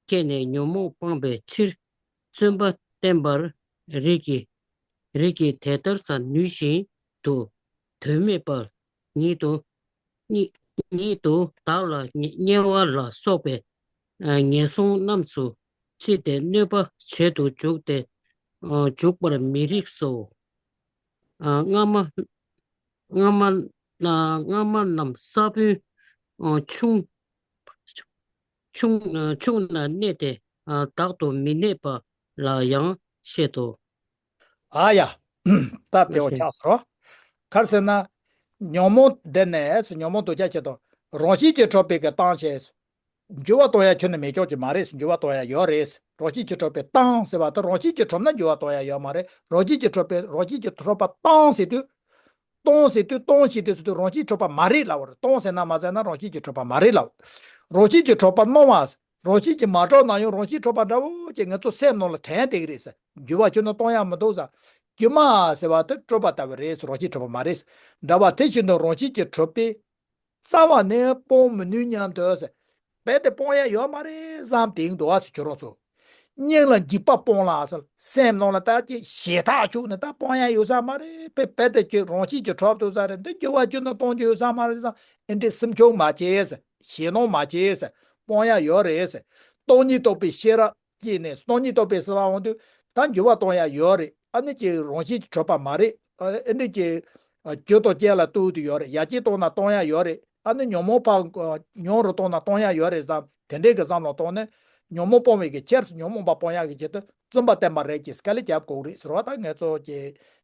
སྐྱེས་ནས་ཉོན་མོངས་སྤངས་པའི་ཕྱིར། བརྩོན་པ་བསྟེན་པར་རིགས་ཀྱིས། རིགས་ཀྱིས་དེ་ལྟར་ས་ནུས་བཞིན་དུ་དོན་མེད་པར་ཉིད་དུ། ཉིད་ཉིད་དུ་བདག་ལ་དམྱལ་བ་ལ་སོགས་པའི་ངན་སོང་རྣམས་སུ་ཕྱིན་ཏེ་གནོད་པ་བྱེད་དུ་འཇུག་སྟེ། འཇུག་པར་མི་རིགས་སོ། སྔ་མ། སྔ་མ། སྔ་མ་རྣམས་ས་བོན་ཆུང་ཆུང་ཆུང་ན་གནས་ཏེ། བདག་ཏུ་མི་གནས་པ་ལ་ཡང་བཤད་དོ། ཨ་ཡ། ད་དེ་བ་ཆགས་སོ། ག་རེ་ཟེར་ན། ཉོན་མོངས་འདི་ནས་ཉོན་མོངས་འདུ་བྱེད་ཆེད་དུ་རང་བཞིན་གྱིས་གྲུབ་པའི་གི་སྟོང་ཞེས། འགྱུར་བ་གཏོང་ཡ་ཁྱོན་ནས་མེད་ཆོག་གི་མ་རེད། འགྱུར་བ་གཏོང་ཡ་ཡོད་རེད། རང་བཞིན་གྱིས་གྲུབ་པའི་སྟོང་ཟེར་བ་དེ་རང་བཞིན་གྱིས་གྲུབ་ན་འགྱུར་བ་གཏོང་ཡ་ཡོད་མ་རེད། རང་བཞིན་གྱིས་གྲུབ་པའི་རང་བཞིན་གྱིས་གྲུབ་པ་སྟོང་ཟེར་དུས། སྟོང་ཟེར་དུས་སྟོང་ཞིག་དེ་ཟེར་དུས་རང་བཞིན་གྲུབ་པ་མ་རེད་ལབ་པ་རེད། སྟོང་ཟེར་ན་མ་ཟེར་ན་རང་བཞིན་གྱིས་གྲུབ་པ་མ་རེད་ལབ། རང་བཞིན་གྱིས་གྲུབ་པ་སྣང་བ། རང་བཞིན་གྱིས་མ་གྲུབ་ན་ཡང་རང་བཞིན་གྲུབ་པ་འདྲ་བོ་ཅིག་ང་ཚོ་སེམས་ནང་ལ་དྲན་བསྡད་ཀྱི་རེད་ཟེར། འགྱུར་བ་ཁྱོན་ནས་གཏོང་ཡ་མི་འདུག་ཟེར། སྒྱུ་མ་ཟེར་བ་དེ་སྤྲོས་པ་ལྟ་བུ་རེད་ཟེར། རང་བཞིན་གྲུབ་པ་མ་རེད་ཟེར། འདྲ་བ་དེ་བཞིན་དུ་རང་བཞིན་གྱིས་གྲུབ་པའི་རྩ་བ་ནས་སྤོང་མི་ནུས་སྙམ་དུ་ཟེར། རྦད་དེ་སྤོང་ཡ་ཡོད་མ་རེད་བསམ་དེ་འདུག་ཨ་ཟེར་ཁྱོད་རང་ཚོ། སྙིང་ལ་འཇིགས་པ་སྤོང་ལ་ཟེར། སེམས་ནང་ལ་ད་ཅི་ཞེ་ཐག་ཆོད་ནས་ད་སྤོང་ཡ་ཡོད་ས་མ་རེད། དཔེ་རྦད་དེ་ཁྱོད་རང་བཞིན་གྱིས་གྲུབ་འདུག་ས་རེད། འདི་འགྱུར་བ་ཁྱོན་ནས་གཏོང་རྒྱུ་ཡོད་ས་མ་རེད་བསམ། ཨེ་འདྲའི་སེམས་ཆུང་མ་བྱེད་ཟེར། ཞེད་སྣང་མ་བྱེད་ཟེར། སྤོང་ཡ་ཡོད་རེད་ཟེར། སྟོང་ཉིད་རྟོགས་པའི་ཤེས་རབ་སྐྱེས་ནས། སྟོང་ཉིད་རྟོགས་པའི་ཟེར་བ་འོང་དུས་ད་འགྱུར་བ་གཏོང་ཡ་ཡོད་རེད། ཨ་ནི་ཀྱི་རང་བཞིན་གྱིས་གྲུབ་པ་མ་རེད། ཨ་ཨེ་འདྲ་ཀྱི་ཨ་རྒྱུ་དང་རྐྱེན་ལ་ལྟོས་དུ་ཡོད་རེད། ཡར་རྒྱས་གཏོང་ན་གཏོང་ཡ་ཡོད་རེད། ཨ་ནི་ཉོན་མོངས་པ་ཉུང་རུ་གཏོང་ན་གཏོང་ཡ་ཡོད་རེད་བསམ། དེ་འདྲའི་གི་བསམ་བློ་གཏོང་ནས་ཉོན་མོངས་སྤོང་བའི་གི་ཕྱིར། ཉོན་མོངས་པ་སྤོང་ཡ་གི་ཆེད་དུ་བརྩོན་པ་བསྟེན་པ་རེད་ཀྱི་དཀའ་ལས་རྒྱབ་དགོས་རེད་ཟེར་བ། ད་ངེད་ཚོ་ཀྱི་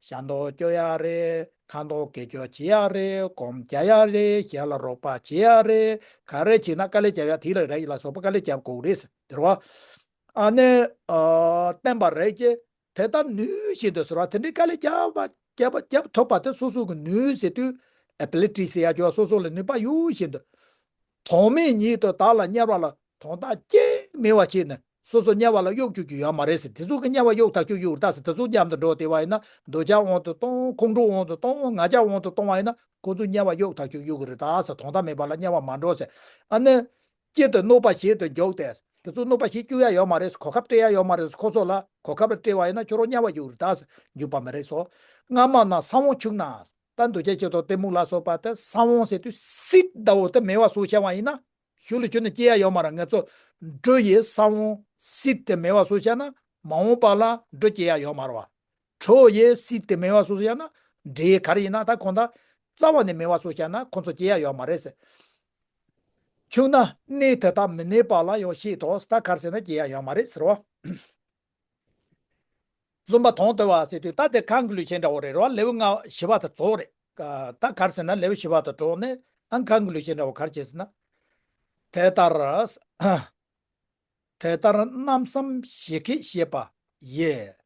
ཞལ་འདོན་སྐྱོར་ཡ་རེད། ཁ་འདོན་དགེ་སྐྱོར་བྱེད་ཡ་རེད། སྒོམ་རྒྱག་ཡ་རེད། ཞལ་ལ་རོགས་པ་བྱེད་ཡ་རེད། ག་རེ་བྱེད་ན་དཀའ་ལས་རྒྱབ་ཡ་དེ་ལ་རེད་ལ་སོགས་པ་དཀའ་ལས་རྒྱབ་དགོས་རེད་ཟེར་དེ་རེད་བ། ཨ་ནི་ཨ་བསྟེན་པ་རེད་ཀྱི་དེ་ལྟར་ནུས་བཞིན་དུ་ཟེར་བ། དེ་འདྲའི་དཀའ་ལས་རྒྱབ་པ་རྒྱབ་པ་རྒྱབ་ཐུབ་པ་དེ་སོ་སོ་གི་ནུས་ཟེར་དུས་ཨེ་བི་ལི་ཊི་ཟེར་ཡ་ཅོ། སོ་སོ་ལ་ནུས་པ་ཡོད་བཞིན་དུ། དོན་མེད་ཉིད་དུ་བདག་ལ་དམྱལ་བ་ལ་དོན་དག་ཅི་མེད་པ་བྱས་ནས་སོ་སོ་དམྱལ་བ་ལ་གཡུག་བཅུག་རྒྱུ་ཡོད་མ་རེད་ཟེར། དེ་ཚོ་གི་དམྱལ་བ་གཡུག་ཐག་གཅོད་གཡུག་རེད་ད་ཟེར། དེ་ཚོ་མཉམ་དུ་འགྲོ་བསྡད་པ་ཡིན་ན་འདོད་ཆགས་དབང་དུ་གཏོང་། ཁོང་ཁྲོ་དབང་དུ་གཏོང་། ང་རྒྱལ་དབང་དུ་གཏོང་བ་ཡིན་ན་ཁོ་ཚོ་དམྱལ་བ་གཡུག་ཐག་གཅོད་གཡུག་གི་རེད་ད་ཟེར། དོན་དག་མེད་པ་ལ་དམྱལ་བ་མ་འགྲོ་ཟེར། ཨ་ནི། གཅིག་ཏུ་གནོད་པ་བྱེད་དུ་འཇུག་སྟེ། དེ་ཚོ་གནོད་པ་བྱེད་བཅུག་ཡ་ཡོད་མ་རེད། གོ་སྐབས་སྤྲད་ཡ་ཡོད་མ་རེད། ཁོ་ཚོ་ལ་གོ་སྐབས་སྤྲད་པ་ཡིན་ན་ཁྱོད་རང་དམྱལ་བ་གཡུག་རེད་ད་ཟེར། འཇུག་པ་མི་རེད་སོ། སྔ་མ་ན་ས་བོན་ཆུང་ན། ད་འདུ་བྱེད་ཆེད་དུ་གཏི་མུག་ལ་སོགས་པ་དེ་ས་བོན་ཟེར་དུས་སིད་ལྟ་བུ་དེ་མེད་པ་བཟོ་བྱ་བ་ཡིན་ན། ཤུལ་ལ་ཁྱོན་ནས་སྐྱེ་ཡ་ཡོད་མ་རེད། ང་ཚོ་འགྲོ་ཡི་ས་བོན་སིད་དེ་མེད་པ་བཟོ་བྱ་ན་མ་འོངས་པ་ལ་འགྲོ་སྐྱེ་ཡ་ཡོད་མ་རེད་བ། གྲོགས་ཡི་སྲིད་དེ་མེད་པ་སོ་སོ་ཡང་ན་འདྲེ་ག་རེ་ཡིན་ན་ད་ཁོང་ད་རྩ་བ་ནས་མེད་པ་སོ་སོ་ཡང་ན་ཁོང་ཚོ་སྐྱེ་ཡ་ཡོད་མ་རེད་ཟེར། ཆུང་ན་གནས་དེ་དག་མི་གནས་པ་ལ་ཡང་ཤེས་དོ། ད་ག་རེ་ཟེར་ན་སྐྱེ་ཡ་ཡོད་མ་རེད་ཟེར་བ། བརྫུན་པ་དོན་དུ་བ་ཟེར་དུས་ད་དེ་ཁོང་ཀུ་ལུ་ཤན་འདྲ་བོ་རེད་རོ། ལེའུ་ལྔ་བཞི་བ་དེ་རྫོགས་རེད། ད་ག་རེ་ཟེར་ན་ལེའུ་བཞི་བ་དེ་གྲོངས་ནས་ཨ་ཁོང་ཀུ་ལུ་ཤན་འདྲ་བོ་ག་རེ་བྱས་ཟེར་ན། དེ་ལྟར། དེ་ལྟར་རྣམ་བསམ་ཞི་སྐད་བཤད་པ་ཡིས།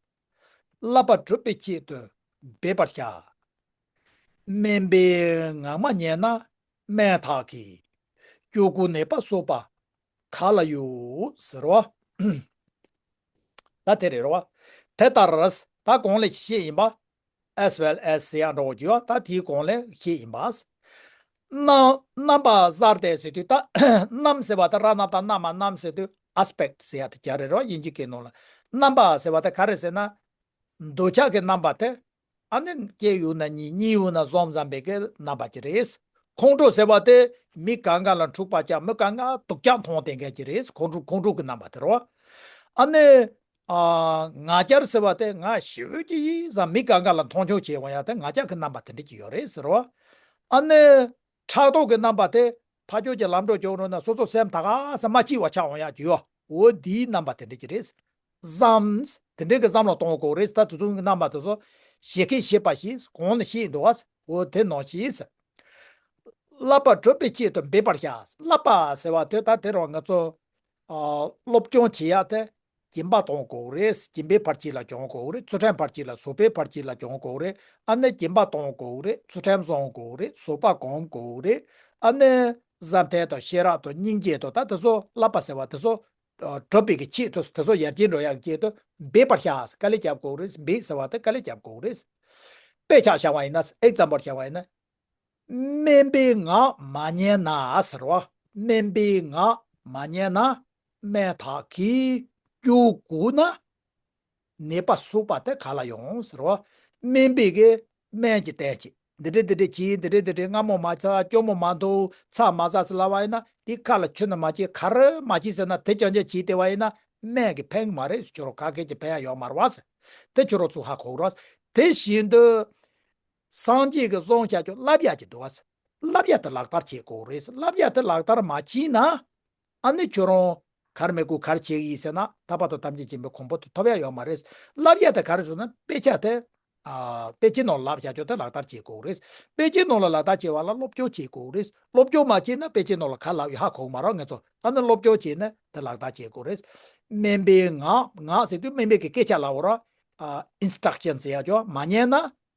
བསླབ་པ་སྒྲུབ་པའི་ཆེད་དུ་འབད་པར་བྱ། དམན་པའི་ངག་མ་ཉན་ན་དམན་དག་གི། སྐྱོ་ཀུན་ནད་པ་གསོ་བ་ག་ལ་ཡོད་ཟེར་བ། ད་དེ་རེད་རོ། དེ་ལྟར་ད་གོང་ལས་བཤད་ཡིན་པ། as well as ཟེར་ཡག་འདྲ་བོ་ཅིག་ཡོད། ད་དེའི་གོང་ལས་བཤད་ཡིན་པ། རྣམ་རྣམ་པ་གསར་ཏེ་ཟེར་དུས་ད་རྣམ་ཟེར་བ་ད་ར་ན་བཏགས་རྣ་མ་རྣམ་ཟེར་དུས་aspect ཟེར་ཡག་དེ་རྒྱག་རེད་རོ། དབྱིན་ཇི་སྐད་ནང་ལ་རྣམ་པ་ཟེར་བ་ད་ག་རེ་ཟེར་ན། འདོད་ཆགས་ཀྱི་རྣམ་པ་དེ། ཨ་ནི་སྐྱེས་ཡོད་ན་གཉིས། གཉིས་ཡོད་ན་གསུམ་བསམ་པའི་གི་རྣམ་པ་ཅིག་རེད། ཁོང་ཁྲོ་ཟེར་བ་དེ་མི་གང་ག་ལ་འཁྲུག་པ་རྒྱག་མི་གང་ག་སྡུག་ཅག་མཐོང་བསྡད་མཁན་ཅིག་རེད། ཁོང་ཁྲོ་ཁོང་ཁྲོ་གི་རྣམ་པ་དེ་རོ། ཨ་ནི། ཨ། ང་རྒྱལ་ཟེར་བ་དེ་ང་ཞེ་པོ་ཅིག་ཡིན་བསམ་མི་གང་ག་ལ་མཐོང་ཆུང་བྱེད་འོང་ཡ་དེ་ང་རྒྱལ་གྱི་རྣམ་པ་དེ་འདྲ་ཅིག་ཡོད་རེད་ཟེར་བ། ཨ་ནི། ཕྲག་དོག་གི་རྣམ་པ་དེ་ཕར་ཕྱོགས་ཀྱི་ལམ་འགྲོ་ཅོག་འགྲོ་ན་སོ་སོ་སེམས་ད་ག་ས་མ་སྐྱིད་པ་ཆགས་འོང་ཡ་ཅིག་ཡོད། འོ་འདིའི་རྣམ་པ་དེ་འདྲ་ཅིག་རེད། བསམ། དེ་འདྲའི་གི་བསམ་བློ་གཏོང་དགོས་རེད། ད་དེ་ཚོ་གི་རྣམ་པ་དེ་ཚོ་ཞེ་སྐད་བཤད་པ་ཞིག་གོང་ནས་བཤད་འདུག་བ། འོ་དེ་ནང་བཞིན། བསླབ་པ་སྒྲུབ་པའི་ཆེད་དུ་འབད་པར་བྱ། བསླབ་པ་ཟེར་བ་དེ་ད་དེ་རང་ང་ཚོ་ཨ་སློབ་སྦྱོང་བྱེད་ཡ་དེ་སྦྱིན་པ་གཏོང་དགོས་རེད། སྦྱིན་པའི་བར་ཆད་ལ་སྦྱོང་དགོས་རེད། ཚུལ་ཁྲིམས་བར་ཆད་ལ་བཟོད་པའི་བར་ཆད་ལ་སྦྱོང་དགོས་རེད། ཨ་ནི་སྦྱིན་པ་གཏོང་དགོས་རེད། ཚུལ་ཁྲིམས་བསྲུང་དགོས་རེད། བཟོད་པ་སྒོམ་དགོས་རེད། ཨ་ནི་བཟང་ཐལ་དང་ཤེས་རབ་དང་སྙིང་རྗེ་དང་ད་དེ་ཚོ་བསླབ་པ་ཟེར་བ་དེ་ཚོ་སྒྲུབ་པའི་གི་ཆེད་དུ་དེ་ཚོ་ཡར་རྒྱས་འགྲོ་ཡག་གི་ཆེད་དུ་འབད་པར་བྱ། དཀའ་ལས་རྒྱབ་དགོས་རེད། འབད་ཟེར་བ་དེ་དཀའ་ལས་རྒྱབ་དགོས་རེད། དཔེ་ཆ་བཞག་པ་ཡིན་ན། ཨེག་ཛམ་པལ་བཞག་པ་ཡིན་ན། དམན་པའི་ངག་མ་ཉན་ན་ཟེར་བ། དམན་པའི་ངག་མ་ཉན་ན། དམན་དག་གིས་སྐྱུར་བསྒོར་ན། ནད་པ་ཟུག་པ་དེ་ག་ལ་ཡོང་ཟེར་བ། དམན་པའི་གི་དམན་གྱི་བསྟན་གྱི་འདི་འདྲ་འདི་འདྲ་གྱིས་འདི་འདྲ་འདི་འདྲ་སྔ་མོ་མ་ཚ་སྐྱོ་མོ་མ་འདུག་ཚ་མ་ཚ་ཟེར་ལབ་པ་ཡིན་ན། དེ་ཁ་ལ་ཆུ་ནི་མ་གྱིས་ག་རེ་མ་གྱིས་ཟེར་ན། དེ་ཅང་ཅང་གྱིས་བལྟས་པ་ཡིན་ན་དམན་གྱི་ཕན་གྱི་མ་རེད། ཁྱོད་རང་ག་གེ་གྱིས་ཕན་ཡ་ཡོད་མ་རེད་བ་ཟེར། དེ་ཁྱོད་རང་ཚོ་ཧ་གོ་རོགས། དེ་བཞིན་དུ། སངས་རྒྱས་ཀྱིས་གསུངས་བྱ་ཆོག་བསླབ་ཡ་ཅིག་འདུག་བ། བསླབ་ཡ་དེ་ལག་བསྟར་བྱེད་དགོས་རེད། བསླབ་ཡ་དེ་ལག་བསྟར་མ་བྱས་ན། ཨ་ནི་ཁྱོད་རང་ག་རེ་མི་དགོས་ག་རེ་བྱེད་ཀྱི་ཡིན་ཟེར་ན། ད་བར་དུ་ཐམས་ཅད་མཁྱེན་པའི་གོ་འཕང་དེ་ཐོབ་ཡ་ཡོད་མ་རེད། བསླབ་ཡ་དེ་ག་རེ་ཟེར་ན། དཔེ་ཆ་དེ། ཨ། དཔེ་ཆའི་ནང་ལ་བསླབ་བྱ་ཆོག་དེ་ལག་བསྟར་བྱེད་དགོས་རེད། དཔེ་ཆའི་ནང་ལ་ལག་བསྟར་བྱེད་པ་ལ་སློབ་སྦྱོང་བྱེད་དགོས་རེད། སློབ་སྦྱོང་མ་བྱས་ན་དཔེ་ཆའི་ནང་ལ་ག་ལབ་ཡོད་ཧ་གོ་གི་མ་རེད་ང་ཚོ། ཨ་ནི་སློབ་སྦྱོང་བྱས་ནས་དེ་ལག་བསྟར་བྱེད་དགོས་རེད། དམན་པའི་ངག་ངག་ཟེར་དུས་དམན་པའི་གི་སྐད་ཆ་ལབ་པ་རེད། ཨ། ཨིན་སི་ཊྲག་ཤན་ཟེར་ཡ་ཅོ་མ་ཉན་ན།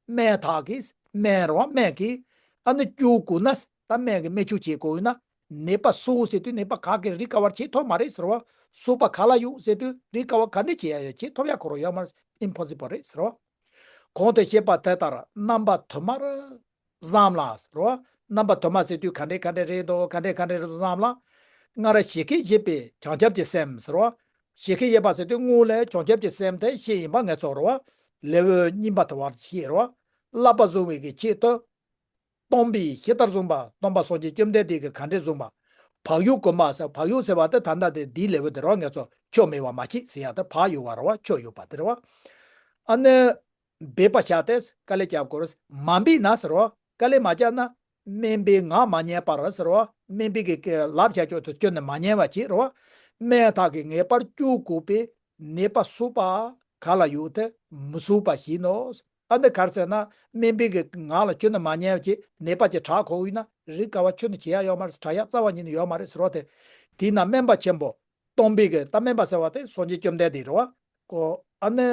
དམན་དག་གིས། དམན་རོ་དམན་གྱིས། ཨ་ནི་སྐྱུར་བསྒོར་ན། ད་དམན་གྱིས་དམན་ཆུང་བྱེད་དགོས་ཡོད་ན། ནད་པ་ཟུག་ཟེར་དུས་ནད་པ་ག་གེ་རི་ཀ་བར་བྱེད་ཐུབ་མ་རེད་ཟེར་བ། ཟུག་པ་ག་ལ་ཡོད་ཟེར་དུས་རི་ཀ་བར་ག་འདྲ་བྱེད་ཡ་ཡོད། བྱེད་ཐུབ་ཡ་ཁོ་རང་ཡོད་མ་རེད། ཨིམ་པོ་སི་བལ་རེད་ཟེར་བ། གོང་དུ་བཤད་པ་དེ་ལྟར་རྣམ་པ་དུ་མར་བསམ་ལ་ཟེར་བ། རྣམ་པ་དུ་མ་ཟེར་དུས་ག་འདྲ་ག་འདྲ་རེད་འདུག་ག་འདྲ་ག་འདྲ་རེད་འདུག་བསམ་ལ། སྔར་བཞད་གད་བྱེད་པའི་བྱང་ཆུབ་ཀྱི་སེམས་ཟེར་བ། བཞད་གད་བྱེད་པ་ཟེར་དུས་སྔོན་ལ་བྱང་ཆུབ་ཀྱི་སེམས་དེ་བཤད་ཡིན་པ་ངེས་ཚོགས་རེད་བ། ལེའུ་གཉིས་པ་དུ་བར་བཤད་རེད་བ། བསླབ་པ་བཟུང་བའི་གི་ཆེད་དུ། སྟོན་པས་ཇི་ལྟར་གསུངས་པ། སྟོན་པ་སངས་རྒྱས་བཅོམ་ལྡན་འདས་ཀྱིས་ག་འདྲས་གསུངས་པ། བག་ཡོད་གོམས་པ་ཟེར། བག་ཡོད་ཟེར་བ་དེ་ད་ལྟ་དེ་འདིའི་ལེའུ་དེ་རེད་བ། ངེས་ཚོགས་ཆོ་མེད་པ་མ་བྱེད་ཟེར་ཡ་དེ་བག་ཡོད་པ་རེད་བ། ཆོ་ཡོད་པ་དེ་རེད་བ། ཨ་ནི། འབད་པར་བྱ་སྟེ། དཀའ་ལས་རྒྱབ་དགོས་རེད། མ་འབད་ན་ཟེར་བ། དཀའ་ལས་མ་རྒྱབ་ན། དམན་པའི་ངག་མ་ཉན་པར་ཟེར་བ། དམན་པའི་གི་གི་ལབ་བྱ་ཆོག་དེ་ཁྱོན་ནས་མ་ཉན་པ་བྱེད་རེད་བ། དམན་དག་གིས་ངེས་པར་སྐྱུར་བསྒོར་པའི་ནད་པ་ཟུག་པ་ག་ལ་ཡོད་དེ་མི་ཟུག་པ་བཞིན་ནོ། ཨ་ནི་ག་རེ་ཟེར་ན། དམན་པའི་གི་ངག་ལ་ཁྱོན་ནས་མ་ཉན་པ་བྱེད། ནད་པ་ཅིག་དྲག་གོ་ཡིན་ན་རི་ཀ་བ་ཁྱོན་ནས་བྱེད་ཡ་ཡོད་མ་རེད། དྲག་ཡ་རྩ་བ་ཉིད་ནས་ཡོད་མ་རེད་ཟེར་བ་དེ། དེས་ན་སྨན་པ་ཆེན་པོ། སྟོན་པའི་གི་ད་སྨན་པ་ཟེར་བ་དེ་སངས་རྒྱས་བཅོམ་ལྡན་འདས་རེད་བ། ཀོ། ཨ་ནི་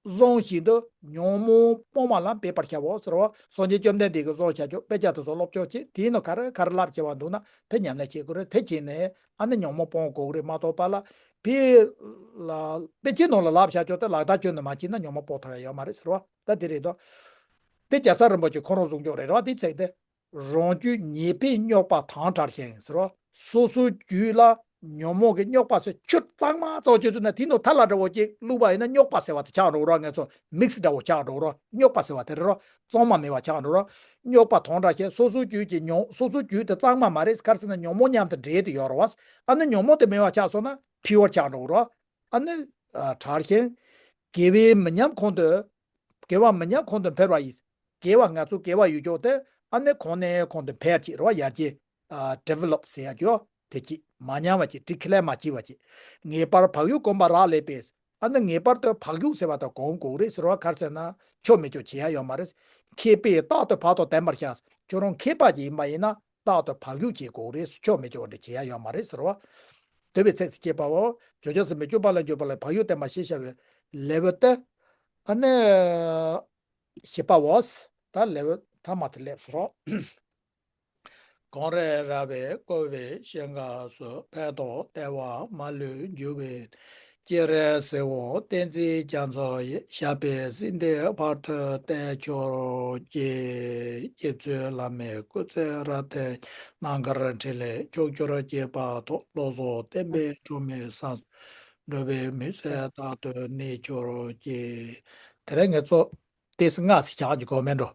བཟང་ཞིང་དུ་ཉོན་མོངས་སྤོང་བ་ལ་འབད་པར་བྱའོ་ཟེར་བ། སངས་རྒྱས་བཅོམ་ལྡན་འདས་ཀྱིས་བཟང་བྱ་ཆོག་དཔེ་ཆ་དེ་ཚོ་སློབ་སྦྱོང་བྱེད། དེའི་ནང་ག་རེ་ག་རེ་ལབ་བྱས་པ་འདུག་ན་དེ་ཉམས་ལེན་བྱེད་དགོས་རེད། དེ་བྱས་ནས་ཨ་ནི་ཉོན་མོངས་སྤོང་དགོས་རེད་མ་གཏོགས་པ་ལ་ཕི་ལ་དཔེ་ཆའི་ནང་ལ་ལབ་བྱ་ཆོག་དེ་ལག་བསྟར་ཁྱོན་ནས་མ་བྱས་ན་ཉོན་མོངས་སྤོང་ཐུབ་ཡ་ཡོད་མ་རེད་ཟེར་བ། ད་དེ་རེད་དོ། དེ་རྒྱལ་ཚབ་རིན་པོ་ཆེ་ཁོ་རང་གསུང་ཆོག་རེད་ར་བ། དེ་ཚིག་དེ། རང་རྒྱུད་ཉེས་པའི་རྙོག་པ་དང་བྲལ་ཞིང་ཟེར་རོ། སོ་སོའི་རྒྱུད་ལ་ཉོན་མོངས་ཀྱི་རྙོག་པ་ཟེར་ཆུ་གཙང་མ་གཙང་བཅོས་ཚུལ་ན་དེ་ནང་ཐལ་བ་འདྲ་བོ་ཅིག་བླུགས་པ་ཡིན་ན་རྙོག་པ་ཟེར་བ་དེ་ཆགས་འགྲོ་རོ། ངེས་ཚོ་མིག་སི་འདྲ་བོ་ཆགས་འགྲོ་རོ། རྙོག་པ་ཟེར་བ་དེ་རེད་རོ། གཙང་མ་མེད་པ་ཆགས་འགྲོ་རོ། རྙོག་པ་དང་བྲལ་ཞིང་སོ་སོའི་རྒྱུད་ཀྱི་ཉོན། སོ་སོའི་རྒྱུད་དེ་གཙང་མ་མ་རེད། ག་རེ་ཟེར་ན་ཉོན་མོངས་མཉམ་དུ་འདྲེས་ཏེ་ཡོད་རེད་བ། ཨ་ནི་ཉོན་མོངས་དེ་མེད་པ་ཆགས་སོང་ན་ཕི་ཡོར་ཆགས་འགྲོ་རོ། ཨ་ནི། ཨ། བྲལ་ཞིང་། དགེ་བའི་མི་ཉམས་གོང་དུ། དགེ་བ་མི་ཉམས་གོང་དུ་འཕེལ་བ་ཡིས། དགེ་བ་ང་ཚོ་དགེ་བ་ཡོད་ཀྱོག་དེ་ཨ་ནི་གོང་ནས་གོང་དུ་འཕེལ་ཅིག་རེད་བ། ཡར་རྒྱས། ཨ། ཌི་ཝེ་ལོབ་ཟེར་ཡ་ཀྱོག་དེ་ཅིག་མ་ཉམས་པ་ཅིག་ཌི་ཁི་ལེར་མ་བྱེད་པ་ཅིག་ངེས་པར་བག་ཡོད་གོམས་པ་རག་ལས་པས། ཨ་ནི་ངེས་པར་དུ་བག་ཡོད་ཟེར་བ་དང་གོམས་དགོས་རེད་ཟེར་བ། ག་རེ་ཟེར་ན་ཆོ་མེད་ཀྱོག་བྱེད་ཡ་ཡོད་མ་རེད། མཁས་པས་རྟག་ཏུ་བག་དང་ལྡན་པར་བྱ། ཁྱོད་རང་མཁས་པ་ཅིག་ཡིན་པ་ཡིན་ན། རྟག་ཏུ་བག་ཡོད་བྱེད་དགོས་རེད། ཆོ་མེད་ཀྱོག་འདྲ་བྱེད་ཡ་ཡོད་མ་རེད་ཟེར་བ། དེ་བས་ཚིགས་སུ་བཅད་པའོ། བྱང་ཆུབ་སེམས་དཔའི་སྤྱོད་པ་ལ་འཇུག་པ་ལ་བག་ཡོད་བསྟེན་པ་ཞེས་བྱ་བའི་ལེའུ་སྟེ། ཨ་ནི། བཞི་པའོ། ད་ལེའུ་ཐ་མ་དེ་སླེབས་སོ། གངས་རི་ར་བས་བསྐོར་བའི་ཞིང་ཁམས་སུ། ཕན་དང་བདེ་བ་མ་ལུས་འབྱུང་བའི་སྤྱན་རས་གཟིགས་དབང་བསྟན་འཛིན་རྒྱ་མཚོ་ཡི། ཞབས་པད་སྲིད་མཐའི་བར་དུ་བརྟན་གྱུར་ཅིག་རྗེ་བཙུན་བླ་མའི་སྐུ་ཚེ་རབ་བརྟན། རྣམ་དཀར་འཕྲིན་ལས་ཕྱོགས་བཅུར་རྒྱས་པ་དང་། བློ་བཟང་བསྟན་པའི་སྒྲོན་མེ་བསམ་འགྲུབ་པའི་མུན་སེལ་རྟག་ཏུ་གནས་གྱུར་ཅིག་དེ་རིང་ངེད་ཚོ་ཏོག་ཙམ་སྔ་ཙམ་བཞག་རྒྱུ་གོ་མེད་འགྲོ།